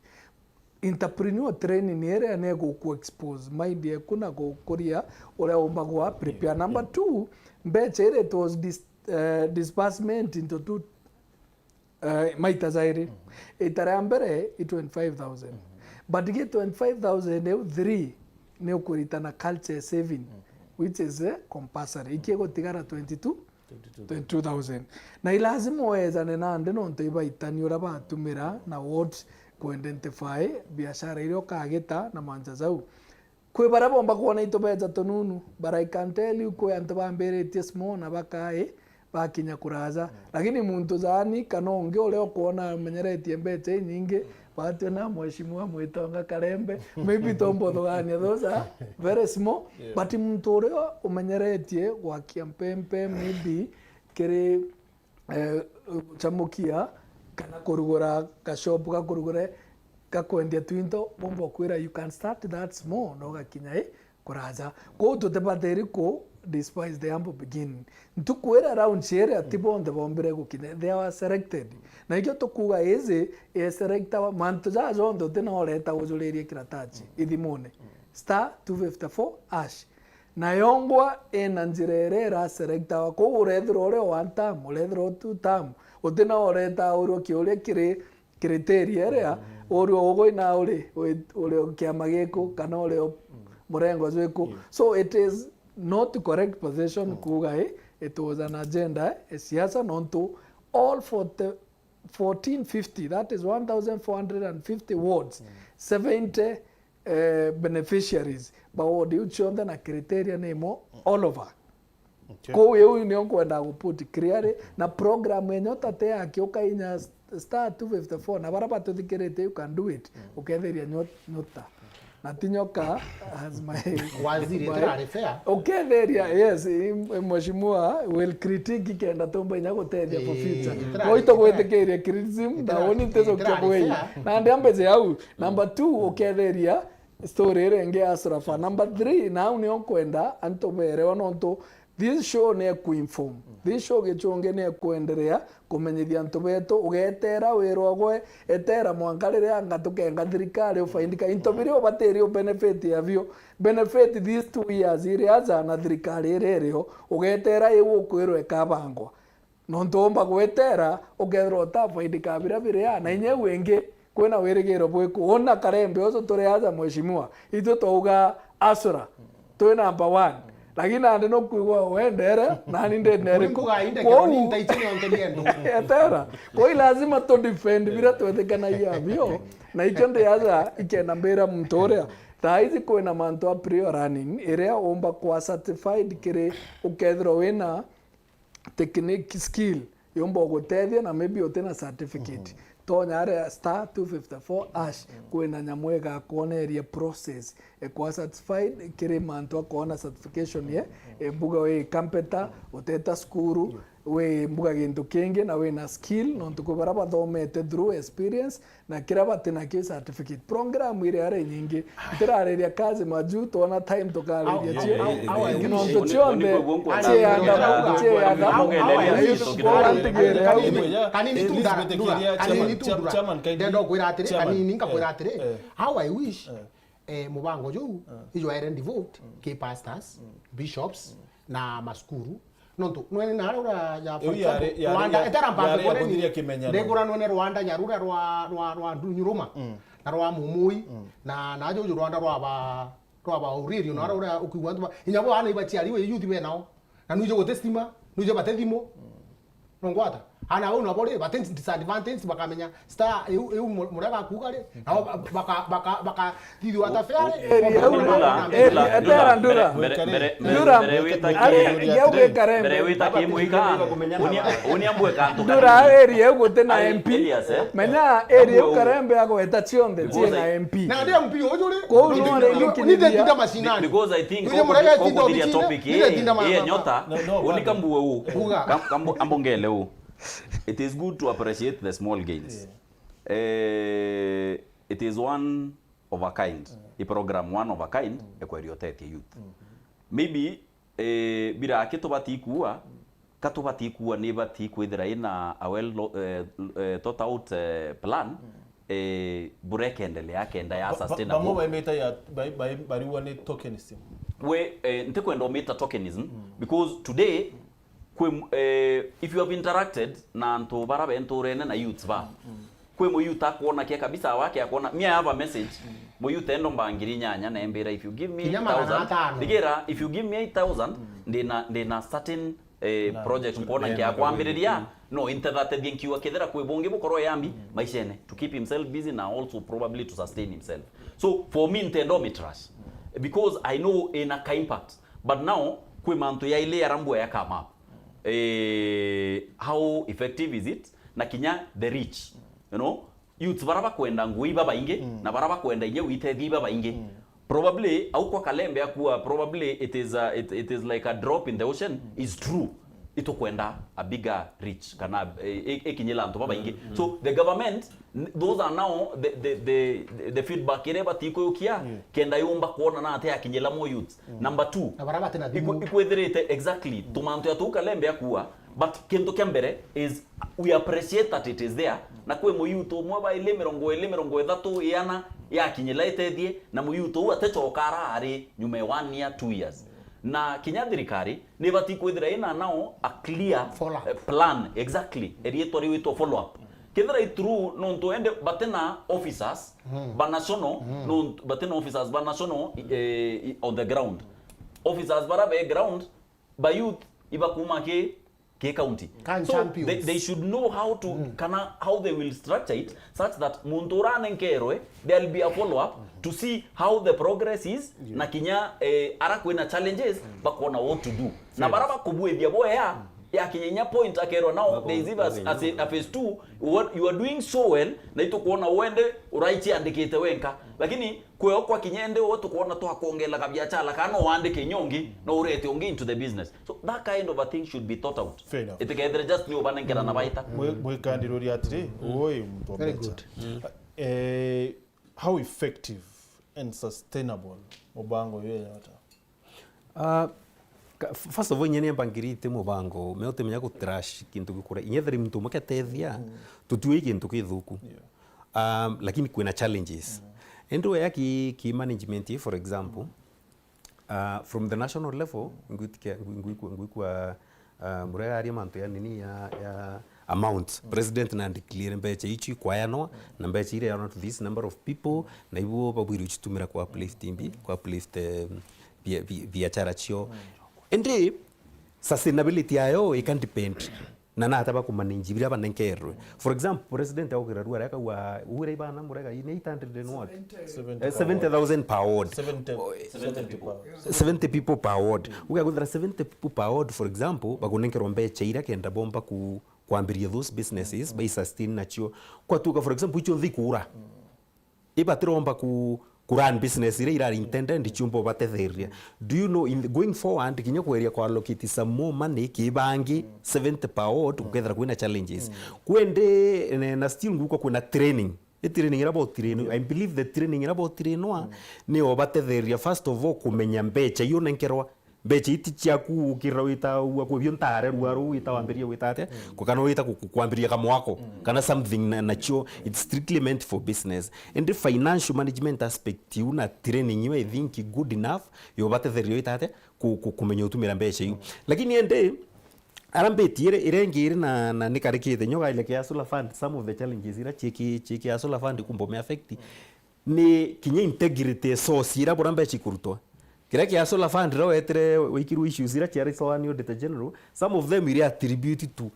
Entrepreneur training ni iria ni guku expose mind yeku na gukuria uria umba gwa prepare. Number two, mbecha iria it was dis, eh, disbursement into two, eh, maita jairi. Ita ria mbere i twenty-five thousand. But gi twenty-five thousand iu three ni ukuritana culture saving, which is, eh, compulsory. Iki gutigara twenty-two, twenty-two thousand. Na i lazima uejane nandi nontu ibaitani uria batumira na what ku identify biashara iria ukagita na manja jau. Kwi baria bomba kwona itubeja tununu, but I can tell you kwi antu bambiritie small na bakai bakinya kuraja. Lakini muntu jani kana ungi uria ukwona amenyeretie mbecha inyingi, batwe na mheshimiwa Mwitonga Karembe, maybe tombothugania, those are very small. But muntu uria umenyeretie gwakia mpempe, maybe kiri, eh, gucamukia kana kurugura gashop ga kurugura, ga kwendia twinto, bomba kwira you can start that small na ugakinya i kuraja. Kwou tutibatiri ku Despise the humble beginning. Ntuku iria launch iria ti bonthe bombire gukinya, they were selected. Na ikio tukuuga iji, i selectawa, mantu jaa jonthe uti na ureta ujuririe kiratachi ithimune. Star two fifty-four hash. Na yongwa ina njira iria ira selectawa. Kwou urethirwa uri o one term, urethirwa o two term, uti na ureta urwa kiuria kiri criteria iria, uri o ugu ina uri, uri, uri o kiama giku, kana uri o murengo jwiku. So it is not correct position kuuga i, it was an agenda, eh, siasa, nontu all forty, fourteen fifty, that is one thousand four hundred and fifty wards, seventy, eh, beneficiaries ba ward iu cionthe na criteria ni imwe all over. Okay. Kwou iu nio nkwenda gu put clearly, na program ya Nyota te yaki, ukainya star two fifty-four, na bara batuthikirite, you can do it. Uketheria nyo-, nyota. Na ti nyoka, as my, waziri, my, itirari fair. Uketheria, yes, i-, mheshimiwa will critique kenda tumba inya gutethia for future. Itira-, no itugwitikiria criticism, na itira-, uni nticokia itirari bwei. Fair. Na ndi ambeje au. Number two, uketheria story iria ingi ya Asrafa. Number three, na au nio nkwenda antu berewa, nontu this show ni ya kuinform. This show gichungi ni ya kuendelea kumenyithia antu betu. Ugetera wirwa gwe, etera mwanka riria anga tukenga thirikari ufaindika. Into biria ubatiri u benefit yabio. Benefit these two years iri aja na thirikari iri irio. Ugetera iu ukwirwa ikabangwa. Nontu umba gwetera, ukethirwa utafaidika biria biria, na inya iu ingi, kwina wirigiro bwiku. Una Karembe ucu turi aja, mheshimiwa, itwe twauga Asra, twi number one. Lakini nandi nukwigua wendere, nani ndendere. Kuri mbuga inde kwou, kironi ntaichi nionkerie ndu. Etera. Kwou lazima tu defend biria twethikanagia bio. Na ikio ndi aja ikenda mbira muntu uria. Thaa ici kwina mantu a prior running, iria umba kwa certified kiri ukethirwa wina technique skill yumba gutethia, na maybe utina certificate. Tonya aria star two fifty-four hash, kwina nyamu igakwoneria process. Ekwa certified kiri mantu akoona certification ye, e mbuga wi kampeta, uteta cukuru, wi mbuga gintu kingi, na wina skill, nontu kwi bara bathomete through experience, na kiria bati nakio certificate. Program iri ari nyingi. Ntirariria kazi maju, twona time tukariria cio. Au, au, au, nontu cionthe cienda, cienda, kanini tu ndura, kanini tu ndura. Ndenda kwira atiri, kanini nkakwira atiri, how I wish, eh, mubango juu, ijo aere devote, ki pastors, bishops, na masukuru. Nontu, nwene na aria ura ya, for example, yari, yari, Rwanda, etera mbantu yari ya kuthiria kimenyano. Ndegura nwene Rwanda, nyarura rwa, rwa, rwa Nyuruma, na rwa Mumui, na, na ajo uju Rwanda rwa ba, rwa ba Uririo, na aria ura ukiigua antu ba, inya bo ana ibaciariwe youth be nao. Na nwije gute stima, nwije bate thimu. Nongwata? Ana bau nabo ri, bate disadvantage, bakamenya star iu, iu mu-, muria gakuuga ri, nabo ba-, baka-, baka-, bakathithua ta fair ri. Eri au, eri, etera ndura. Ndura. Ari, yau gikare. Mbere wita kimwika. Unia, unia mbwe kantu. Ndura, eri au guti na M P. Menya, eri au Karembe agweta cionthe, ciina M P. Na ndi M P uju ri. Kwou no ringi ni ndetinda macinani. Because I think ndire murega tinda topic ii, Nyota, unika mbue u. Kam-, kambo-, ambongele u. It is good to appreciate the small gains. Eh, it is one of a kind. I program one of a kind, ekweria utetie youth. Maybe, eh, bira aki tubati kuua, ka tubati kuua ni bati kwithira ina a well lo-, eh, eh, thought out, eh, plan, eh, bura ikendelea kenda ya sustainable. Bamwe baimita ya, bai-, bai-, bariwa ni tokenism. We, eh, ntikwenda umita tokenism, because today, kwi, eh, if you have interacted na antu bara be nturene na youths ba, kwi mu youth akwona kia kabisa wake akwona, me I have a message, mu youth endo mba ngiri inyanya na embira, if you give me eight thousand, thigira, if you give me eight thousand, ndina, ndina certain, eh, project nkwona nkia kwambiriria, no intethateria nkiuga kethira kwi bungi bukorwo yambi maishene, to keep himself busy na also probably to sustain himself. So for me, ntendo mitrash, because I know ina ka impact. But now, kwi mantu yaili arambua ya come up. Eh, how effective is it? Na kinya the reach. You know, youths bara bakwenda ngui babaingi, na bara bakwenda inya witethi babaingi. Probably, au kwa Kalembe akua, probably it is a, it, it is like a drop in the ocean, is true. Itukwenda a bigger reach, kana, eh, i-, ikinyila antu babaingi. So the government, n-, those are now the, the, the, the feedback iria ibati kuyukia, kenda yumba kwona na ati yakinyila mo youth. Number two, Na bara bati na thimu. Ikwithirite exactly tumantu ya tuu Kalembe akua, but kintu kia mbere is we appreciate that it is there. Na kwi mu youth umwe, baili, mirongo ili, mirongo ithatu, iana yakinyila itethie, na mu youth uu atecoka ara ari nyuma ya one year, two years. Na kinya thirikari nibati kwithira ina now a clear, eh, plan, exactly, erietwa riu itwa follow up. Kethira i true nontu ende batina officers ba national, nontu batina officers ba national, eh, on the ground. Officers bara be ground, ba youth iba kuma ki, ki county. Can So champions. they, they should know how to, kana how they will structure it such that muntu uranenkerwe, there'll be a follow up to see how the progress is, na kinya, eh, ara kwina challenges, bakona what to do. Na bara bakubuithia boya, yakinya inya point akerwa now, there is even a, a phase two, what you are doing so well, na itukwona wende uraiciandikite wenka. Lakini kweo kwa kinya ende uwe tukwona twakwongela kabiachara, kana no wandike inya ungi, no urete ungi into the business. So that kind of a thing should be thought out. Fair enough. Itikethire just ni ubanenkera na baita. Mwi-, mwikandiruri atiri, ui muntu wa Very mbecha. Good. Eh, how effective and sustainable mubango uyu ya ata? Ah, ka-, f-, first of all, inya niemba ngirite mubango, me utimenya gu trash kintu gikura. Inya ethira muntu umwe ketethia, tutiui kintu kithuku. Yeah. Um, lakini kwina challenges. Indi wea ki, ki management, for example, uh, from the national level, ngwitikia, ngwi-, ngwikua, ngwikua, uh, Murega aria mantu ya nini ya, ya amount. President na declare mbecha ici ikwayanwa, na mbecha iria yanwa to this number of people, na ibo babwirwe icitumira ku uplift mbi, ku uplift, um, bia-, bia-, biachara cio. Indi sustainability yayo ikan depend na nata bakumanage biria banenkerwe. For example, president aukira rua reka wa, ugwira ibana Murega, ni eight hundred and what? Seventy. Eh, seventy thousand per ward. Seventy. Oh, eh, seventy people. Seventy people per ward. Ugakuthira seventy people per ward, for example, bakunenkerwa mbecha iria kenda bomba ku-, kwambiria those businesses, bai sustain nacio. Kwatuka, for example, icio nthi kuura. Ibatiromba ku, ku run business iria irari intended ciumba ubatetheria. Do you know, in the, going forward, kinya kweria ku allocate some more money ki bangi, seventy per ward, gukethira kwina challenges. Kwendi, ne-, na still nguko kwina training. I training ira bo train, I believe the training ira bo trainwa, ni obatetheria, first of all, kumenya mbecha iyo nenkerwa. Mbecha iti ciaku ukirira wita ua kwibio ntare rua ruu wita wambiria gwita atia? Ku-, kana wita ku-, ku-, kwambiria kamwako, kana something na, nacio, it's strictly meant for business. Indi financial management aspect iu na training iu, I think, good enough, yobatetheria wita atia? Ku-, ku-, kumenya utumira mbecha iu. Lakini indi, ara mbiti iri, iri ingi iri na, na nikarikite nyoga ile kia solar fund, some of the challenges ira ciiki, ciiki ya solar fund kumba me affect, ni kinya integrity source ira bura mbecha ikurutwa. Kiria kia solar fund ira wetire wikirwe issues ira ciari soa ni Auditor General, some of them iri attribute to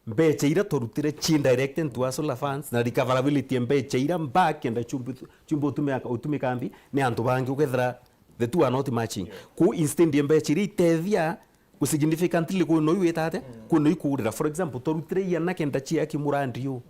mbecha ira twarutire ci direct into our solar funds na recoverability ya mbecha ira back kenda ciumbi-, ciumba utumika, utumika mbi ni antu bangi ukethira the two are not matching. Ku instead ya mbecha ira itethia ku significantly kwi noi wita atia? Kwi noi kuurira. For example, twarutire iana kenda ciaki murandi uu.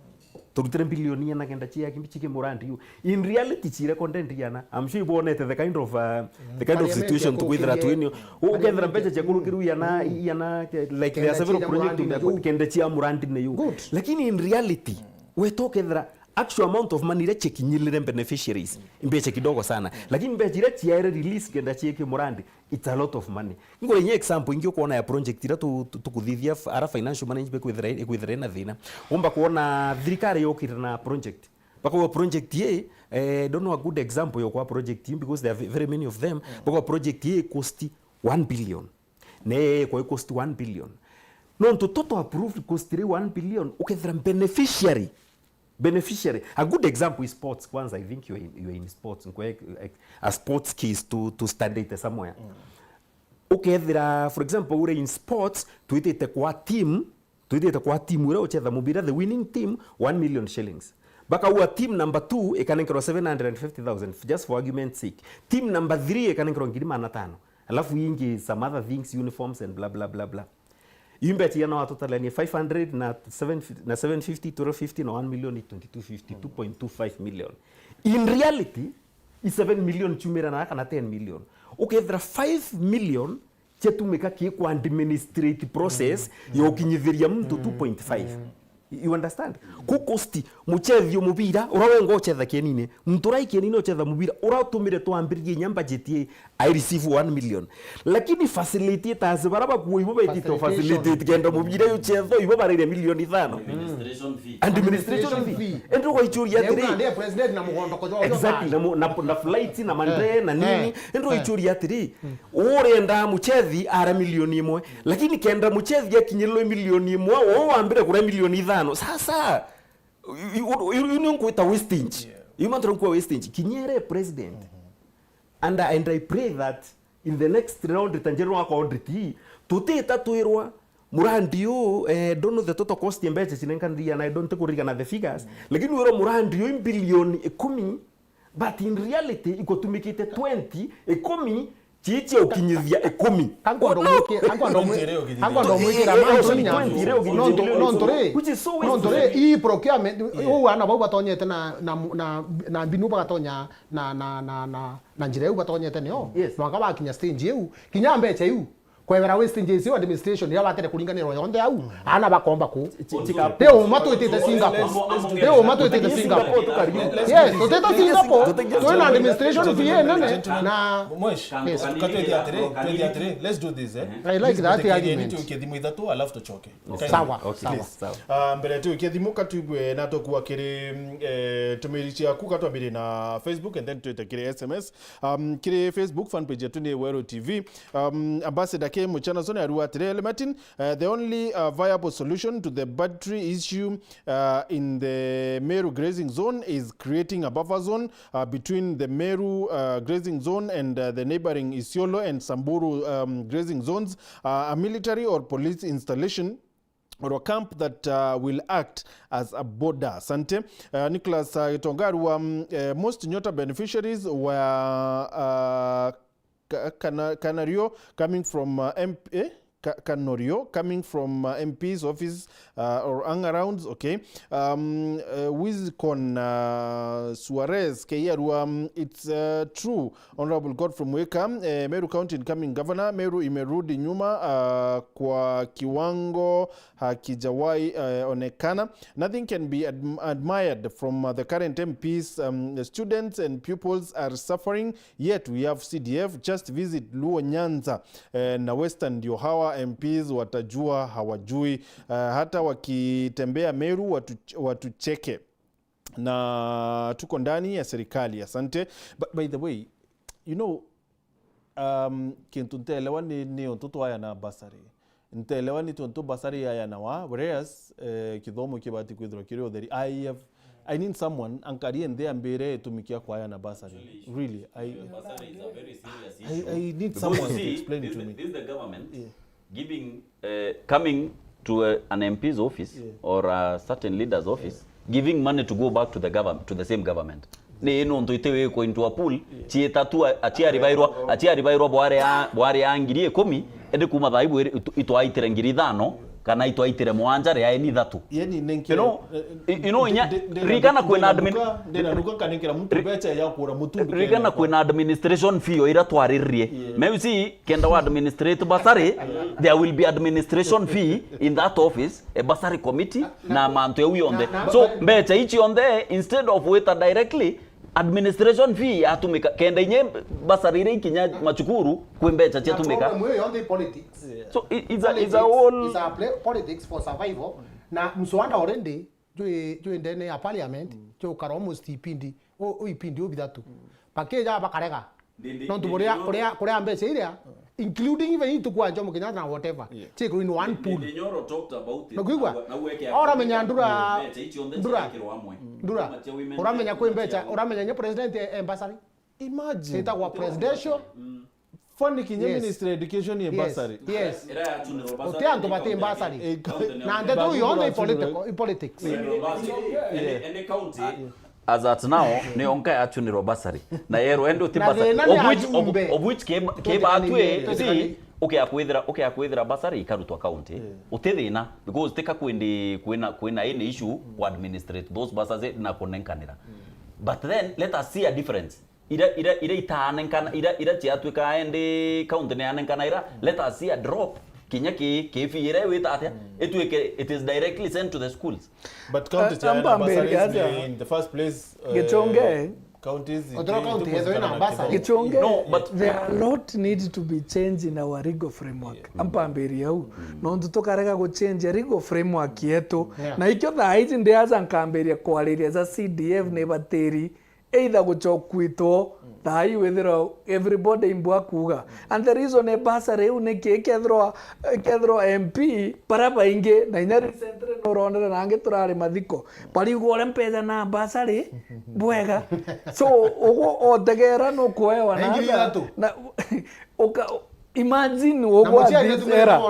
Twarutire bilioni iana kenda ciaki mbi ciki murandi uu. In reality, cire content iana. I'm sure ibonete the kind of, uh, the kind of situation tukwithira twini. Ukethira mbecha cia kurukiru iana, iana, like, there are several projects that kenda cia murandi ni uu. Lakini in reality, weta ukethira actual amount of money iria cikinyilire beneficiaries, mbecha kidogo sana. Lakini mbecha iria ciaere release kenda cieke murandi, it's a lot of money. Ngore inya example ingi ukwona ya project iria tu-, tu-, tukuthithia f-, ara financial management ikwithira, ikwithira ina thina. Umba kuona thirikari yokire na project. Bakauga project ye, eh, don't know a good example yokwa project in because there are ve-, very many of them. Bakauga project ye cost one billion. Ne kwa cost one billion. Nontu toto approved cost ri one billion, ukethira beneficiary Beneficiary. A good example is sports. Kwanza, I think you are in, you are in sports. Nkwe-, a sports case to, to study it somewhere. Ukethira, for example, ure in sports, twitite kwa team, twitite kwa team ure uchetha mubira, the winning team, one million shillings. Bakaua team number two ikanenkerwa seven hundred and fifty thousand, just for argument's sake. Team number three ikanenkerwa ngiri magana atano. Alafu ingi some other things, uniforms and blah, blah, blah, blah. Imbe cia no atutalania five hundred na seven, na seven fifty, twelve fifty na one million ni twenty-two fifty, two point two five million. In reality, i seven million ciumira na kana ten million. Ukethira five million kiatumika ki ku administrate process ya ukinyithiria muntu two point five. You understand? Ku cost, muchethi o mubira, ura wenga uchetha kienine. Muntu urai kienine uchetha mubira, ura utumire twambiririe inya budget ye, I receive one million. Lakini facilitators bara bakuo ibo betite facilitate kenda mubira uyu uchethwa, ibo barairia milioni ithano. Administration fee. Administration fee. Indi ugaichuria atiri, president na mugondo kojo. Exactly, na, mu- na, na flights na mandre na nini. Indi ugaichuria atiri, urenda muchethi ara milioni imwe, lakini kenda muchethi akinyirwe milioni imwe, o wambire kuria milioni ithano. Sasa, you, you, you, you know, kwita wastage. You want to wastage. Kinyere president. And, and I pray that in the next round, ta njira wako audit, tutita twirwa murandi uyu, eh, don't know the total cost ya mbeca cinenkaniria, and I don't kuririkana the figures, lakini wirwa murandi uyu bilioni ikumi, but in reality ikotumikite twenty, ikumi, chichia ukinyithia ikumi. Kankwenda umwikira, kankwenda umwikira, kankwenda umwikira mantu nya. Which is so wasteful. Nontu ri, ii procurement, uu ana bau batonyete na, na, na, na mbinu bagatonya na, na, na, na, na njira iu batonyete nio. Yes. Mwaka bakinya stage iu, kinya mbeca iu, kwebera wastage iu administration iria batire kuringanirwa yonthe au, ana bakomba ku. Ri uma twitite Singapore. Ri uma twitite Singapore. Yes, tutite Singapore. Twina administration fee nene na Mwesh, yes. Katwithia atiri, twithia atiri, let's do this, eh? I like that argument. Tuikie thimu ithatu, alafu tuchoke. Okay. Sawa, okay, sawa. Please. Sawa. Ah, mbere tuikie thimu, katwigwe na tukua kiri, mm, eh, tumiri ciaku, katwambire na Facebook and then twite kiri S M S. Um, kiri Facebook fan page yetu ni Weru T V. Um, Ambassador K Muchana Zone arua atiri, Martin, uh, the only, uh, viable solution to the battery issue, uh, in the Meru grazing zone is creating a buffer zone uh, between the Meru, uh, grazing zone and, uh, the neighboring Isiolo and Samburu, um, grazing zones, uh, a military or police installation or a camp that, uh, will act as a border. Asante. Uh, Nicholas, uh, Gitonga arua, um, uh, most Nyota beneficiaries were, uh, Ka-, Kana-, Kanario coming from, uh, M P, eh? Ka-, Kanorio coming from, uh, M P's office, uh, or hang arounds, okay. Um, uh, Wizcon, uh, Suarez, K R, um, it's, uh, true, Honorable Godfrey Mwika, uh, Meru County incoming governor, Meru imerudi nyuma, uh, kwa kiwango hakijawahi, uh, onekana. Nothing can be adm-, admired from, uh, the current M Ps. Um, the students and pupils are suffering. Yet we have C D F, just visit Luo Nyanza, eh, na Western ndio hawa M Ps watajua hawajui. Eh, hata wakitembea Meru watu, watucheke. Na tuko ndani ya serikali, asante. But by the way, you know, um, kintu nteelewa ni, ni untu twaya na bursary. Nteelewa ni tontu bursary yayanawa, whereas, eh, kithomo kibati kwithirwa kiri utheri. I have, I need someone ankarie nthi ambire itumi kia kwayana bursary. Really, I, bursary is a very serious issue. I, I need someone to explain it to me. This is the government giving, eh, coming to a, an M P's office or a certain leader's office, giving money to go back to the government, to the same government. Ni nontu iti wikwa into a pool, ciita tu a-, aciari bairwa, aciari bairwa bwari a, bwari a ngiri ikumi, indi kuma thaa ibu iri-, itu-, itwaitire ngiri ithano, kana itwaitire mwanja ria eni ithatu. Yani, nenke, you know, eh, i-, you know, inya, ndi-, ndi-, ririkana kwina admin-, ndinanuka, ndinanuka nkanenkera muntu ri-, mbeca ya kugura mutundu ririkana kenda kwina administration fee o ira twariririe. Yeah. Now you see, kenda wa administrate bursary, there will be administration fee in that office, a bursary committee, na mantu yau yonthe. So, mbeca ici yonthe, instead of wita directly, administration fee yatumika, kenda inye bursary iria ikinya macukuru, kwi mbeca ciatumika. Problem iyo yonthe i politics. So, i-, it's a, it's a whole, it's a play-, politics for survival. Na mswada already, jwi, jwi ndene ya parliament, jukara almost ipindi, u, u ipindi u bithatu. Bakija bakarega. Nontu buria, kuria, kuria mbeca iria, including even into kwa Jomo Kenyatta na whatever. Yeah. Ciikirwe in one pool. Ndukwigua? Uramenya ndura, ndura, ndura. Uramenya kwi mbeca, uramenya nye president e, e bursary? Imagine. Itagwa presidential. Funny kinya ministry ya education ye bursary. Yes. Uti antu bati bursary. Na ndeto yonthe i political, i politics. As at now, ni yonka yachunirwa bursary. Na yerwa ende uti bursary. Of which, of, of which ke, ke batwi, you see, ukia kwithira, ukia kwithira bursary ikarutwa county. Uti thina, because tika kwindi kwina, kwina any issue ku administrate those bursary na kunenkanira. But then, let us see a difference. ira, ira, ira itaanenkana, ira, ira ciatuika endi county nianenkana ira, let us see a drop. Kinya ki, ki fee ira wita atia, ituike it is directly sent to the schools. But county Eh, cia amba bursaries mbere aja. In the first place, Gichonge. Counties Othirwa county yethwe na bursary. Gichonge, no, but there are a lot need to be changed in our legal framework. Yeah. Ampambiria au. Nontu tukarega guchange legal framework yetu. Yeah. Na ikio thaa iji ndiaja nkambiria kwariria ja C D F ni batiri either guchokwitwo thaa ii withirwa everybody imbwa kuuga. And the reason e bursary iu niki? Kethirwa, kethirwa M P bara baingi na inya recently nurondere nangi turari mathiko. Bariuga uria mbeca na bursary bwega. So, ugu otegera nukuewa na ngiri ithatu. Na uka, imagine ugu at this era.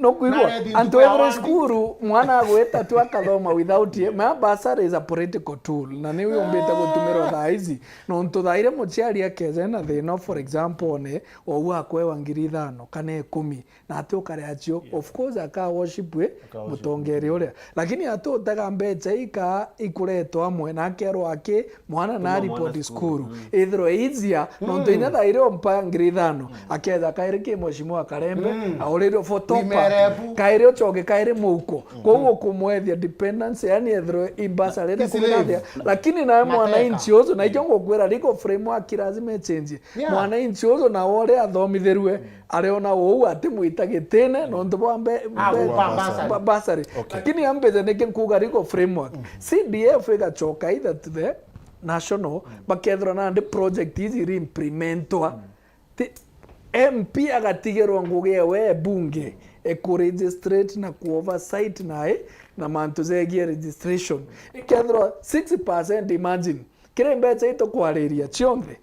No kwigua antu ethire cukuru mwana agwita tu akathoma without ye. Ma bursary is a political tool na ni yumbite gutumirwa thaa ici. Nontu thaa iria muciari akeja na thina, for example, ne ou akwewa ngiri ithano kana ikumi, na ati ukare acio, of course aka worship we mutongeri uria. Lakini ati utega mbeca ika ikuretwa amwe na akerwa aki mwana na report cukuru ithirwe easier, nontu inya thaa iria ompa ngiri ithano aketha kairi ki mheshimiwa Karembe auririo photopa kairi uchoge kairi muhuko. Koguo kumwethia dependence, yani ethirwe imbasa rire kumwethia. Lakini nawe mwananchi ucio, na ikio ngukwira legal framework lazima ichange. Mwananchi ucio nawe uria athomithirue ariona uu atimwita gitine nontu bwa mbe, mbe, bursary. Lakini ambite niki nkuga legal framework. C D F igachoka either to the national, bakethirwa nandi project iji iriimplementwa. Ti, M P agatigirwa ngugi ewe bunge, ekuregistrate na kuoversight nae na mantu jegie registration. Ikethirwa six percent, imagine, kiri mbeca itukwariria cionthe,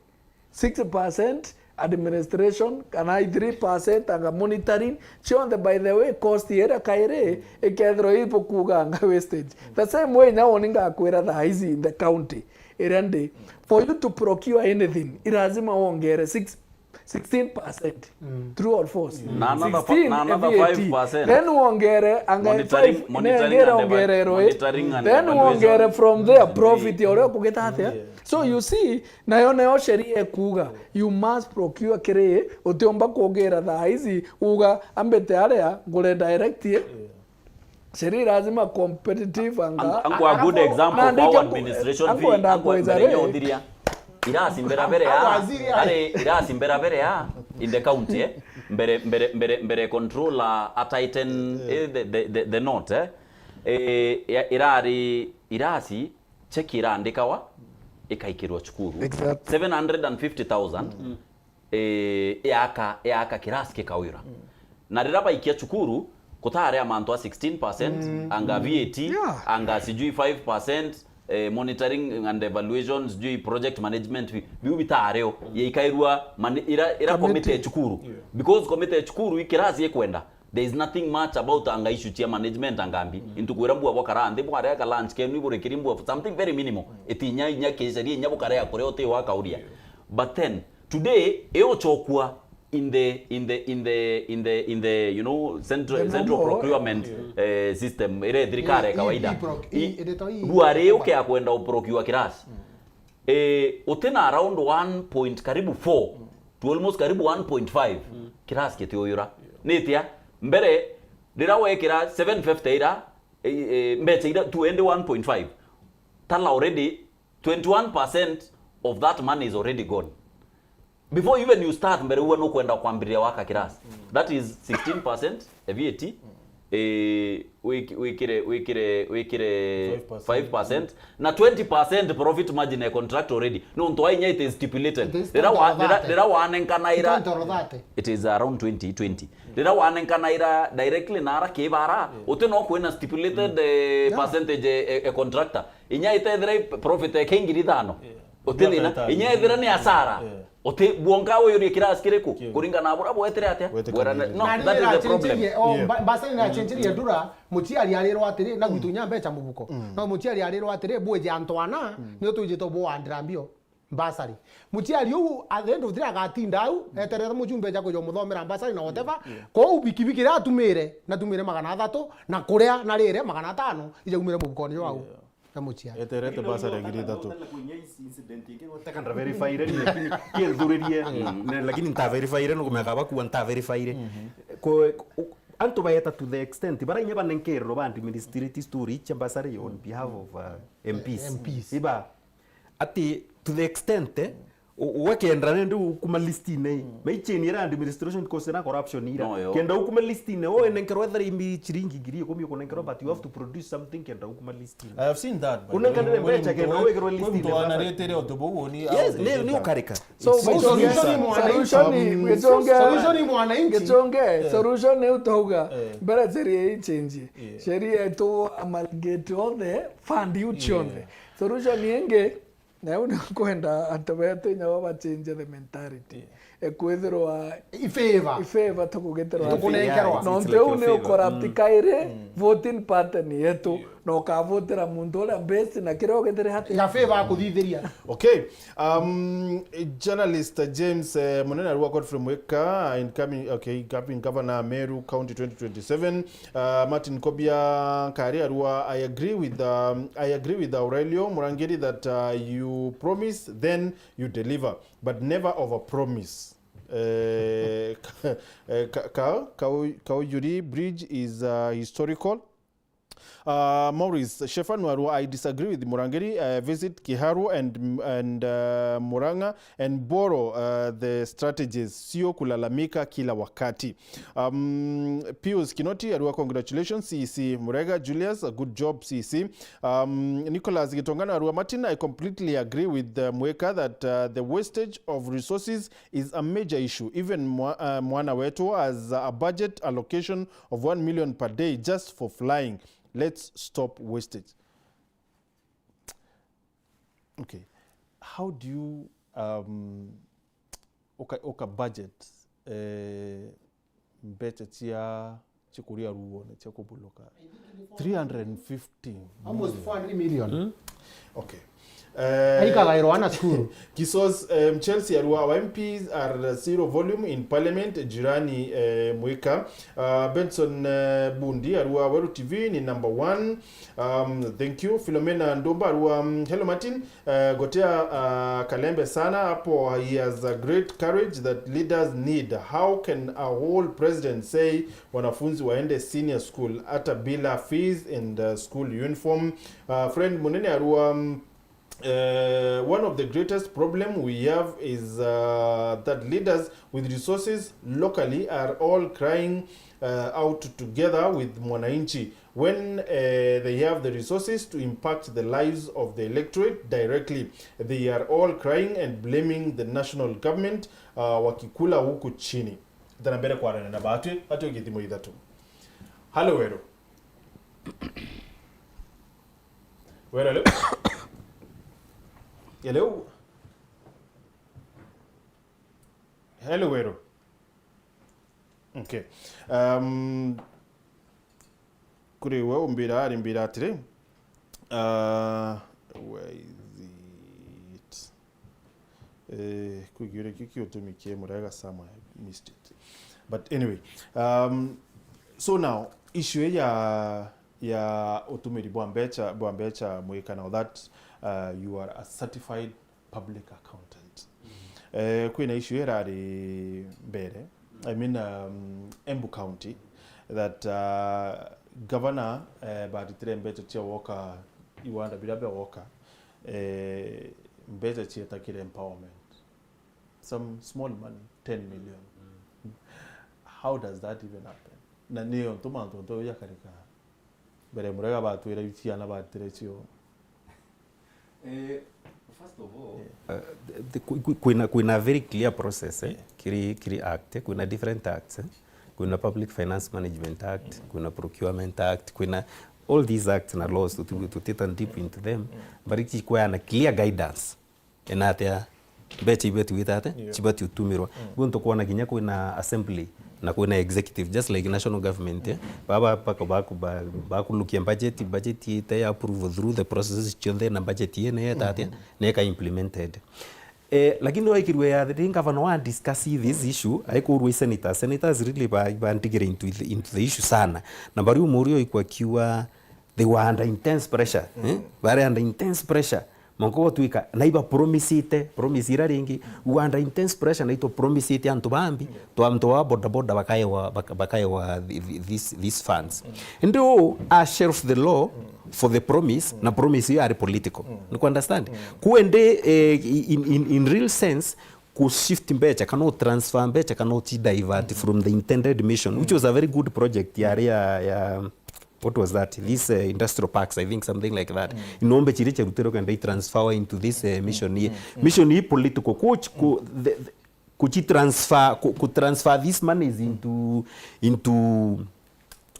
six percent administration, kana i three percent anga monitoring, cionthe, by the way, cost iria kairi ikethirwa ibukuga anga wastage. The same way, now ni ngakwira thaa ici in the county iria ndi, for you to procure anything, i lazima wongere six, sixteen percent. True or false? Na another fa-, sixteen na another V A T. Five percent. Then wongere anga monitoring, five, monitoring nengere and eva-, ongererwe. Monitoring and then evaluation. Wongere from there profit ya uria ukugita atia. So you see, nayo, nayo sheria ikuga, you must procure kiri, utiumba kugira thaa ici, uga, ambite aria, ngure direct ye. Sheria lazima competitive anga. Ang-, angwa a good example na kwa ndikio administration fee, angwa mbere nyo thiria. Irasi mbere mbere ya, ari irasi mbere mbere ya, in the county, eh? Mbere, mbere, mbere, mbere controller a tighten, eh, the, the, the, the knot, eh? Eh, ya, irari irasi, cheki irandikawa, ikaikirwa cukuru. Exactly. Seven hundred and fifty thousand, eh, yaka, yaka kirasi kikawira. Na riria baikia cukuru, kutari a mantu a sixteen percent, anga V A T, anga sijui five percent, eh, monitoring and evaluation, sijui project management fee, biu bitario, yaikairua mani-, ira, ira committee ya cukuru. Because committee ya cukuru, i kirasi ikwenda. There is nothing much about anga issue cia management anga mbi. Intu kwira mbua bwakara nthi bwarea ka lunch kenu iburikiri mbua something very minimal. Itinya inya kiceria inya bukarea kuria uti wakauria. But then, today, iuchokua in the, in the, in the, in the, in the, you know, central, central procurement, eh, system, ire thirikari ya kawaida. Bua ri uke akwenda uprocure kirasi. Eh, uti na around one point karibu four to almost karibu one point five, kirasi kitiuyura. Ni atia? Mbere, riria wekira seven fifty ira, eh, eh, mbeca ira tu endi one point five, tala already twenty-one percent of that money is already gone. Before even you start, mbere uwe nukwenda kwambiriria waka kirasi. That is sixteen percent ya V A T. Eh, wiki-, wikire, wikire, wikire five percent. Five percent. Na twenty percent profit margin ya contract already. Nontu wa inya it is stipulated. It is riria wa-, riria, riria wanenkana ira, it is around twenty, twenty. Riria wanenkana ira directly na ara kibara, uti no kwina stipulated, eh, percentage, eh, eh, contractor. Inya itethira i profit eke ngiri ithano. Uti thina. Inya ethira ni asara. Uti bwonka uyurie kirasi kiriku? Kuringana na buria bwetire atia? Bwerane. No, that is the problem. Mbasa ni nachenjerie ndura, muciari arirwa atiri, na gwitu nya mbeca mubuko. No muciari arirwa atiri, bwije antu ana, nio twijite bwandira mbio. Mbasari. Muciari uu, at the end of the day, agatinda au, eterere mujumbe aja kuja umuthomera mbasari na whatever. Kou bikibiki iria atumire, natumire magana athatu, na kuria na rire magana atano, ijaumire mubukoni jwau. ta muciari. Eterete bursary ya ngiri ithatu. Incident ingi guteka nda verify ire, lakini kienthuririe. Mm. Ne, lakini nta verify ire, nukumenya kaba kuwa nta verify ire. Mhm. Ko, u-, antu baeta to the extent, bara inya banenkererwa ba administrate story cia bursary on behalf of, uh, M Ps. M Ps. Iba, ati to the extent, eh, u-, ugakenda nende ukuma listine. Mm. Maicheni ira administration cause na corruption ira. No, yo. Kenda ukuma listine, o enenkerwa ethera imbi chiringi ngiri ikumi ukunenkerwa, but you have to produce something kenda ukuma listine. I have seen that, by the way. Unenkanire mbecha kenda wekirwe listine. Mtu anaretere utu buu ni. Yes, ni, ni ukarika. So, it's so, solution ni mwananchi. Solution ni, um, gichunge, solution ni mwananchi. Gichunge, eh, solution ni utauga, eh, mbere sheria ichenji. Yeah. Sheria tu amalgate all the fund you chionde. Yeah. Solution ni ingi, na u ni kwenda antu betu inya bo bachenje the mentality. Yeah. Ekwithirwa ifavor. Ifavor tukugitirwa. Tukunenkerwa. Nontu u ni ukorapti kairi, mm, voting pattern yetu. Yeah. Na ukavotera muntu uria best na kiria ugitire hati. Igafavor akuthithiria. Okay. Um, journalist James, eh, Munene Arua Godfrey Mwika, incoming, okay, incoming governor Meru County twenty twenty-seven. Uh, Martin Kobia Nkari Arua, I agree with, um, I agree with Aurelio Murangiri that, uh, you promise, then you deliver, but never overpromise. Eh, ka-, eh, ka-, ka-, Kau-, Kaujuri Bridge is, uh, historical. Uh, Maurice Shefan Warua, I disagree with Murangiri. Uh, visit Kiharu and, and, uh, Murang'a and borrow, uh, the strategies, sio kulalamika kila wakati. Um, Pius Kinoti Arua, congratulations, C E C Murega. Julius, a good job, C E C. Um, Nicholas Gitongano Arua, Martin, I completely agree with, uh, Mweka that, uh, the wastage of resources is a major issue. Even Mwa-, uh, Mwana Wetu has a budget allocation of one million per day just for flying. Let's stop wastage. Okay. How do you, um, uka, uka budget, eh, mbecha cia, cia kuria ruo na cia kubuluka? Three hundred and fifty. Almost four hundred million. Hmm? Okay. Eh, aikagairwa ana cukuru. Kisos, um, Chelsea Arua, our M Ps are zero volume in parliament, jirani, eh, Mwika. Uh, Benson, eh, Bundi Arua, Weru T V ni number one. Um, thank you. Philomena Ndumba Arua, um, hello Martin. Uh, Gotea, uh, Kalembe sana hapo, he has a great courage that leaders need. How can a whole president say wanafunzi waende senior school hata bila fees and, uh, school uniform? Uh, friend Munene Arua, um, Uh, one of the greatest problem we have is, uh, that leaders with resources locally are all crying, uh, out together with mwananchi. When, uh, they have the resources to impact the lives of the electorate directly, they are all crying and blaming the national government, uh, wakikula huku chini. Thana mbere kwarana na batwi, batwi githimo ithatu. Halo Weru. Weru, hello? Hello? Hello, Weru. Okay. Um, kuri we umbira, ari mbira atiri, uh, where is it? Eh, kwi kiuria kiu kiutumi ki Murega, some I missed it. But anyway, um, so now, issue ya, ya utumiri bwa mbecha, bwa mbecha Mwika, now that, uh, you are a certified public accountant. Eh, kwina issue irari mbere, I mean, um, Embu County, that, uh, governor, eh, baritire mbecha cia woka, iwanda biria bia woka, eh, mbecha cietakire empowerment. Some small money, ten million. How does that even happen? Na ni ontu mantu ontu jakarika mbere Murega batwira iu ciana batire cio. Eh, first of all, yeah. Uh, the, the, kwi-, kwi-, kwina, kwina very clear process, eh? Yeah. Kiri, kiri act, eh? Kwina different acts, eh? Kwina Public Finance Management Act, mm, kwina Procurement Act, kwina all these acts na laws, tuti-, tutita deep into them, mm, but ikikweana clear guidance. Ena atia mbecha ibati gwita atia? Yeah. Chibati utumirwa. Mm. Guntu kwona kinya kwina assembly na kwina executive, just like national government, eh? Baba bako baku-, ba-, bakulukia budget, budget ite ya approve through the processes cionthe, na budget yene yeta atia? Mm-hmm. Neka implemented. Eh, lakini waikirwe ya the governor wa discuss this issue, aikurwe senators. Senators really ba, ba ndigire into the, into the issue sana. Na bari umurio ikwa kiwa They were under intense pressure, eh? Bari under intense pressure. Mwanka gwatwika, na iba promisite, promise ira ringi, we were under intense pressure, na itwa promisite antu bambi, twa antu ba boda boda bakaewa, baka-, bakaewa thi-, thi-, these, these funds. Indi uu a shelf the law for the promise, na promise iyo yari political. Ni ku understand? Ku indi, eh, in, in, in real sense, ku shift mbecha, kana u transfer mbecha, kana u chi divert from the intended mission, which was a very good project yari ya, ya, what was that? These, uh, industrial parks, I think, something like that. Inombe chiri charutirwe kenda i transfer into this, uh, mission ii. Mission ii political. Ku, ku, the, the, ku chi transfer, ku, ku transfer these monies into, into,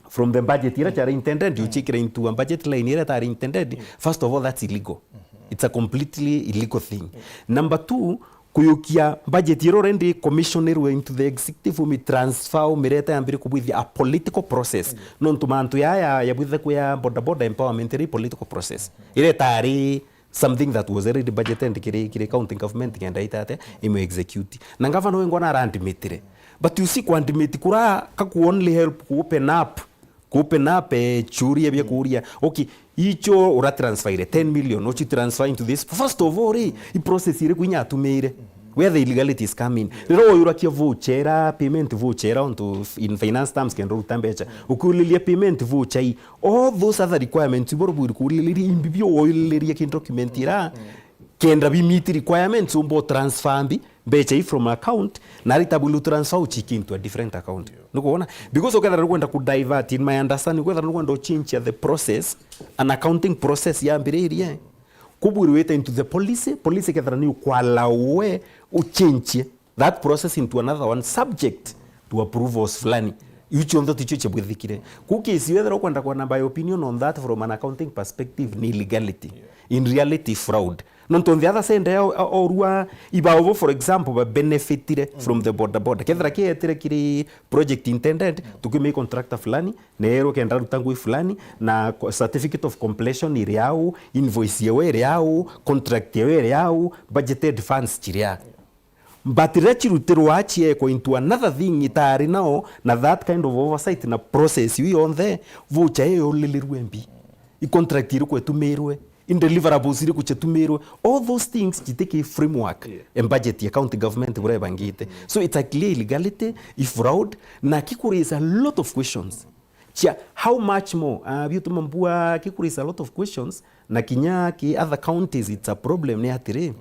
from the budget ira chari intended, you chikira into a budget line ira tari intended. First of all, that's illegal. It's a completely illegal thing. Number two, kuyukia budget ira already commissionerwe into the executive, umi transfer, umireta yambire kubwithia a political process. Nontu mantu yaya yabwithe kuya boda boda empowerment iri political process. Ira itari something that was already budgeted kiri, kiri county government kenda itate imwe execute. Na ngavana wengwa na arandimitire. But you see, kwandimiti kura ka ku only help ku open up, ku open up, eh, churia bia kuria. Okay, icho ura transfer ten million, uchi transfer into this. First of all, eh, i process iriku inya atumire. Where the illegality is coming. Rira uyurakia voucher, payment voucher, onto in finance terms kenda uruta mbecha. Ukiuliria payment voucher, all those other requirements, iboro bwiri kuuliria imbi bio woyuliria kin document ira. Kenda bi meet requirements, umbo transfer mbi, mbecha i from account, na rita bwilu transfer uchiki into a different account. Nukuona? Because ukethira nukwenda ku divert, in my understanding, ukethira nukwenda uchinchia the process, an accounting process yambiririe, kubwiri wite into the policy, policy kethira ni ukwalawe uchinchie that process into another one subject to approvals fulani. Iu chionthe tichio chibwithikire. Ku kesi wethira ukwenda kuona my opinion on that from an accounting perspective ni illegality. In reality, fraud. Nontu on the other side, o-, o-, orua ibao bo, for example, ba benefitire from the boda boda. Kethira kietire kiri project intended, tukimei contractor fulani, neerwe kenda ruta ngui fulani, na co-, certificate of completion iri au, invoice yao iri au, contract yao iri au, budgeted funds chiri au. But riria chirutirwa chiekwa into another thing itari nao, na that kind of oversight na process iu yonthe, voucher iyo yulilirwe mbi. I contract iriku itumirwe, i deliverables iriku chitumirwe. All those things chitiki framework, yeah, e budget ya county government buria ibangite. So it's a clear illegality, i fraud, na kikuraise a lot of questions. Chia, how much more? Ah, biutuma mbua kikuraise a lot of questions, na kinya ki other counties it's a problem ni atiri,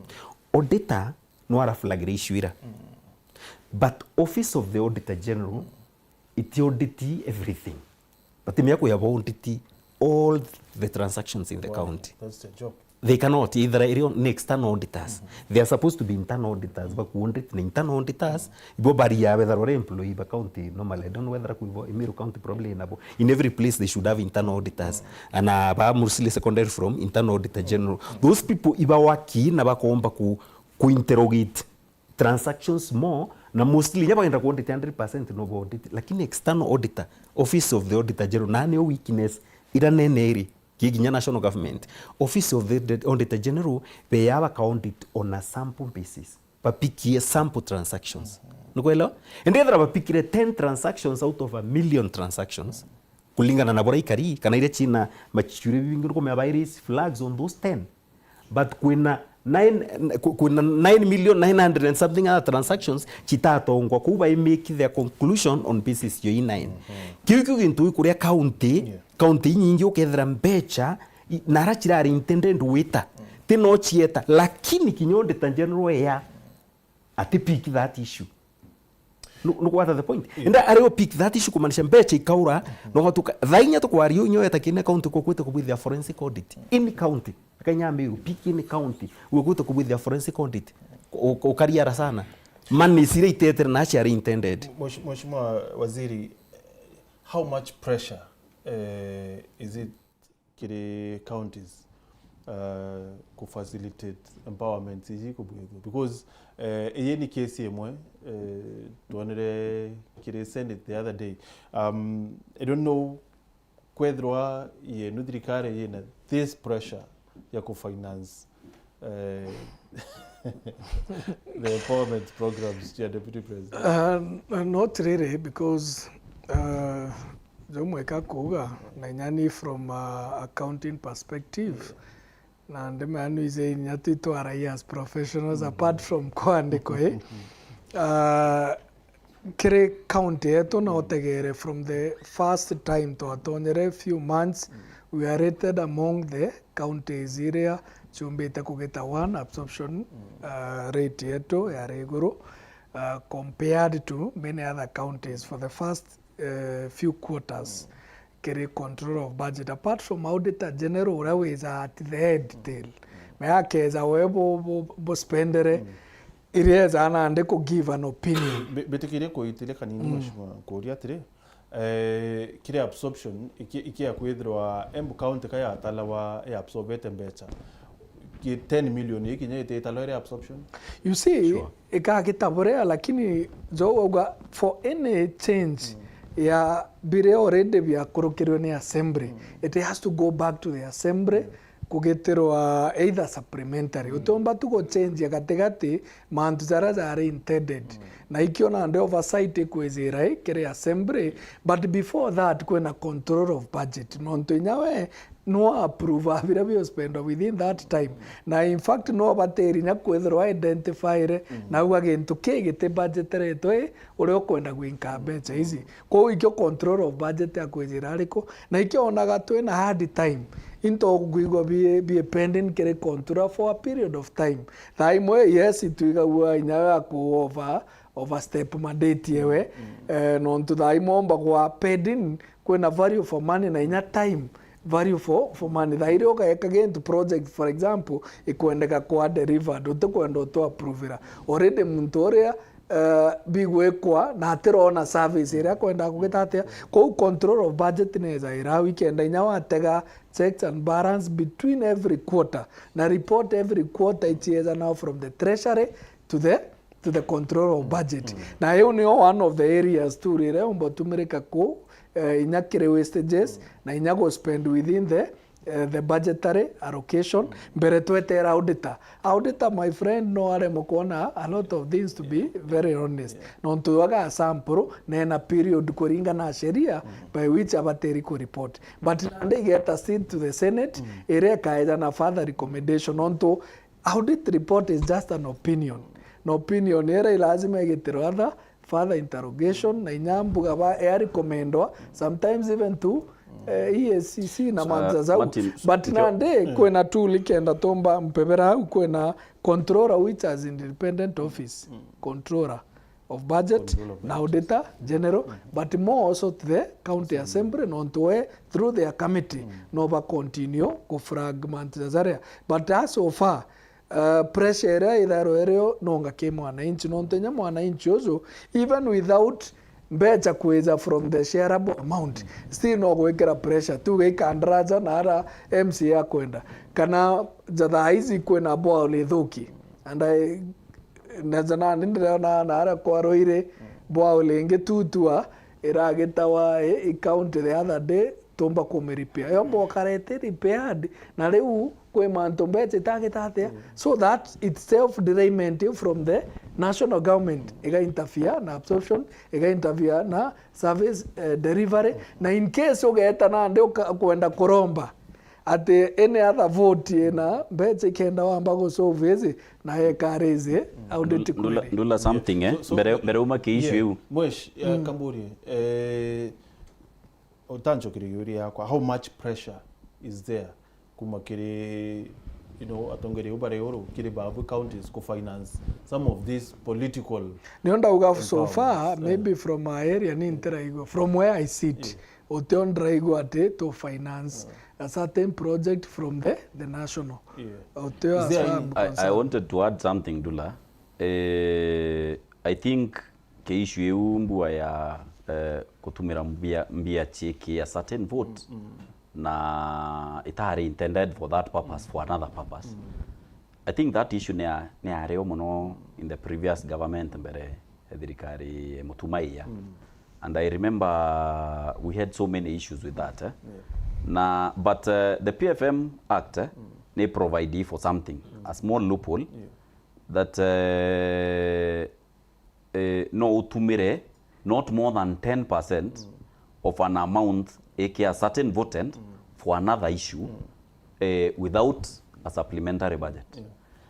auditor no ara flag issue ira. But Office of the Auditor General, it audit everything. But me yako ya audit all the transactions in the county. That's the job. They cannot, either area ni external auditors. They are supposed to be internal auditors, but ku audit ni internal auditors, ibo bari ya whether ore employee ba county, normally, I don't know whether ku ibo, Meru County probably inabo. In every place they should have internal auditors. And, uh, ba mostly secondary from internal auditor general. Those people iba waki na bakomba ku, ku interrogate transactions more, na mostly nya bagenda ku audit hundred percent no ba audit, lakini external auditor, Office of the Auditor General, na niyo weakness ira nene iri, ki kinya national government. Office of the, the Auditor General, be ya baka audit on a sample basis. Bapikie sample transactions. Nukwelewa? Ende ethira bapikire ten transactions out of a million transactions, kulingana na buria ikari, kana iria china machiuri bingi, nukumenya ba raise flags on those ten. But kwina nine, ku-, kwina nine million nine hundred and something other transactions chitatongwa, kuu bai make their conclusion on basis yo i nine. Kiu kiu gintu ikuria county, yeah, county inyingi ukethira mbecha i-, nara chirari intended wita, ti no chieta, lakini kinya auditor general ya ati pick that issue. Nu-, nukwata the point? Yeah. Enda ari o pick that issue kumaanisha mbecha ikaura, no gatuka, thaa inya tukwaria unyo eta kine county kukwite kubwithia forensic audit. In county. Kenya Meru, pick in county. Ukwite kubwithia forensic audit. U-, u-, ukariara sana. Money sira itetere na ciari intended. Mheshimiwa Waziri, how much pressure, eh, is it kiri counties, uh, ku facilitate empowerment iji kubwithwa? Because, eh, iyi ni case imwe, eh, twonere kiri Senate the other day. Um, I don't know kwethirwa yenu thirikari yina this pressure ya ku finance, eh, the empowerment programs ya Deputy President. Uh, n-, not really, because, uh, Jomwe ka kuuga, na inya ni from a accounting perspective, na ndimea nwije inya twitwara as professionals, apart from kwandikwa, eh? Ah, kiri county yetu, na utegere from the first time twatonyere few months, we are rated among the counties iria ciumbite kugita one absorption, ah, rate yetu yari iguru, ah, compared to many other counties for the first, eh, few quarters kiri control of budget, apart from Auditor General uria wija at the head till. Me akeza we bu, bu, bu spendere, iria eja nandi ku give an opinion. Mbi-, mbitikirie kuitiria kanini, Mheshimiwa, nkuria atiri, eh, kiri absorption, iki-, ikia kwithirwa embu county ka yatalawa ya absorbete mbecha, ki ten million iki kinya ititalwa iri absorption? You see, Sure. Ikagita buria, lakini jo uga for any change ya biria already biakurukirwe ni assembly, it has to go back to the assembly kugitirwa either supplementary. Utiumba tu guchenjia gatigati mantu jaria jari intended. Na ikio nandi oversight ikwijira i kiri assembly, but before that kwina control of budget. Nontu inya we no approve biria biospendwa within that time. Na in fact, no batiri inya kwithirwa identified, na auga gintu kii giti budgeteretwe i, uria ukwenda gwinka mbecha ici. Kwou ikio control of budget akwijira ariku? Na ikio onaga twina hard time into kwigua bi, bi pending kiri control for a period of time. Thaa imwe, yes, twigagua inya ya ku over, overstep mandate ewe. Eh, nontu thaa imwe omba gwa pending kwina value for money na inya time value for, for money. Thaa iria ugaeka gintu project, for example, ikwendeka kwa delivered, utikwenda utu approvira. Already muntu uria, eh, bigwikwa na atirona service iria akwendaga kugita atia. Kwou control of budget neja ira weekend inya watega checks and balance between every quarter na report every quarter ichieza now from the treasury to the to the control of budget. Na iu nio one of the areas tu riria umba tumirika ku, eh, inya kiri wastages, na inya go spend within the, eh, the budgetary allocation. Mbere twetera auditor. Auditor, my friend, no aremwe kuona a lot of things, to be very honest. Nontu aga sample, na ena period kuringana na sheria by which abatiri ku report. But nandi igeta still to the Senate, iria ikaeja na further recommendation. Nontu audit report is just an opinion. Na opinion ira lazima igitirwa other further interrogation, na inya mbuga ba ya recommendwa, sometimes even to, eh, E A C C na manza zau. But nandi kwina tool ikenda tomba mpebera au, kwina controller which has independent office, controller of budget, na auditor general, but more also to the county assembly, nontu we through their committee no ba continue ku flag mantu jajaria. But as so far, uh, pressure iria ithairwa irio nonga ki mwananchi, nontu inya mwananchi uju, even without mbecha kwija from the shareable amount, still no gwikira pressure, tuge ikandaraja na ara M C A akwenda, kana ja thaa ici kwina borehole ithuki, and I, na ja nandi ndirona na ara kwa Ruiri, borehole ingi tutua iragitawa i, i county the other day, tumba kumiripia. Yomba ukarete repaired, na riu kwi mantu mbecha itagita atia. So that itself derailment from the national government, iga interfere na absorption, iga interfere na service, eh, delivery. Na in case ugeta nandi uka-, kwenda kuromba ati any other vote ina mbecha ikenda wamba gusolve ici, na eka raise audit Ndula, query. Ndula something, eh? So, so, mbere, mbere uma ki issue iu. Mwesh, eh, Kamburie, eh, utanchokeria kiuria yakwa, how much pressure is there kuma kiri, you know, atongeria au bari uru kiri babu counties ku finance some of these political? Nio ndauga so far, maybe from my area ni ntiraigua, from where I sit, utio ndiraigua ati to finance a certain project from the, the national. Utio as far I'm concerned. I, I wanted to add something, Ndula. Eh, I think ke issue iu mbua ya, eh, kutumira mbia, mbia chiiki a certain vote, na itari intended for that purpose, for another purpose. I think that issue ni ya, ni yario muno in the previous government mbere ya thirikari ya Mutumaiya. And I remember we had so many issues with that, eh? Na, but, eh, the P F M Act, eh, ni provide for something, a small loophole that, eh, eh, no utumire not more than ten percent of an amount eke a certain votant for another issue, eh, without a supplementary budget.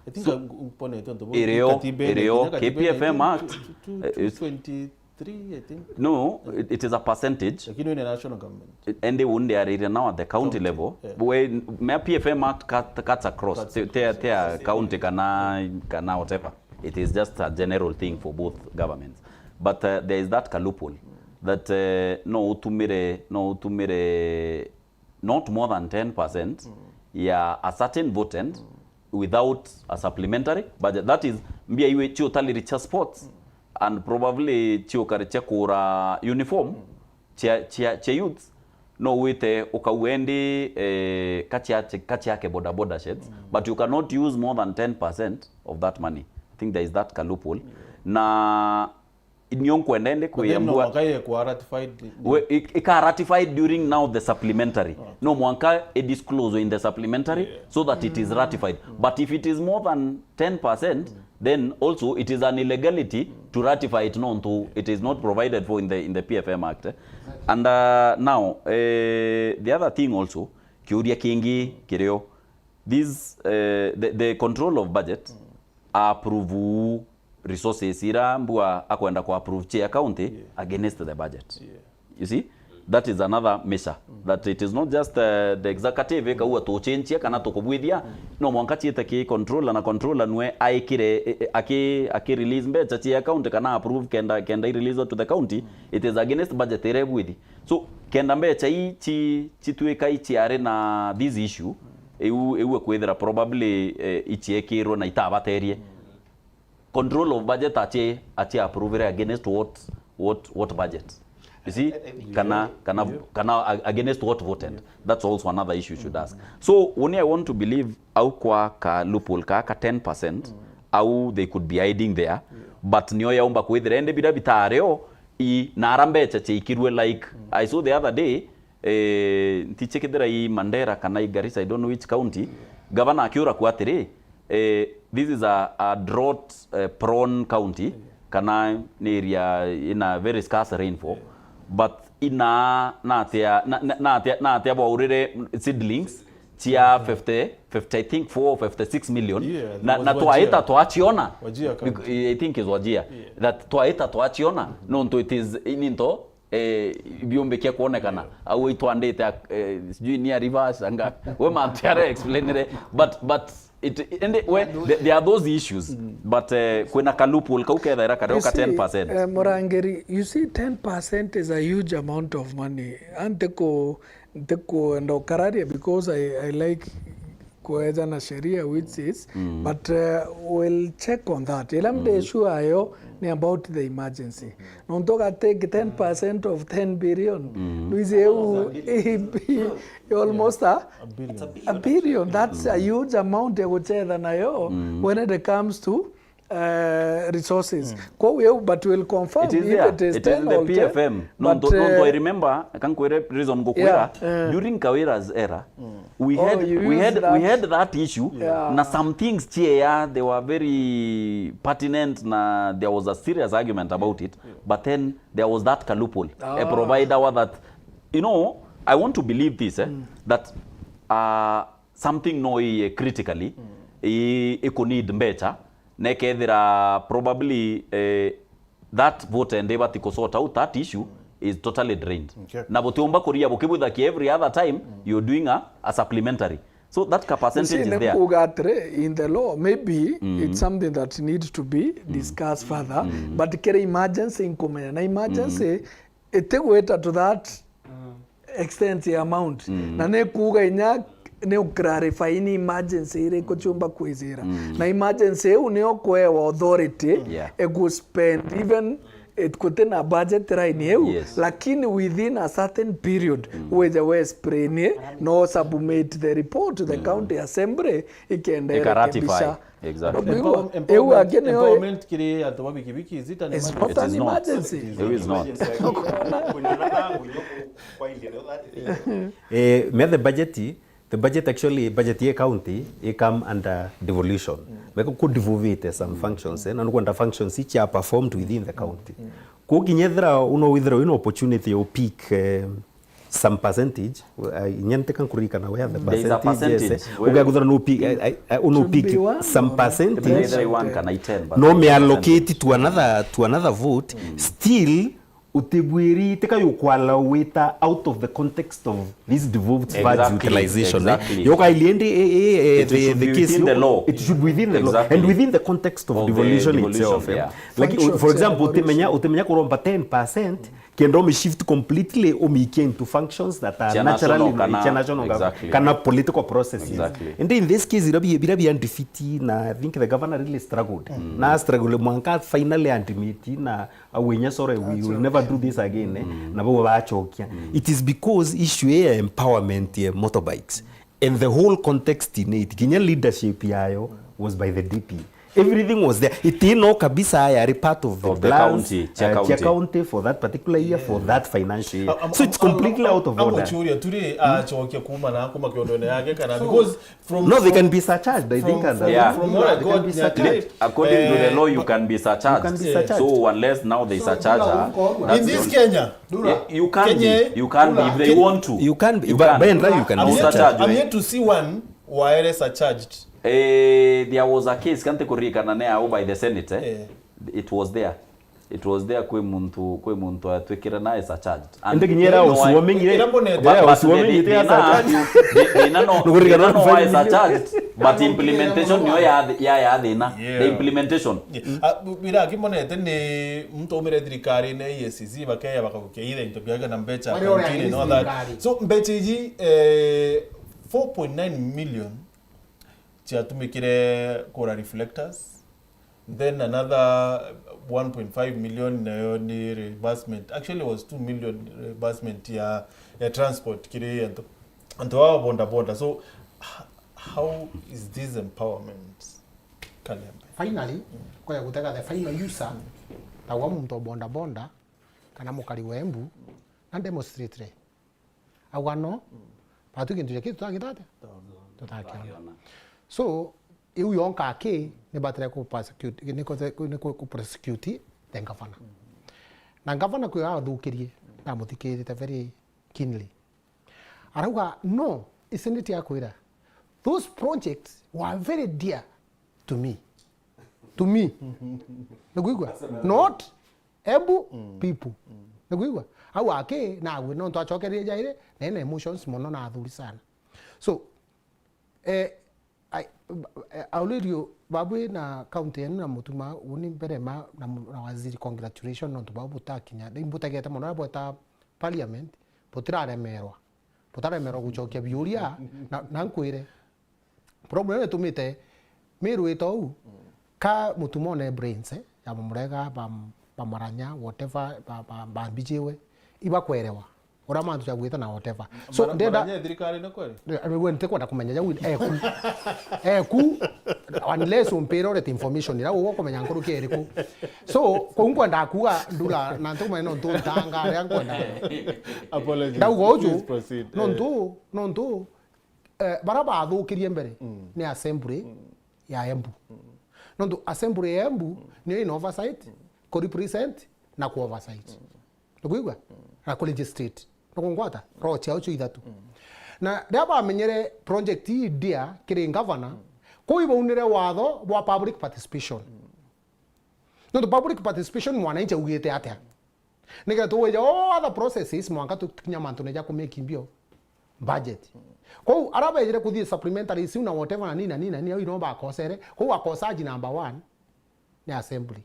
I think So, ngu- mponete ntu bu- Irio, katiba ene irio, kinya katiba ene, K P F M I Act, think two- two- eh, is- twenty-three, I think. No, it, it is a percentage. Lakini ni national government. Ende undi ariria now at the county County, level. Yeah. We, me P F M Act cut, cuts across. Cuts Te, te, across. te a county kana, kana whatever. It is just a general thing for both governments. But uh, there is that ka loophole that uh, no utumire, no utumire not more than ten percent ya a certain votant without a supplementary budget. That is, mbia iwe cio utaliri cia sports and probably cio kari cia kura uniform cia, cia, cia youth, no wite ukauendi eh, ka cia, ka ciake boda boda sheds, but you cannot use more than ten percent of that money. I think there is that ka loophole. Na nio nkwenda indi But then no kwiyambua mwanka yekwa ratified. We, ik- ika ratified during now the supplementary. No mwanka i disclose in the supplementary so that it is ratified. But if it is more than ten percent, then also it is an illegality to ratify it nontu it is not provided for in the, in the P F M Act. Eh? And uh, now, eh, the other thing also, kiuria kingi kirio, this, eh, the, the control of budget approve resources ira mbua akwenda ku approve chair county against the budget. You see? That is another measure that it is not just uh, the executive ikaua tuchenchia kana tukubwithia, no mwanka chiete ki controller, na controller nwe aikire, eh, eh, aki, aki release mbecha chair county kana approve kenda, kenda i release to the county, it is against budget ira ibwithi. So kenda mbecha ii chi, chitwika ichiari na this issue, iu, iu kwithira probably eh, ichiekirwe na itabaterie. Control of budget achi, achi approve against what, what, what budget? You see? Kana, kana, kana a- against what votant? That's also another issue you should ask. So, uni I want to believe au kwa ka loophole ka, ka ten percent, au they could be hiding there, but nio yaumba kwithira ende bira bitario i nara mbecha chiikirwe, like I saw the other day, eh, ntichikithira i Mandera kana i Garissa, I don't know which county, gavana akiura ku atiri, eh, this is a, a drought eh, prone county, kana ni area ina very scarce rainfall, but ina natia, na- na- natia, natia bwaurire seedlings chia fifty, fifty, I think four, fifty-six million. Yeah, Na, was na Wajir. Twaita twachiona. Wajir County. I think is Wajir. That Twaita twachiona nontu it is ininto eh, biumbikia kuonekana. Au itwandite eh, sijui ni a reverse anga we mantu ara explainire, but, but it, ende, we, th- there are those issues, but eh, kwina ka loophole kau kethaira kario You ka see, ten percent. Eh, Murangiri, you see, ten percent is a huge amount of money. Ante ku, nte kuenda ukararia because I, I like kueja na sheria which is, but uh, we'll check on that. Ila mde issue ayo ni about the emergency. Nontu uga take ten percent of ten billion. Nuizi eu almost a, A billion. a billion. That's a huge amount ya guchetha nayo when it comes to uh, resources. Kwou eu, but we'll confirm It is if there. it is It is in ten the or ten, P F M. No, but, no, no, I uh, remember, I can't quite reason ngukwira. Yeah, uh. During Kawira's era, we Oh, had you we used had we that. had that issue. Yeah. Na some things chia they were very pertinent, na there was a serious argument about it. But then there was that ka loophole. A Ah. provider wa that, you know, I want to believe this, eh, that uh, something no i critically i, i could need mbecha, nekethira probably eh, that vote and ibati ku sort out that issue is totally drained. Okay. Na butiumba kuria bukibwitha ki every other time you're doing a, a supplementary. So that ka percentage is there. Kuga atiri, in the law, maybe it's something that needs to be discussed further, but kiri emergency nkumenya na emergency itigwita to that extent ya amount. Na ni kuga inya ni uclarify ni emergency iriku ciumba kwizira. Na emergency iu niyo kwewa authority Yeah. egu spend even it kuti na budget line iu, Yes. lakini within a certain period wije we spray ni no submit the report to the county assembly ikenda Ika ratify. irekebisha. Exactly. Ndio hivyo, Empower- eu empowerment- ake niyo empowerment kiri antu ba bikibiki is it an It's emergency? not an It is not. emergency. It is not. Eh, me the budget, the budget actually, budget ye county, i come under devolution. Meko ku devolvete some functions, eh, na nukwenda functions ichi are performed within the county. Kukinya ethira uno withira wina opportunity ya upick, eh, some percentage, uh, inya ntika nkuririkana where the There is a percentage, yes, eh. Percentage. Ugakuthira no pick, eh, eh, eh, uno pick Should be one some or percentage. Either one kana i ten, but no me allocate to another, to another vote. Still, utibwiri tika yukwala wita out of the context of this devolved badge. Exactly, utilization, eh. Exactly. Yoka ili endi, eh, eh, eh, it should be within the law. It should be within the law. Exactly. And within the context of devolution itself, eh. Like, for example, utimenya, utimenya kuromba ten percent, kenda umi shift completely, umiikie into functions that are naturally cia national kana political processes. Exactly. And in this case, ira bi, ira bi defeat, na I think the governor really struggled. Na struggle mwanka finally admit na auenya, "Sorry, we will never do this again," eh, na bau bachokia. It is because issue ya empowerment ya motorbikes and the whole context in it, kinya leadership yayo was by the D P. Everything was there. It ino kabisa yari part of the plans, county, chia county for that particular year, for that financial year. So it's completely out of order. Amuchuria turi achokia kuma na kuma kiondone yake kana, because from, no, they can be surcharged, I think, under, yeah, from what I got, according to the law, you can be surcharged. You can be surcharged. So unless now they surcharge her, in this Kenya, you can be, you can be if they want to. You can be, but you can be surcharged. I'm yet to see one waere surcharged. Eh, there was a case, kante kuririkana ne au by the Senate, eh? It was there. It was there, kwi muntu, kwi muntu atwikire na surcharged. And indi kinya ira no, usuomingire, ira mbonete, but, ira but usuomingire the, the, ira surcharged. The, the, no, no, no, why surcharged, but implementation niyo ya, ya, ya thina. Yeah. The implementation. Yeah. Ah, bu-, bira kimonete ni muntu umire thirikari ne E A C C, bakeya bakagukia ile into biaga na mbecha. So mbecha iji, eh, four point nine million ciatumikire kura reflectors. Then another one point five million nayo ni reimbursement. Actually, it was two million reimbursement ya, ya transport kiri antu, antu aba boda boda. So, h-, how is this empowerment? Kalembe. Finally, kwaya gutega the final user, tagwa muntu wa boda boda, kana mukari wa Embu, na demonstrate. Auga no, batu kintu gia kitu tutagita atia? Tutakiona. So, iu yonka aki, ni batire ku prosecute, ni ku, ni ku, ku prosecute the governor. Na governor kwi athukirie, ndamuthikirite very keenly. Arauga, no, isn't it akwira? Those projects were very dear to me. To me. Nikuigua? Not Embu people. Nikuigua? Au aki, nagwe, nontu acokerie jairi, na ena emotions mono na athuri sana. So, eh, I, eh, Aurelio, babwi na county yenu na mutuma, uni mbere ma, na mu-, na waziri, congratulations, nontu bau butakinya. Ni mbutagete mono, na bweta parliament, butiraremerwa. Butaremerwa gucokia biuria, na, na nkwire. Problem itumite Meru ita uu, ka mutumone brains, eh, ya bamurega, bam-, bamaranya, whatever, ba-, ba-, bambijiwe, ibakwerewa. Uria mantu jagwite na whatever. So, ndenda, maranya thirikari ni kweli? Eh, we ntikwenda kumenya jau, eku. Eku, unless umpire urete information, ira uguo kumenya nkuruki iriku. So, kuu nkwenda kuga, ndura, na ntikumenya nontu ntanga, ria nkwenda. Apologies. Ndauga uju, please proceed. Nontu, nontu, eh, bara bathukirie mbere ni assembly ya Embu. Nontu assembly ya Embu niyo ina oversight, ku represent na ku oversight. Nukwigua? Na ku legislate. Nukungwata? Role ciao cio ithatu. Na riria bamenyere project ii ndia kiri governor, kuu ibaunire watho bwa public participation. Nontu public participation mwananchi augite atia? Nikenda tuwija all other processes, mwanka tukinya mantune ja kumake mbio budget. Kwou, ara bejire kuthii supplementaries iu na whatever na nini na nini na nini, au ino bakosere, kwou akosaji number one ni assembly.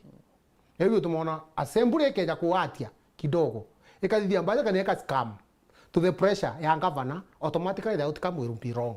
Riu tumona assembly ikeja kuatia kidogo, ikathithia budget kana ika scam to the pressure ya governor, automatically the outcome will be wrong.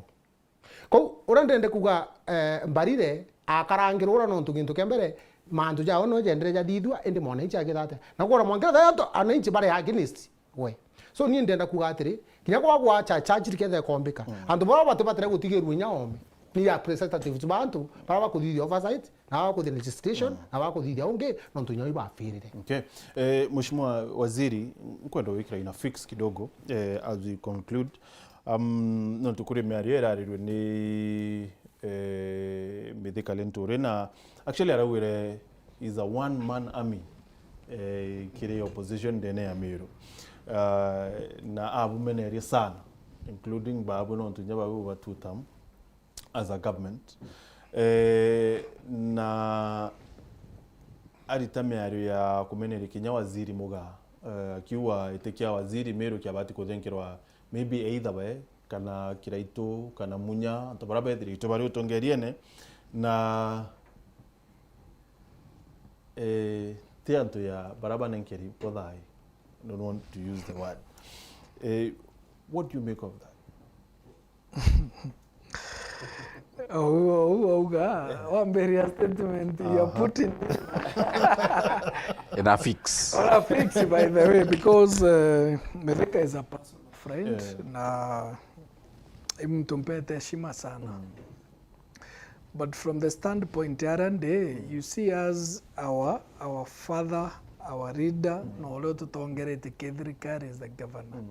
Kou, uria ndende kuga, eh, Mbarire akarangirwa uria, nontu gintu kia mbere, mantu jao no jendere jathithua, indi mwananchi agita atia? Na kwona mwangira thayo antu, ananchi bari against we. So, nie ndenda kuga atiri, kinya kwa gwacha charge rikethe kombika. Antu baba batibatire gutigirwa inya ome. Ni representatives ba antu, bara bakuthithia oversight, na bakuthithia legislation, na bakuthithia ungi, nontu inya ibafirire. Okay. Eh, Mheshimiwa Waziri, nkwenda gwikira in a fix kidogo, eh, as we conclude. Um, nontu kuri miario irarirwe ni, eh, Mithika Linturi, na actually araugire is a one man army. eh, kiri opposition ndene ya Meru. Ah, na abumenerie sana, including babu nontu inya babu ba two term as a government. Eh, na arita miario ya kumeneria kinya waziri Mugaa, eh, akiuga iti kia waziri Meru kiabati kuthenkerwa maybe either we, kana Kiraitu, kana Munya, antu baria bethirite bari utongeriene, na, eh, ti antu ya baria banenkeri bo thayu. I don't want to use the word. Eh, what do you make of that? Ou, ou, auga, wamberia statement ya Putin. Ina fix. Ora fix, by the way, because, uh, Mithika is a person of friend, na i mtu mpete heshima sana. But from the standpoint ya aria ndi, you see, as our, our father, our leader, na uria ututongerete kithirikari is the governor.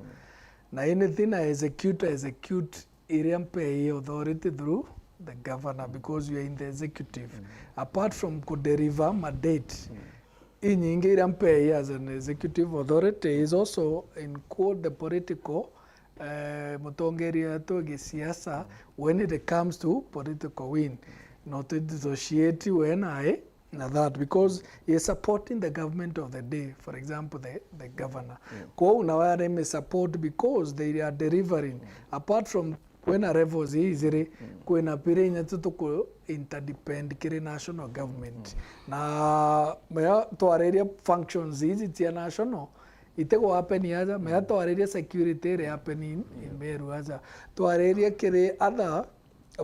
Na anything I execute, I execute iria mpei authority through the governor, because you are in the executive. Apart from ku deliver mandate, inyingi iria mpei as an executive authority is also include the political, eh, mutongeria wetu gisiasa when it comes to political win. No tu dissociate we nae na that, because he is supporting the government of the day, for example, the, the governor. Kwou nawe areme support because they are delivering. Apart from kwina levels ii ijiri, kwina biria inya tu tuku interdepend kiri national government. Na mea twariria functions iji cia national, itigu happen aja, mea twariria security iri happening in Meru aja. Twariria kiri other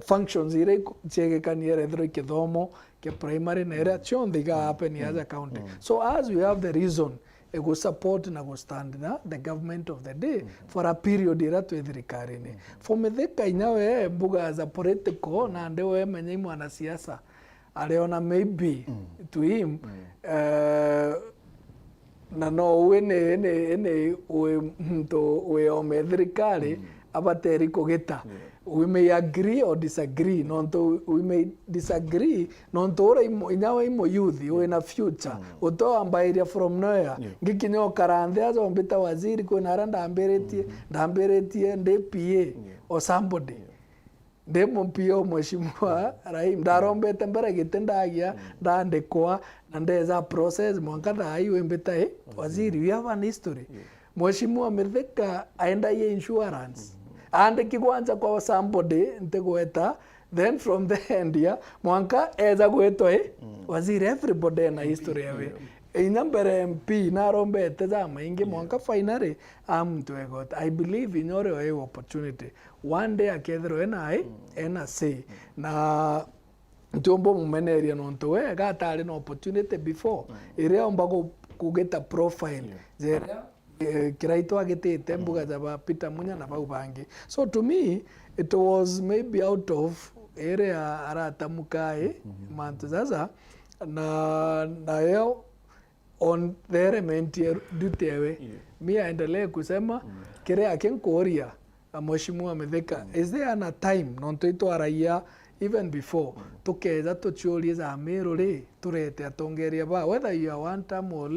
functions iria iku-, ciegekanie, ethirwa i kithomo kia primary na iria cionthe iga happen as a county. So as we have the reason, igu support na gu stand na the government of the day for a period iria twi thirikarine. For Mithika inya we mbuga as a political, nandi we menya i mwanasiasa, ariona maybe to him, eh, na no wi ni, ni, ni wi muntu wi ome thirikari, abateri kugita. We may agree or disagree, nontu we may disagree, nontu ura imo-, inya we imo youth, wi na future. Utawambairia from nowhere. Ngikinya ukara nthi aja umbita waziri, kwina aria ndambiritie, ndambiritie ndi P A or somebody. Ndi mu P O, Mheshimiwa Rahim, ndarombete mbere giti ndagia, ndandikwa, na ndeza process, mwanka thaa ii wimbita i waziri. We have an history. Mheshimiwa Mithika aendagia insurance. Andiki gwanja kwa somebody, ntigweta, then from the end ya, mwanka eza gwetwa i waziri, everybody ena history yawe. Inya mbere M P, narombete jamaingi, mwanka finally, a muntu egota. I believe inya uria wi opportunity. One day akethirwa ena i, ena say. Na ntiumba mumeneria nontu we, ega atari na opportunity before. Iria omba ku-, kugita profile. Jeria, eh, Kiraitu agitite mbuga ja ba Peter Munya na bau bangi. So to me, it was maybe out of iria aratamuka i, mantu jaja, na, nayo on the element ya duty ewe. Me aendelee kusema, kiria akinkuria, a Mheshimiwa Mithika, is there an, a time, nontu itwaragia even before, tukeja tuciurie ja Meru ri, turete atongeria ba, whether you are one term or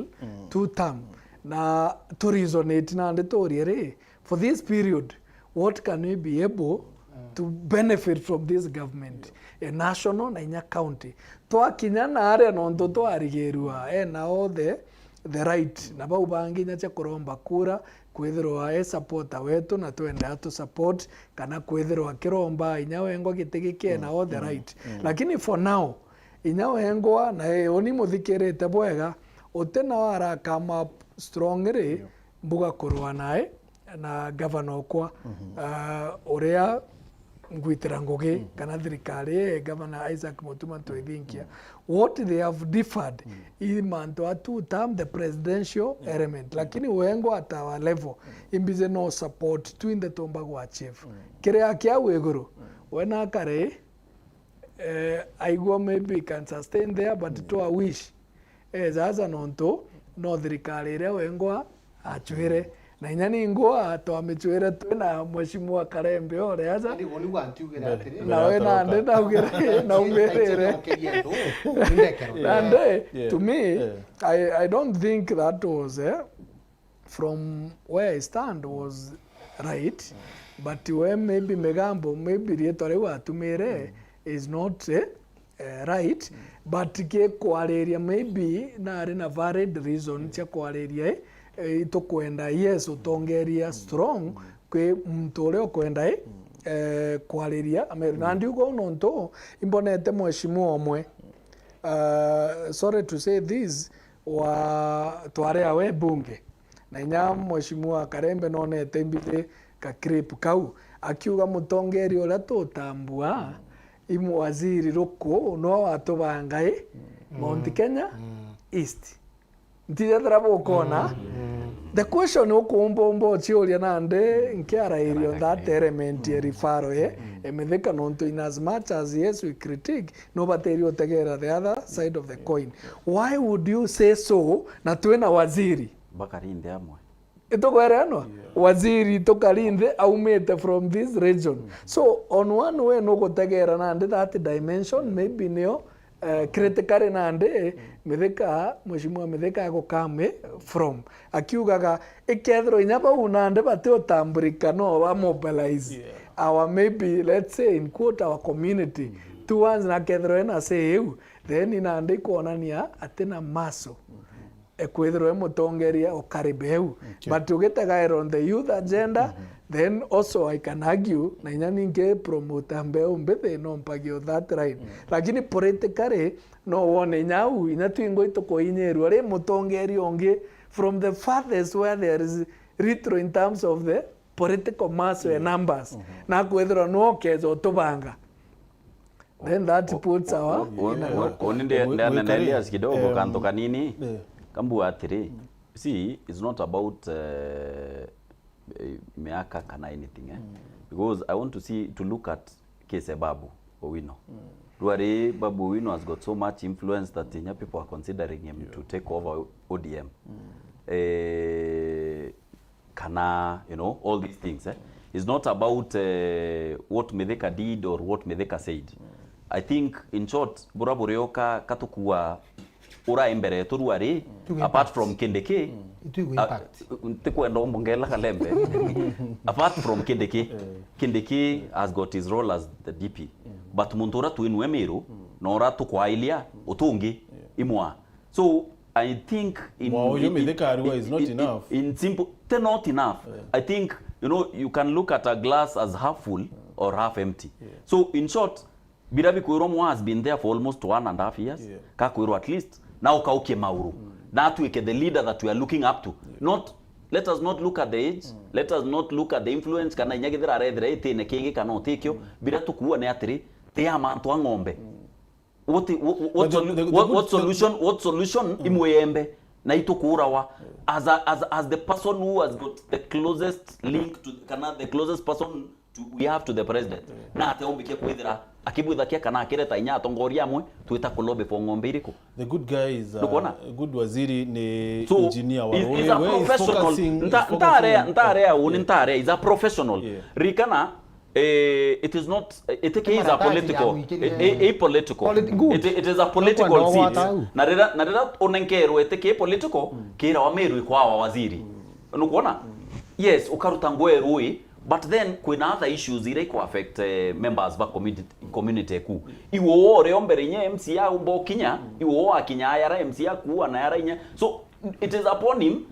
two term, na tu resonate nandi turie ri, for this period, what can we be able to benefit from this government, a national na inya county? Twakinya naria nontu twarigirua, ena all the, the right, na bau bangi inya cia kuromba kura, kwithirwa e supporter wetu na twende atu support, kana kwithirwa akiromba inya wengwa giti giki, ena all the right. Lakini for now, inya wengwa na e, uni muthikirite bwega, uti nao ara come up strongly, mbuga kurua nae, na gavana okwa, ah, uria ngwitira ngugi, kana thirikari ii, gavana Isaac Mutuma Ntwithinkia. What they have differed i mantu a two term, the presidential element. Lakini wengwa at our level, imbize no support twinthe tumba gwa chief. Kiria kia au iguru, we na akare, eh, aigua maybe he can sustain there, but to a wish, eh, jaja nontu no thirikari iria wengwa acwire. Na inya ningwa twamicwire twina Mheshimiwa Karembe ore aja. Ni goni gwantiugire atiri? Nawe nandi ndaugire naumirire. Nandi, to me, I, I don't think that was, eh, from where I stand was right, but we maybe Migambo, maybe rietwa riu atumire is not, eh, eh, right, but gikwariria maybe nari na valid reason cia kwariria, eh, eh, itukwenda, yes, utongeria strong kwi muntu uria ukwenda, eh, eh, kwariria Ameru. Na ndiuga uu nontu imbonete mheshimiwa umwe, ah, sorry to say this, wa twari awe bunge, na inya mheshimiwa Karembe nonete mbithi ka clip kau akiuga mutongeria uria tutambua i waziri ruku no watubanga i Mount Kenya East. Ntijethira bukona. The question ukumbomba uciuria nandi nkiarairia on that element ya referral ye e Mithika, nontu in as much as yes we critique, no batiri utegera the other side of the coin. Why would you say so na twina waziri? Bakarinde amwe. Itukwerenwa? Waziri tukarinde aumite from this region. So on one way nugutegera nandi that dimension, maybe nio, eh, critically nandi Mithika, mheshimiwa Mithika agukame from. Akiugaga, ikethirwa inya bau nandi bati utamburika no ba mobilize our, maybe, let's say, in quote, our community towards, na kethirwa ena say iu, then nandi ikwonania atina muscle e kwithirwa e mutongeria ukari beu. But ugitegaira on the youth agenda, then also I can argue, na inya ningi promoter mbeu mbithi no mpagie on that line. Lakini politically, no wone inya au, inya twingwa itukuinyirua ri mutongeria ungi from the farthest where there is little in terms of the political muscle and numbers. Na kwithirwa no ukeza utubanga. Then that puts our, u-, u-, in a u-, lot. Uni ndi-, Mwi-, ndianene mwikari. Elias kidogo, em, kantu kanini. Eh. Kambu atiri, see, it's not about, eh, eh, miaka kana anything, eh? Because I want to see, to look at case Babu Owino. Rwari Babu Owino has got so much influence that inya people are considering him to take over O D M. Eh, kana, you know, all these things, eh? It's not about, eh, what Mithika did or what Mithika said. I think, in short, bura burioka katukua ura imbere turua ri, apart from Kindiki, ntikwenda umbongela Kalembe. Apart from Kindiki, Kindiki has got his role as the D P. But muntu ura twinue Miru, na ura tukwailia utungi imwa. So, I think in, Mwa uyu in, Mithika arua is not in, enough. In simple, te not enough. I think, you know, you can look at a glass as half full or half empty. So, in short, bira bikwirwa mwa has been there for almost one and a half years. Kakwirwa at least, na ukaukie mauru. Na atuike the leader that we are looking up to. Not, let us not look at the age, let us not look at the influence, kana inya githira arethira itine kingi kana utikio, bira tukuua ni atiri, ti ya mantu a ng'ombe. What, what, what, what, what solution, what solution imwiyembe na itukuurawa as a, as, as the person who has got the closest link to, kana the closest person to, we have to the president. Na ate ombikia kwithira akibwithakia kana akireta inya atongoria amwe twita kulobe for ng'ombe iriku? The good guy is, uh, good waziri ni engineer wa ruri. So, he's a professional. Ntarea, ntarea uni, ntarea, he's a professional. Rikana, Eh, it is not, it is a political, a, a, a political. It, it is a political seat. Na rira, na rira unenkerwe it is political, kira wa Meru ikwawa waziri. Nukwona? Yes, ukaruta ngwe rui, but then kwina other issues ira iku affect, eh, members ba community, community ku. Iwo ore ombere nye M C A umbo kinya, iwo akinya ayara M C A kuwa na yara inya. So, it is upon him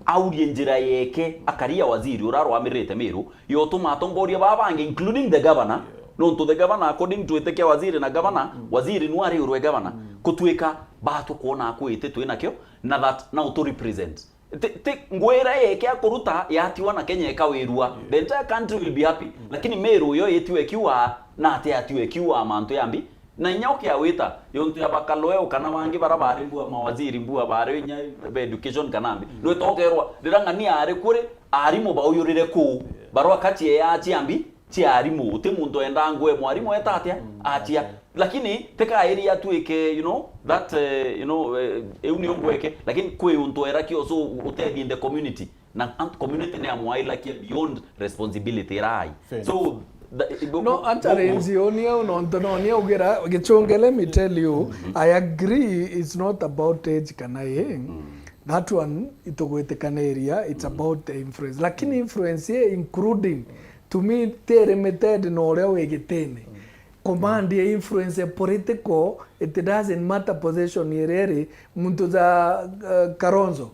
aurie njira yeke akaria waziri ura arwamirite Meru, yotuma atongoria baa bangi, including the governor, nontu the governor, according to itikia waziri na governor, waziri nu ariurwe governor, kutwika batu kwona akwite twinakio, na that now to represent. Ti, ti ngwira yeke akuruta yatiwa na Kenya ikawirua. The entire country will be happy. Lakini Meru uyo yitiwe kiwa, na ati atiwe kiwa mantu yambi, Na inya ukiawita, yontu ya bakaloeo kana bangi bara bari mbua mawaziri, mbua bari inya be education kana mbi. Nwita ukerwa, rira ng'ani ari kuri, arimu bauyurire kuu, barua ka ciea ciambi cia arimu. Uti muntu enda ngwe mwarimu eta atia? Atia. Lakini tikairi atuike, you know, that, eh, you know, eh, iu ni ungweke, lakini kwi untu era kioso utethie in the community. Na ant-, community ni amwailakia beyond responsibility rai. Fair. So, the, No, actually, nzio ni au nontu no ni augira, Gichunge, let me tell you, I agree it's not about age kana age. That one, itugwitikaniria, it's about the influence. Lakini influence ye including, to me, ti limited na uria wi gitine. Command ye influence ya political, it doesn't matter position iria iri, muntu ja, uh, Kalonzo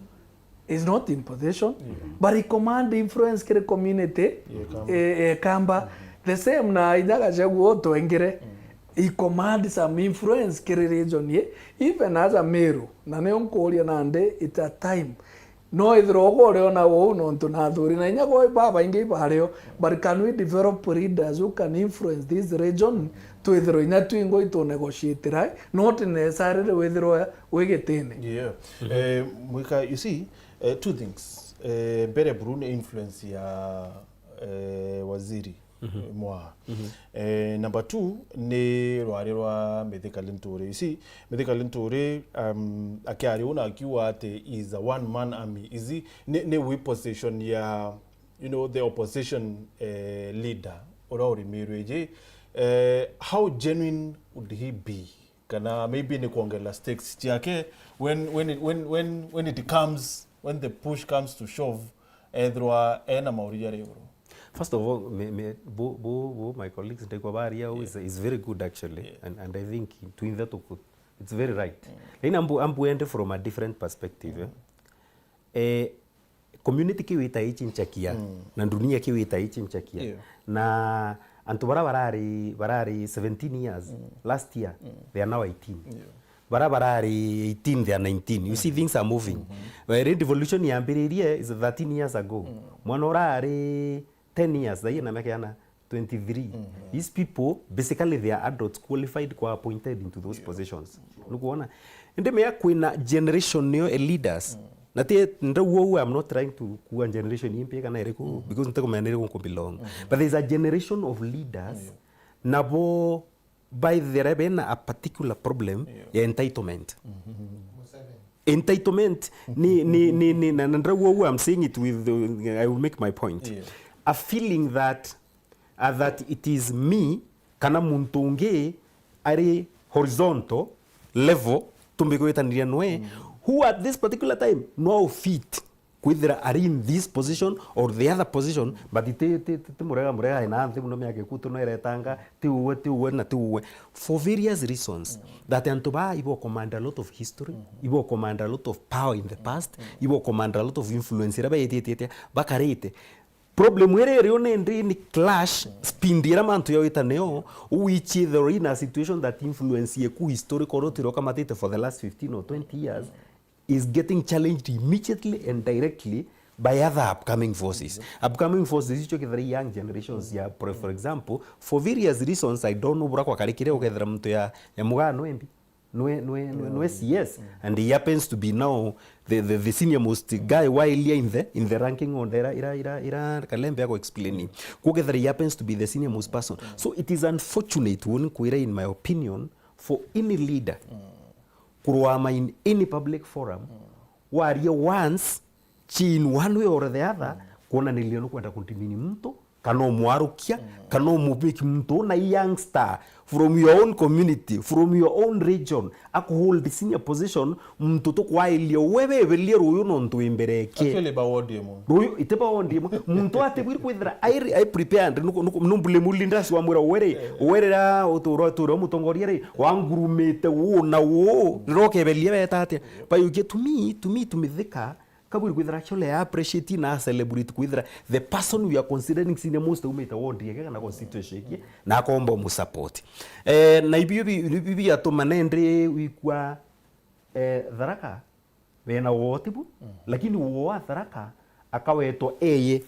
is not in position, but he command influence kiri community, eh, eh, Kamba. The same na inya Gachagua utwengire, he command some influence kiri region ye, even as a Meru. Na nio nkuuria nandi, it's a time. No ithirwa ugo uriona uu nontu nathuri na inya gwe babaingi ibario, but can we develop leaders who can influence this region? Twithirwe inya twingwa itunegotiatira, not necessarily withirwe wi gitine. Yeah. Eh, mwika, you see, eh, two things. Eh, mbere buru ni influence ya, eh, waziri Mwaha. Eh, number two ni rwari rwa Mithika Linturi. You see, Mithika Linturi, um, akiaria una akiuga ati is a one man army. Is he, ni, ni wi position ya, you know, the opposition, eh, leader uria uri Meru iji, eh, how genuine would he be? Kana maybe ni kuongerera stakes ciake when, when it, when, when, when it comes, when the push comes to shove, ethirwa ena mauri jaria iguru. First of all, me, me, bo, bo, bo my colleagues ndaigua baria au is, is very good actually, and, and I think twinthe tuku, it's very right. Lakini ambu, ambu ende from a different perspective, eh? Eh, community kiwita ichinchakia, na dunia kiwita ichinchakia. Yeah. Na antu bara barari, barari seventeen years last year, they are now eighteen. Yeah. Bara barari eighteen, they are nineteen. You see, things are moving. Where revolution yambiririe is thirteen years ago. Mwana urari ten years, thaii ena miaka yana twenty-three. These people, basically, they are adults qualified kwa appointed into those positions. Nukuona? Indi mea kwina generation niyo e leaders. Na ti ndauga uu, I'm not trying to kuwa generation impi kana iriku, because ntikumenya ni iriku nku belong. But there is a generation of leaders, nabo baithire bena a particular problem ya entitlement. Entitlement ni, ni, ni, ni, na, na ndauga uu, I'm saying it with, uh, I will make my point. A feeling that, uh, that it is me kana muntu ungi ari horizontal level tumbigwitaniria nwe, who at this particular time no fit kwithira ari in this position or the other position, but ti, ti, ti, ti murega, murega ena nthi muno miaka ikutu no iretanga, ti uwe, ti uwe, na ti uwe. For various reasons, that antu baa ibo command a lot of history, ibo command a lot of power in the past, ibo command a lot of influence iria baitite, bakarite. Problem iria irio nindi ni clash, speed iria mantu yawita nayo, wichithirwa in a situation that influence yeku historical uria turokamatite for the last fifteen or twenty years, is getting challenged immediately and directly by other upcoming forces. Upcoming forces icio kethira young generations ya, for, for example, for various reasons, I don't know bura kwakarikire ukethira muntu ya, ya Mugaa nwe M P, nwe, nwe, nwe, nwe C S, and he happens to be now the, the, the senior most guy wailia in the, in the ranking order ira, ira, ira, ira Kalembe ako explaining. Kukethira he happens to be the senior most person. So it is unfortunate, woni kwira, in my opinion, for any leader kurwama in any public forum, waria once, chi in one way or the other, kwonaniria nukwenda kudimini muntu, kana umwarukia, kana umubiki muntu una youngster from your own community, from your own region, akuhold senior position, muntu tukwailia uwe bebelie ruyu nontu wi mbere eke. Actually, ba ward imwe. Ruyu ite ba ward imwe. Muntu atibwiri kwithira ai, ai prepared, nuku, nuku, numbule mu leaders wamwira uwe ri, uwe rira utura, utura mutongoria ri, wangurumite uu na uu, rira ukebelia beta atia? Bayukia to me, to me, to me Thika, kabwiri kwithira actually I appreciate na celebrate kwithira the person we are considering senior most aumite ward yake kana constituency yake, na akomba umusupport. Eh, na ibio bi, bi, bi, biatuma nende wikwa, eh, Tharaka, bena woo tibu, lakini woo wa Tharaka akawetwa eye.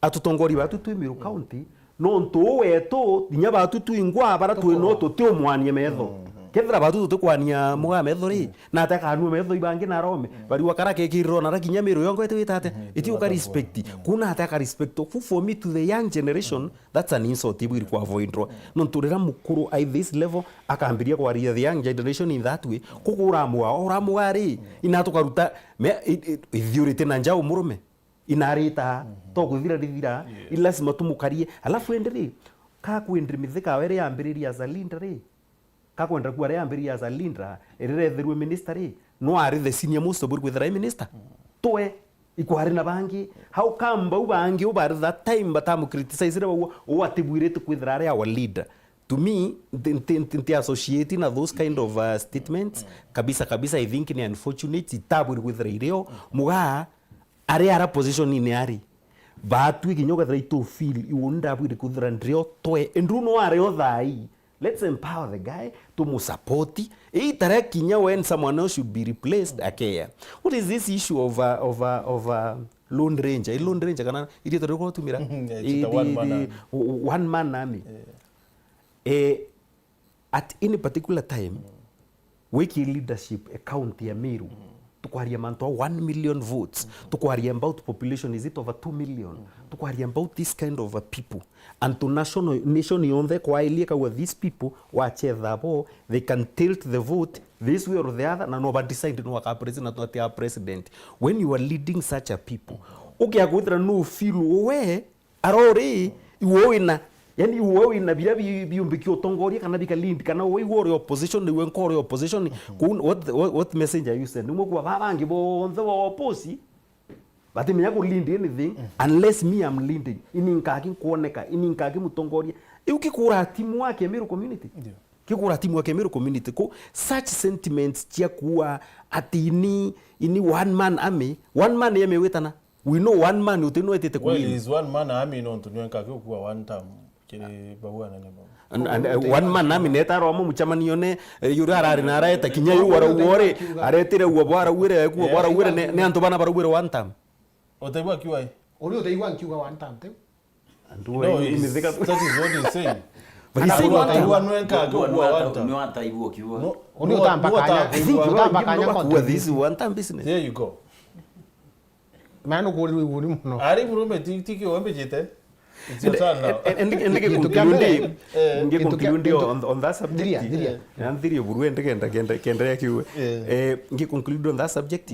Atutongoria batu twi Meru County, nontu uu wetu, inya batu twingwa bara twi no tutiumwania metho. Kethira batu tutikwania Mugaa metho ri, na ate akanua metho ibangi na arome, bari wakara kekirirwo na rakinya Meru yongo ete wita ate, iti uka respect. Kuna ate aka respect. Ku for me, to the young generation, that's an insult ibwiri kwa avoidrwa. Nontu rira mukuru at this level akambiria kwaria the young generation in that way, kuku uramua, uramua ri, ina tukaruta, me, i, i, ithiurite na njau murume. Inarita, to kuthira rithira, i lazima tumukarie. Alafu indi ri, ka kwindi Mithika were yambiriria as a leader ri, ka kwenda kuwa yambiriria as a leader, irire ethirwe minister ri, no ari the senior most of kwithira i minister. Twe, ikwari na bangi. How come bau bangi ubari that time batamu criticize ri bau, u atibwirite kwithira ari our leader? To me, nti, nti, nti, nti associate na those kind of, uh, statements. Kabisa, kabisa, I think ni unfortunate, itabwiri kwithira irio. Muga, ari ara position-ini ari. Batwi kinya ukethira itu feel, iu ndabwiri kwithira ndrio twe. Indi u no ari o thai. Let's empower the guy, tumu support. Itare kinya when someone else should be replaced, akeya. What is this issue of a, of a, of a Lone Ranger? I Lone Ranger kana iria turi kutumira? Yeah, it's a one man army. One man army. Eh, at any particular time, wiki leadership e county ya Meru, tukwaria mantu a one million votes, tukwaria about population, is it over two million? Tukwaria about this kind of a people. And to national, nation yonthe kwailie kaua these people, wachetha bo, they can tilt the vote this way or the other, na no ba decide no aka president, no ati a president. When you are leading such a people, ukia kwithira no feel we, arori, iwe wina, yani iwe wina biria bi-, biumbikia utongoria kana bika lead, kana we iwe uri opposition, iwe nko uri opposition. Kuu what, what, what message are you sending? Umwe kwa ba bangi bonthe ba oppose, batimenya ku lead anything unless me I'm leading. Ini nkaki nkuoneka, ini nkaki mutongoria. Iu kikura timu wake Meru community. Ndio. Kikura timu wake Meru community. Ko such sentiments cia kuwa ati ini, ini one man army, one man army witana. We know one man uti no etite. Well, kuwin. Is one man army nontu nwe nkaki ukua one term. Kiri bau anene bau. And, and, uh, one man army neta aroma mucemanio ne, eh, yuri arari na araeta kinya yu arauga ori, aretire uo bwarauire, kuo bwarauire, ne, ne antu bana barauire one term. Utaigua kiwa i? Uri utaigua nkiuga one term, tiu? Andu. No, we, it's, imithika. That is what he's saying. But he's saying one term. Utaigua nwe nkaki ukua one term. Nwe ataigua kiwa. No, uri no, utamba no, kanya. I think utamba kanya. This is one term business. There you go. Maana nukurirwe iguri muno. Ari murume ti, ti kio wambijite. It's your turn now. And, and, and, and Kintu kia mbere, ngi conclude, eh, ngi conclude on, on that subject. Thiria, thiria. Na nthirie buru ende kenda, kenda, kenda ya kiuwe. Eh. Eh, ngi conclude on that subject.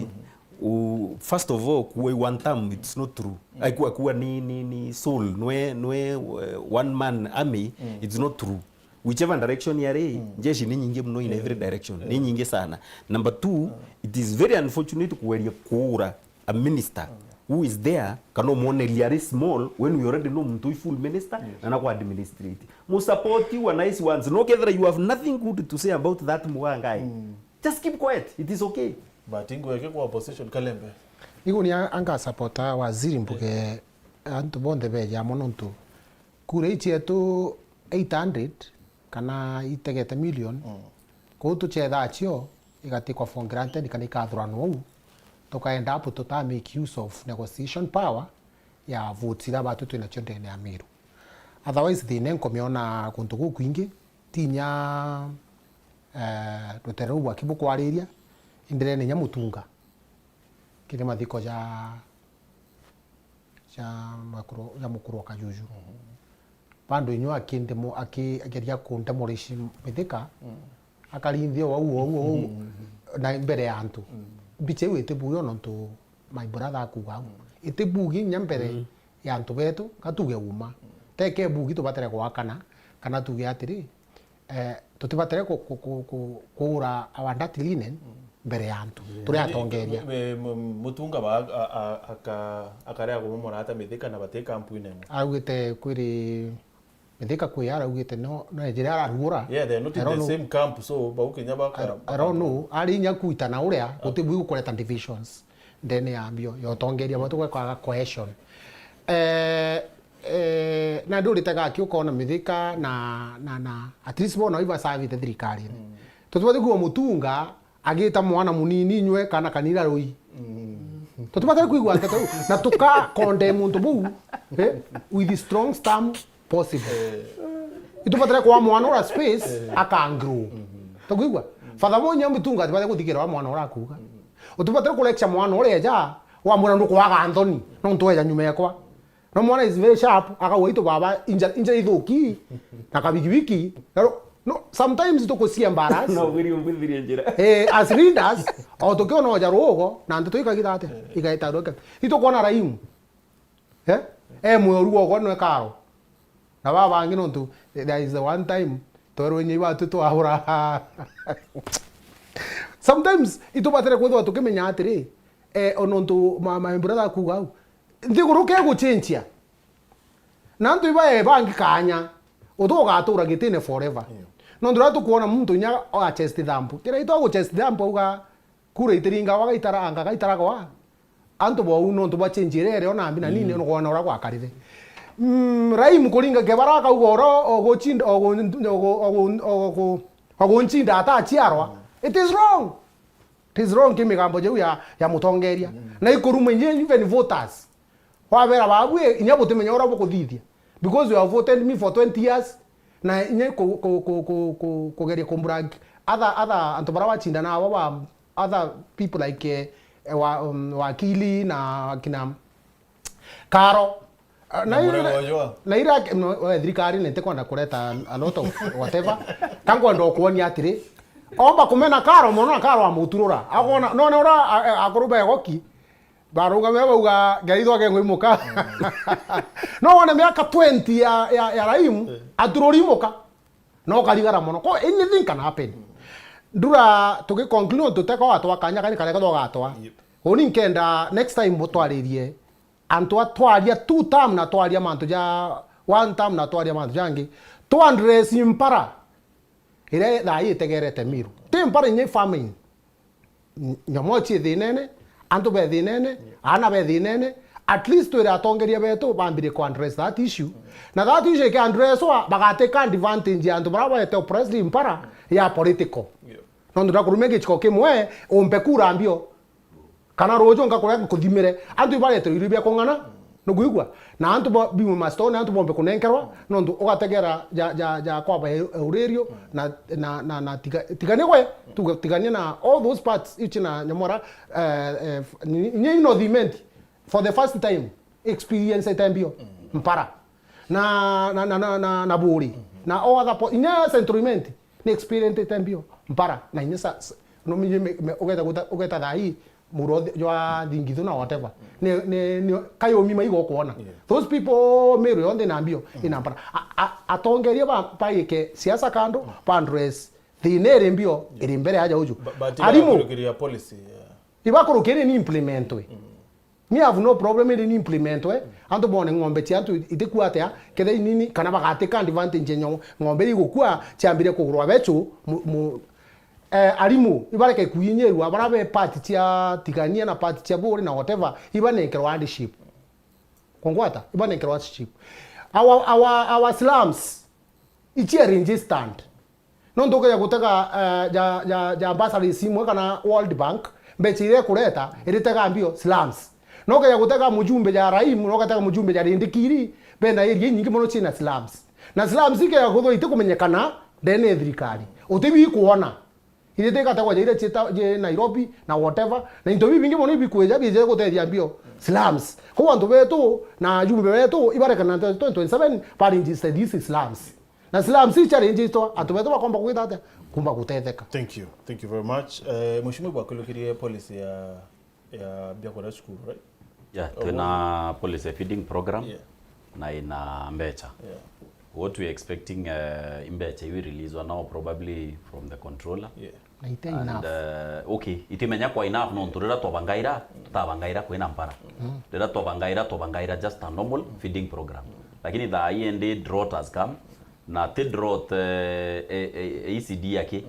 U-, first of all, kuwa one term, it's not true. Ai, kuwa, kuwa ni, ni, ni sole, nwe, nwe, eh, one man army, it's not true. Whichever direction yari, njeshi ni nyingi muno in every direction. Ni nyingi sana. Number two, it is very unfortunate kugeria kuura a minister who is there, kana umwoneria ari small when we already know muntu uyu full minister, na nako administrate. Mu support you a nice ones. No kethira you have nothing good to say about that mugangai. Just keep quiet. It is okay. But ingweke kwa opposition Kalembe. Igu ni a-, anga supporter waziri mbuge antu bonthe beja amo nontu kura ii cietu eight hundred kana itegete million, kuu tuchethaa cio igatikwa for granted kana ikathuranwa uu, tukaenda apu tuta make use of negotiation power ya votes iria batu twinacio ndene ya Meru. Otherwise, thina nkumiona kuntu gukwingi, tinya, eh, rutere ruu bwaki bukwariria, indi ndene inya Mutunga, kiri mathiko ja cia makuru, cia mukuru wa Kajuju. Bado inyua akindemo-, aki-, ageria kundemolish Mithika, akarinthia wau, wau, wau, na mbere ya antu. Mbicha iu itibugi ona ntu my brother akuga au. Itibugi inya mbere ya antu betu, gatuge uma. Teke bugi tubatere gwakana, kana tuge atiri, eh, tutibatere ku-, ku-, ku-, ku-, kuura our dirty linen mbere ya antu turi atongeria. Me-, me-, Mutunga ba a-, a-, aka-, akaria kumomora ata Mithika na bati camp inene? Augite kwiri Mithika kwi araugite no, no ejire ararugura. Yeah, they're not in the same camp, so bau kinya baka-, I don't know. Ari inya kuita na uria, guti bui gukureta divisions ndene ya mbio, ya utongeria batu gwekaga cohesion. Eh, eh, na ndurite gaki ukona Mithika na, na, na, at least bona iba servite thirikari. Tutibati kuwa Mutunga agita mwana munini inywe kana kanira rui. Tutibatari kwigua nteto iu. Na tuka condemn muntu buu, eh, with strong stamp possible. Itubatare kwa mwana ura space, akangrow. Tukwigua? Father Monya Mutunga atibatare kuthikira wa mwana ura akuga. Utibatare ku lecture mwana ura eja, wamwira ndukwaga nthoni, nontu eja nyuma ekwa. No mwana is very sharp, akauga itu baba inja, inja ithuki, na kabigibiki. Na ro-, no, sometimes tukucia embarrass. No, wiri umbithirie njira. Eh, as leaders, o tukiona oja rugo, na ndeto ikagira ate, igaita ruke. Itukuona raimu. Eh? E mwe oru ogwa nwe karo. Na baba bangi nontu, there is the one time, twerwe inya ibatu twahura. Sometimes, itubatire kwithwa tukimenya atiri, eh, o nontu ma, my brother akuga au, nthiguru ke guchenjia. Na antu iba, eh, bangi kanya, utu ugatura gitine forever. Yeah. Nontu riria tukwona muntu inya a chest thump, kira itu agu chest thump auga, kura itiringa, wagaitara anga, gaitara gwa. Antu bau nontu bwa change iria iri ona mbi na nini, mm, nugwona uria gwakarire. Mm, Raimu kuringa kebara akauga oro oguchinda, ogu-, ogu-, ogu-, ogu-, ogunchinda atachiarwa. Mm. It is wrong. It is wrong kimigambo jau ya, ya mutongeria. Mm. Na ikuruma inya even voters. Wabera babu, eh, inya butimenya uria bukuthithia. Because you have voted me for twenty years, na inya ku-, ku-, ku-, ku-, ku-, kugeria kumbrag other, other antu baria wachindana nabo ba other people like, eh, wa, um, wakili na kina Karo. Ah, na Na ira, Murega Ojwa. Na ira, no, we, thirikari nitikwenda kureta a lot of whatever. Ka ngwenda ukuonia atiri, omba kumena Karo mono na Karo amuturura. Agona, none ura, a, a, akuru begoki. Barungame bauga, "Ngai thwake ngwimuka." No wone miaka twenty ya, ya, ya Raimu, eh, atururimuka. No karigara mono. Ko anything can happen. Ndura tugiconclude tuteka watwa kanya kani kareka twagatwa. Yep. Uni nkenda next time butwaririe antu atwaria two term na twaria mantu ja one term na twaria mantu jangi. Twa address mpara. Iria thaa ii itegerete Miru. Ti mpara inya famine. N-, nyomo ci thinene, antu be thinene, yeah, aana be thinene, at least twire atongeria betu bambire ku address that issue. Na that issue iki addresswa, bagateka advantage ya antu baria baete oppressed mpara ya political. Yeah. Nontu ndakurumia giciko kimwe, umpe kura mbio. Kana ruju nkakuria nkuthimire. Antu ibareterwe irio bia kung'ana. Nukwigua? Na antu bo, bimwe mastone, antu bombe kunenkerwa, nontu ugategera ja, ja, ja kwaba e-, euririo, na, na, na, na tiga, tigania gwe, tuga, tigania na all those parts, ichi na nyamora, eh, eh, f-, ni, ni, ni North Imenti, for the first time, experience ete mbio, mpara. Na, na, na, na, na, na buri. Na all other po-, inya Central Imenti, ni experience ete mbio, mpara. Na inya sa, sa, no mi, me, me, ugeta guta, ugeta thaa ii, muro thi-, jwa thingithu na whatever. Ni, ni, ni, kayumi maiga ukwona. Yeah. Those people, Meru yonthe ina mbio, ina mpara. A, a, atongeria ba, baike siasa kando, ba address thina iri mbio, iri mbere aja uju. Ba-, but arimu, bakurukiria policy, yeah. Ibakurukire ni implementwe. Me have no problem iri ni implementwe. Antu bone ng'ombe cia antu itikua atia, ketha inini, kana bagatika advantage ya nyo-, ng'ombe igukua, ciambire kugurwa bechu, mu, mu, Eh, arimu, ibareke kuinyirwa, bara be part cia tigania na part cia buri na whatever, ibanenkerwa hardship. Kungwata, ibanenkerwa hardship. Our, our, our slums, ichia registered. Nontu ukeja gutega, eh, ja, ja, ja bursaries imwe kana World Bank, mbecha iria ikureta, iritega mbio slums. No ukeja gutega mujumbe ja Raimu, no ugatega mujumbe ja Rindikiri, bena area inyingi mono ciina slums. Na slums ikeja kuthwa itikumenyekana ndene ya thirikari. Utibi kuona. Iria tikategwa ja iria ciita-, ji Nairobi na whatever, na into bibingi mono ibikwija biije gutethia mbio slums. Kou antu betu na ajumbe betu ibarekana twenty twenty-seven ba register these slums. Na slums icha register, antu betu bakomba kwita atia? Kumba gutetheka. Thank you. Thank you very much. Eh, Mheshimiwa bwakilukirie policy ya ya biakuria cukuru, right? Yeah, oh, twina policy feeding program, yeah, na ina mbecha. Yeah. What we expecting, eh, imbecha iu release now probably from the controller. Yeah. Na ite and, enough. Eh, okay, itimenya kwa enough nontu riria twabangaira, tutabangaira kwina mpara. Mm. Riria twabangaira, twabangaira just a normal feeding program. Lakini thaa ii indi drought has come, na ti drought, eh, eh, eh, E C D aki.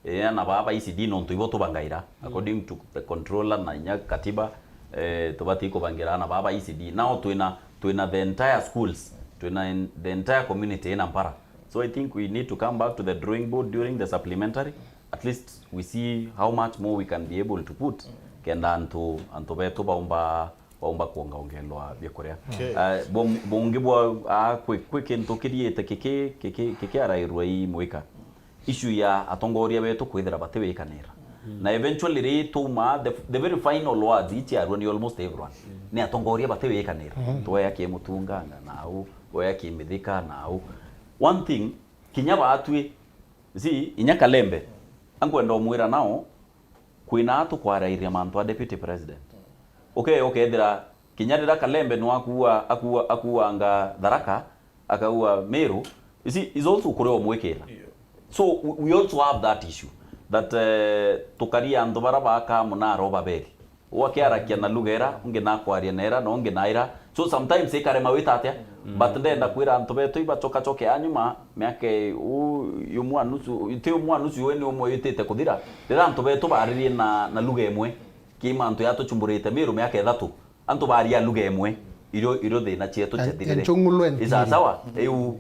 Eh, ana baa ba E C D nontu ibo tubangaira, according to the controller na inya katiba, eh, tubatii kubangira ana baa ba E C D. Now twina, twina the entire schools, twina en-, the entire community ina mpara. So I think we need to come back to the drawing board during the supplementary. At least we see how much more we can be able to put, kenda antu, antu betu baumba baumba kuongaongelwa biakuria. Okay. Ah, bung-, bungi bwa, ah, kwi, kwi kintu kiriite kiki, kiki, kikiarairua ii mwika. Issue ya atongoria betu kwithira batiwikanira. Mm. Na eventually ri tuma the, the very final words ichiarua ni almost everyone. Mm. Ni atongoria batiwikanira. Mm. Twea ki Mutunga na nau, twea ki Mithika nau. One thing, kinya baatwi, si, inya Kalembe, ankwenda umwira nao, kwina atu kwarairia mantu a deputy president. Uke-, ukethira Kinya riria Kalembe no akua, akua, akuanga Tharaka, akaua Meru, you see, is also kuria umwikira. So we, we also have that issue that, eh, tukaria antu bara baka munara ubaberi. Uu akiarakia na lugha ira, ungi nakwaria na ira, na ungi na ira. So sometimes ikarema wita atia? But ndenda kwira antu betu ibachokachoke anyuma, miaka i-, u-, yumwe na nusu, ti umwe na nusu, we ni umwe witite kuthira. Riria antu betu baririe na, na lugha imwe, ki mantu yatuchumburite Meru miaka ithatu. Antu baria lugha imwe, irio, irio thina cietu ciathirire. Nchung'ulwe ntiri. Isa sawa? Iu.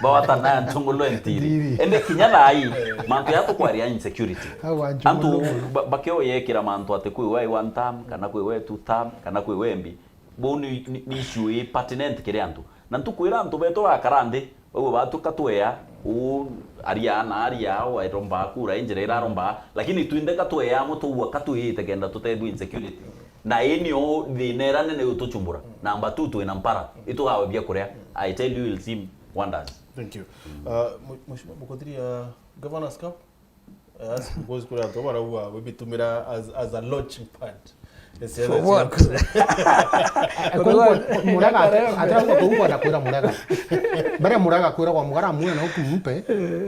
Bawatana nchung'ulwe ntiri. Ntiri. Ende kinya thaa ii, mantu ya tukwaria insecurity. Antu ba-, bakioyekira mantu ati kwi we one term, kana kwi we two term, kana kwi we mbi. Bau ni, ni, ni issue i pertinent kiri antu. Na ntukwira antu betu bakara nthi, bau batu katwea, uu aria na aria, au airomba kura, injira ira aromba, lakini twinthe katwea amwe tuua katwite kenda tutethua insecurity. Na ii nio thina ira nene utuchumbura. Number two, twina mpara. Itugawe bia kuria. I tell you, you'll see wonders. Thank you. Uh, mu-, Mheshimiwa Mukothiria, Governor's Cup? Yes, because kuri antu barauga wibitumira as, as a launching pad. For what? Murega, atirauga kuuga na kwira Murega. Mbere Murega kwira kwa Mugara amwe na ukumpe,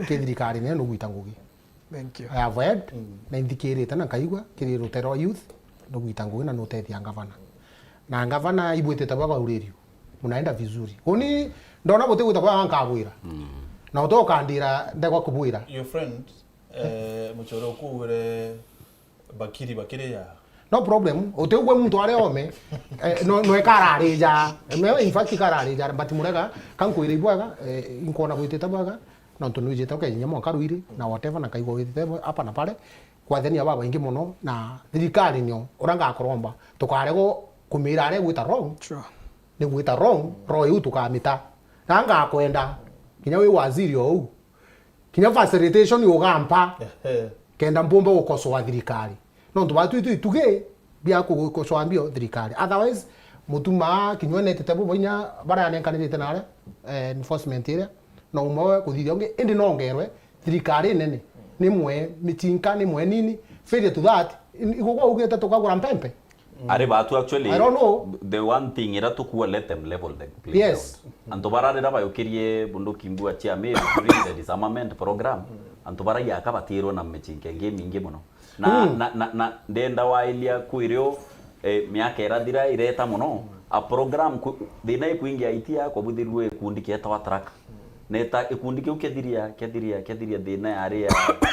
ki thirikari nene nugwita ngugi. Thank you. I have heard, na inthikirite na nkaigua, kiri rutero rwa youth, nugwita ngugi na nutethia ngavana. Na ngavana ibwitite bwa bauririo. Munaenda vizuri. Uni ndona butigwita bwa nkabwira. Na uto ukandira ndegwa kubwira. Your friend, eh, muchore ukuwire bakiri bakiri ya. No problem. Utigwe muntu aria ome. Eh, no, no ekararija. Me, in fact, ikararija. But Murega, kankwira ibwega, eh, inkona bwitite bwega. Nontu nwijite ukenyia mwanka rwiri na whatever, na nkaigua witite hapa na pale, kwathania babaingi mono, na thirikari nio uria ngakuromba, tukarega kumira aria igwita wrong. Sure. Ni gwita wrong, roho iu tukamita. Na ngakwenda, kinya wi waziri o uu, kinya facilitation ugampa, kenda mpumba gukosoa thirikari. Nontu batu itu itugi bia ku-, kucoa mbio thirikari. Otherwise, mutuma kinywa netete bubo inya baria anenkanirite na aria, eh, enforcement iria, na umwe we kuthithia ungi, indi nongerwe thirikari nene, ni mwe michinka, ni mwe nini, failure to that, in-, igugwa ugite tukagura mpempe. Ari batu actually, I don't know. The one thing ira tukua, let them level the playing ground. Yes. Antu bara rira bayukirie bunduki mbua cia Meru during the disarmament program, antu bara iaka batirwe na michinka ingi mingi mono. Na, na, na, na ndenda wailia kwirio, eh, miaka irathira ireta mono, a program ku-, thina ikwingia itia kwabuthirwe ikundi kietawa Tharaka. Neta ikundi kiu kiathiria, kiathiria, kiathiria thina yari ya,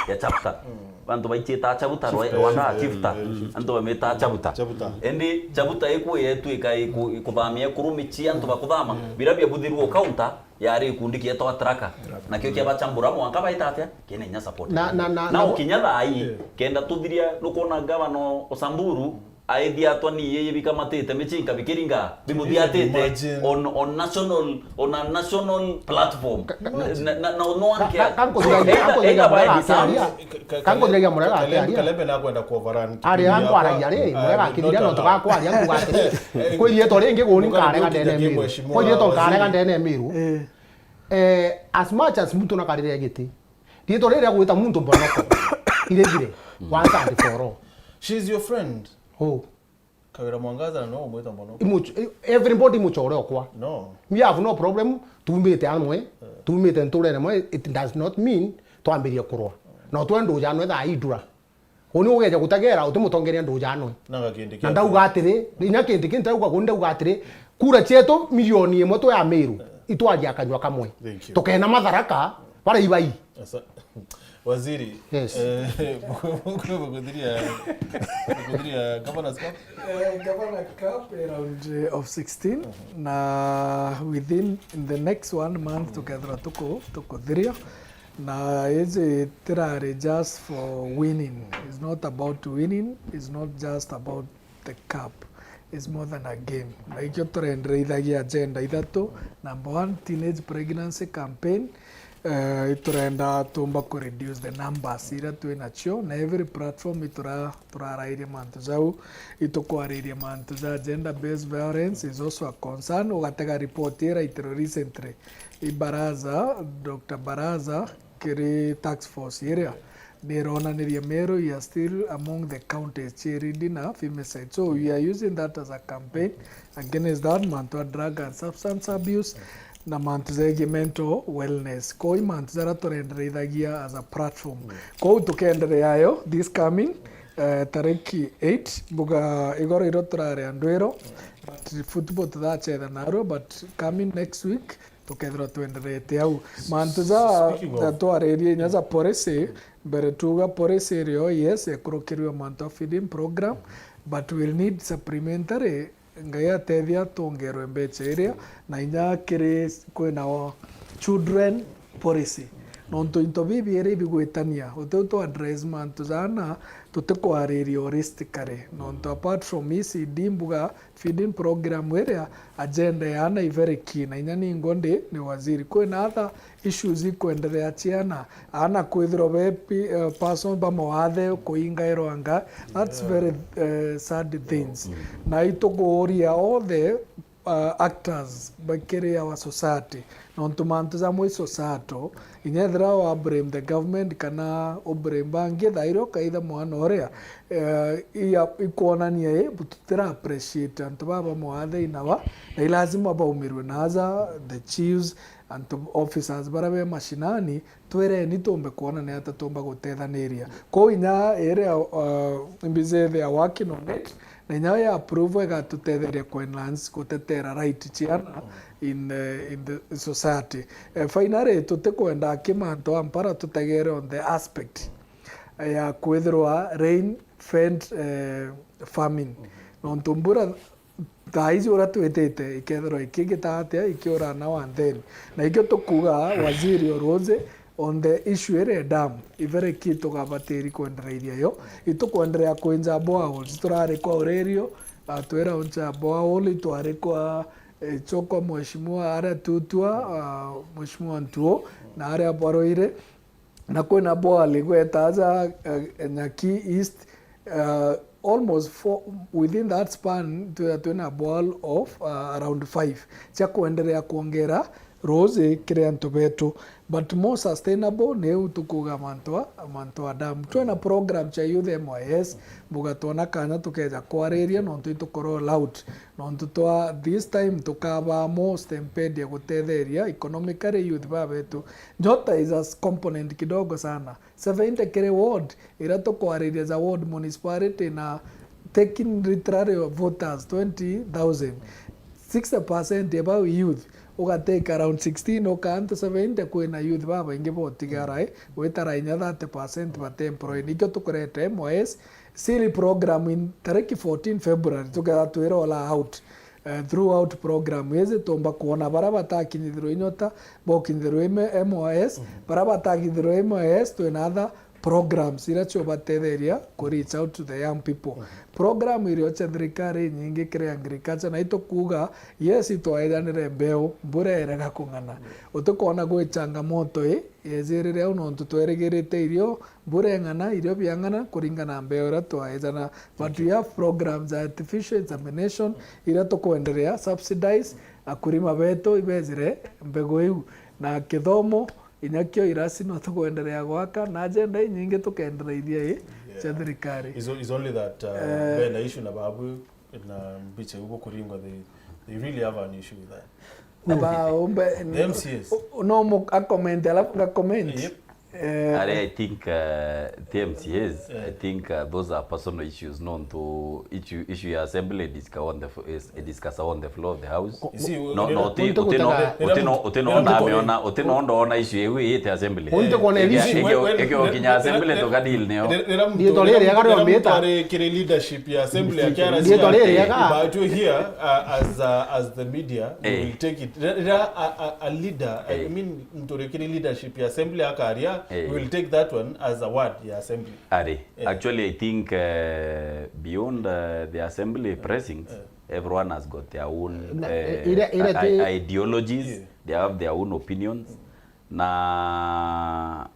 ya chapter. Antu baichita chapter, rwa-, rwanda chapter. Antu bamita chapter. Chapter. Indi chapter iku yetwika iku-, ikuthamia ikuru michia antu bakuthama. Bira biabuthirwe counter, yari ikundi kietwa Tharaka. Nakio kiabachambura mwanka baita atia? Kina inya support. Na, na, na, na na ukinya thaa ii, kenda tuthiria, nukwona gavana o Samburu, aithia atwa ni yeye bikamatite michinka bikiringa, bimuthiatite on, on national, on a national platform. Na, na, na no one cares. Kankuthiragia, kankuthiragia Murega akiaria. Kalembe nakwenda kuoverrun. Ari ankwaragia ri, Murega akithiria no tukakwaria kuga atiri. Kwi rietwa ringi guni nkarega ndene Miru. Kwi rietwa nkarega ndene Miru. Eh, as much as muntu nakarire giti, rietwa riri ria gwita muntu mbonoko irithire, once and for all. She is your friend. Oh. Kawira Mwangaza na no umwita mbonoko. Imuch-, everybody muchore okwa. No. We have no problem. Tumite amwe, tumite nturene mwe, it does not mean twambirie kurwa. No twendo janwe thaa idura. Uni ugeja gutegera uti mutongeria ndujanwe. Na gakindi. Na ndauga atiri, inya kindi kingi ndauga, kuni ndauga atiri, kura cietu milioni imwe twi Amiru, itwaria kanyua kamwe. Thank you. Tukena Matharaka, bara ibai. Asa-, Waziri, yes, eh, mukuthiria, mukuthiria Governor's Cup? Eh, Governor Cup, eh, round, eh, of sixteen, na within, in the next one month, tukethira tuku-, tukuthiria. Na iji tirari just for winning. It's not about winning. It's not just about the cup. It's more than a game. Na ikio turendereithagia agenda ithatu. Number one, teenage pregnancy campaign. Eh, iturenda tumba ku reduce the numbers iria twi nacio. Na every platform itura-, turarairia mantu jau. Itukwariria mantu ja gender based violence is also a concern. Ugatega report ira itiro recently. I Baraza, Doctor Baraza, kiri task force iria nironanirie Meru, you are still among the counties ciri ndi na femicide. So we are using that as a campaign against that mantu a drug and substance abuse na mantu jegie mental wellness. Kou i mantu jaria turendereithagia as a platform. Kou tukenderea yo this coming, eh, tariki eight, mbuga igoro irio turari Ndwiro, but football tuthachetha narua, but coming next week tukethirwa twenderete au. Mantu ja, speaking of, ja twaririe inya ja policy, mbere tuga policy irio, yes, ekurukirwe mantu a feeding program, but we'll need supplementary, Ngai atethia twongerwe mbecha iria, na inya kiri kwina o children policy. Nontu into bibiiri bigwitania, utiu tu address mantu jana, tutikwariria holistically. Nontu apart from E C D, mbuga feeding program iria, agenda ya ana i very key, na inya ningwa ndi ni waziri. Kwina other issues ikwenderea ciana, ana kwithirwa be pi-, eh, person ba mawathe kuingairwa nga, that's very, eh, sad things. Na itukuuria all the, uh, actors bakiri our society, nontu mantu jamwe i societal, inya ethira wa blame the government kana u blame bangi, thairi ukaitha mwana uria, eh, iya-, ikwonania i tutira appreciate antu baba mawathe inawa, na i lazima baumirwe naja, the chiefs, antu officers baria be mashinani, twireni tumbe kwona ni ata tumba gutethaniria. Kou inya iria, uh, mbica ithia working on it, na inya ya approve igatutetheria ku enhance gutetera right ciana in, uh, in the society. Eh, finally, tutikwenda aki mantu a mpara tutegere on the aspect, eh, ya kwithirwa rain fed, eh, farming. Nontu mbura thaa ici uria twitite ikethirwa ikigita atia, ikiura now and then. Na ikio tukuga waziri uruji on the issue iria dam, i very key tugabatiri kwendereithia yo. Itukwenderea kwinja boreholes, turari kwa Urerio, atwira unja borehole, itwari kwa, eh, chokwa mheshimiwa aria Tutua, ah, mheshimiwa Ntuo, na aria Baroire. Na kwina borehole igweta aja, eh, Nyaki East, eh, almost four, within that span, twina, twina borehole of, uh, around five cia kwenderea kwongera ruuji kiri antu betu, but more sustainable ni iu tukuga mantu a, mantu a dam. Twina program cia youth M Y S, mbuga twona kanya tukeja kwariria, nontu itukorwo loud, nontu twa this time tukabaa more stempedi ya gutetheria economically youth ba betu. Nyota is a s-, component kidogo sana. Seventy kiri ward, iria tukwariria ja ward municipality na taking literally voters twenty thousand. Sixty percent ya bau youth, ugatake around sixteen, uka antu seventy, kwina youth babaingi botigara, eh, gwitara inya thirty percent bate employed. Nikio tukurete M Y S, siri program in tariki fourteen February, tukethira twi roll out, eh, throughout program izi, tumba kwona baria batakinyithirwe inyota, bokinyithirwe ime-, M Y S, baria batakinyithirwe M Y S, twina other programs iria ciubatetheria ku reach out to the young people. Program irio cia thirikari inyingi kiri agriculture, na itukuga, yes, itwaejanire mbeu, mbura irega kung'ana. Utikwona gwi changamoto i, yejirire au, nontu twerigirite irio, mbura ing'ana, irio biang'ana, kuringana na mbeu iria twaejana. But we have programs za artificial insemination, iria tukwenderea subsidize, akurima betu ibejire mbegu iu. Na kithomo, inya kio irasi no tukwenderea gwaka, na agenda inyingi tukendereithia i cia thirikari. It's o-, it's only that, uh, eh, bena issue na babu na mbicha ubu kuringwa, they, they really have an issue with that. Aba umbe, the M C As. U-, no mu-, a comment, alafu nga comment. Yep. Eh, are, I think, uh, the M C As, I think, uh, those are personal issues, nontu issue, issue ya assembly discuss on the f-, is discuss on the floor of the house. You see, no, no, uti-, uti-, no, uti-, no, uti-, no, ndamiona, uti-, no, ndona issue iu iite assembly. Untu kwona issue. Ikio, ikio kinya assembly tukadeal nio. Riitwa riri ega riomita. Ari kiri leadership ya assembly ya K R C. Riitwa riri ega. But we here, uh, as, uh, as the media, we will take it. Rira a, a, a leader, I mean, muntu uri kiri leadership ya assembly akaria, we will take that one as a word ya assembly. Ari, actually, I think, uh, beyond, uh, the assembly precincts, everyone has got their own, uh, i-, ideologies, they have their own opinions. Na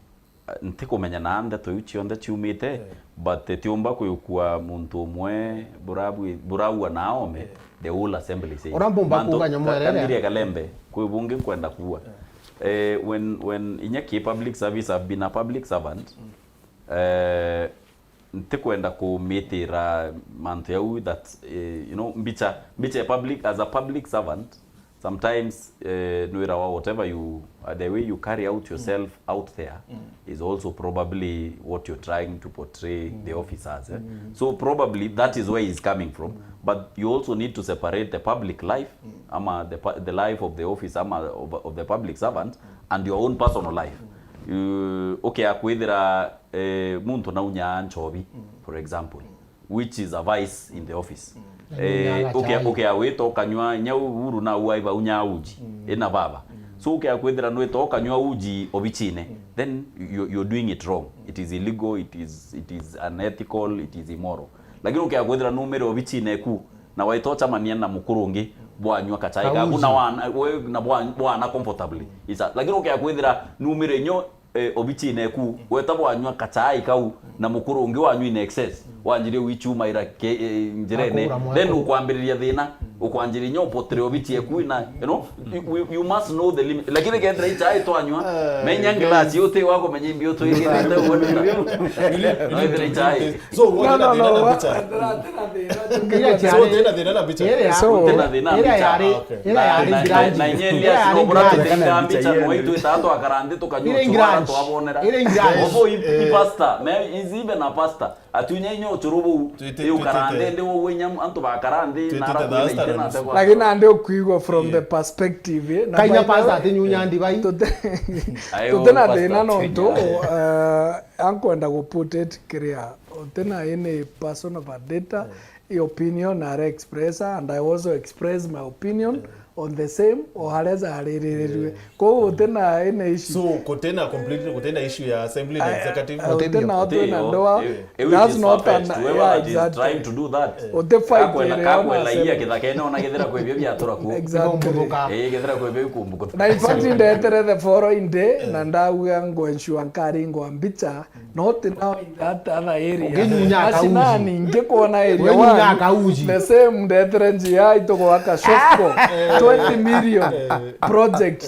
ntikumenya na ndeto iu cionthe ciumite, but tiumba kuyukua muntu umwe burabwi-, buraua na aome, the whole assembly says. Ura mbumba kuuga nyomwerere. Kamirie Kalembe, kwi bungi nkwenda kuua. Eh, when, when inya ki public service, I've been a public servant. Eh, ntikwenda kumitira mantu yau that, eh, you know, mbicha, mbicha ya public, as a public servant, sometimes, eh, nwirawa whatever you, uh, the way you carry out yourself out there is also probably what you're trying to portray the officers, eh? So probably that is where he's coming from. But you also need to separate the public life, ama the pu-, the life of the office, ama of, of the public servant, and your own personal life. You, okay, akwithira, eh, muntu naunyaa nchobi, for example, which is a vice in the office. Eh, uke-, ukea wita ukanywa nyau uru na uai bau nyauji ina baba. So ukea kwithira nwita ukanywa uji obichine, then you, you're doing it wrong. It is illegal, it is, it is unethical, it is immoral. Lakini ukea kwithira numire obichine ku na waita uchamania na mukuru ungi, bwanywa kachai kaku na wana, we, na bwa-, bwana comfortably. It's a, lakini ukea kwithira numire nyo eh, obichine ku, weta bwanywa kachai kau na mukuru ungi wanywa in excess, wanjirie gwichumaira ke-, eh, njirene, then ukwambiriria thina, ukwanjiria nyo upotere obichi eku na, you know, you, you, you must know the limit. Lakini kethira ichai twanywa, menya glass yote wako menya imbi utwigirite. Kethira ichai. So, no, no, no, mbicha. Ira so, ciarĩ, tena thina na mbicha. Ira so, yarĩ, ira yarĩ, okay. Ira yarĩ na, na, na, na inye Elias no bura tutenga mbicha no itu itatu akarande tukanywa chora twabonera. Ira ingrunge. Obo i, i pastor, me is even a pastor. Atunya inyo churu bu. Twite, twite, ukarande ndi wo wenya antu bakarande na twite, ara twite, kwina itena atekwa. Lakini ande ukuigwa from the perspective, eh, na kainya by the way, pastor atinyunya ndibai. Tute-, tutena thina nontu, eh, ankwenda gu put it clear. Utena any person of a data, opinion are express, and I also express my opinion on the same, o haria jariririrue. Koguo utena any issue. So, kutena completely, kutena issue ya assembly na executive. Utena watu na ndoa. That's not an, yeah, exactly. Trying to do that. Uti fight kakwela, ile kakwela ona iya kithakene ona githira kwe bio biatura ku. Exactly. Eh, githira kwe bio kumbuka. Na in fact, ndetere the following day, na ndauga ngo ensure nkari ngo mbicha, not now in that other area. Ukinyunya mashinani, kauji. Ngikwona area ukinyunya one, kauji. The same ndetere njia itugwaka Shofco, twenty million project,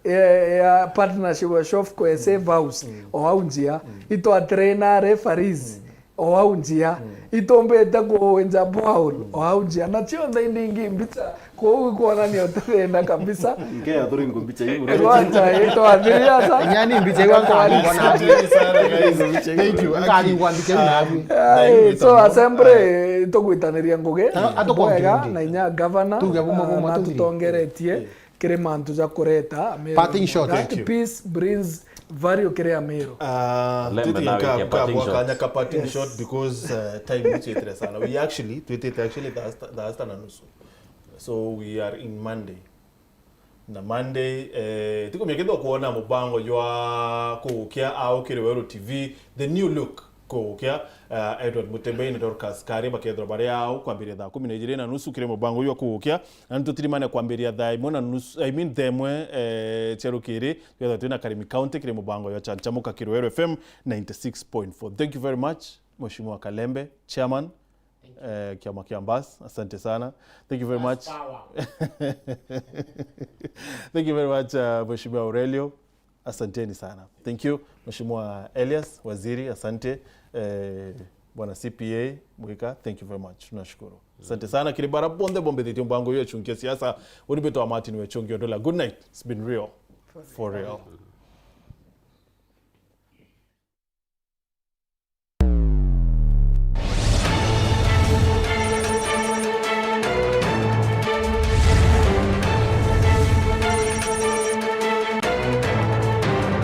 ya, ya partnership wa Shofco ya Safe House, o au njia. Itwa trainer referees, o au njia. Itumbite kuwinja borehole, o au njia. Na cionthe indingi mbicha. Kuu kuonania uti thina kabisa. Nke ya turi ngo mbicha iu. Kwanza, itwathiria sa. Nyani mbicha iu ankaringwa na. Asanteni sana, guys. Thank you. Nkaringwa mbicha iu na. Ai, so assembly, tugwitaniria ngugi. Bwega, na inya governor, tuge bumwe bumwe, na tutongeretie kiri mantu ja kureta. Parting shot. That peace brings value kiri Amiru. Ah, Lembe, twitiye nawe nka-, kia parting shot. Kanya ka parting shot because, uh, time ni chitire sana. We actually, twitite actually thaa sita, thaa sita na nusu. So we are in Monday. Na Monday, eh, tikumia kethwa kuona mubango jwa kugukia au kiri Weru T V, the new look kugukia, eh, Edward Mutembei na Dorcas Kari bakethirwa bari au kwambiria thaa kumi na ijiri na nusu kiri mubango jwa kugukia. Na nitutirimane kwambiria thaa imwe na nusu, I mean, thaa imwe, eh, cia rukiri, twethirwa twina Karimi County kiri mubango jwa Chanchamuka kiri Weru F M ninety six point four. Thank you very much, Mheshimiwa Kalembe, Chairman. Eh, kiama kia Mbas, asante sana. Thank you very much. Thank you very much, uh, Mheshimiwa Aurelio. Asanteni sana. Thank you. Mheshimiwa Elias, Waziri, asante. Eh, Bwana C P A Mwika, thank you very much. Tunashukuru. Asante sana. Kiri bara bonthe bombithitie mbango yo chunkia siasa. Uri beto wa Martin we chungia dola. Good night. It's been real. For real.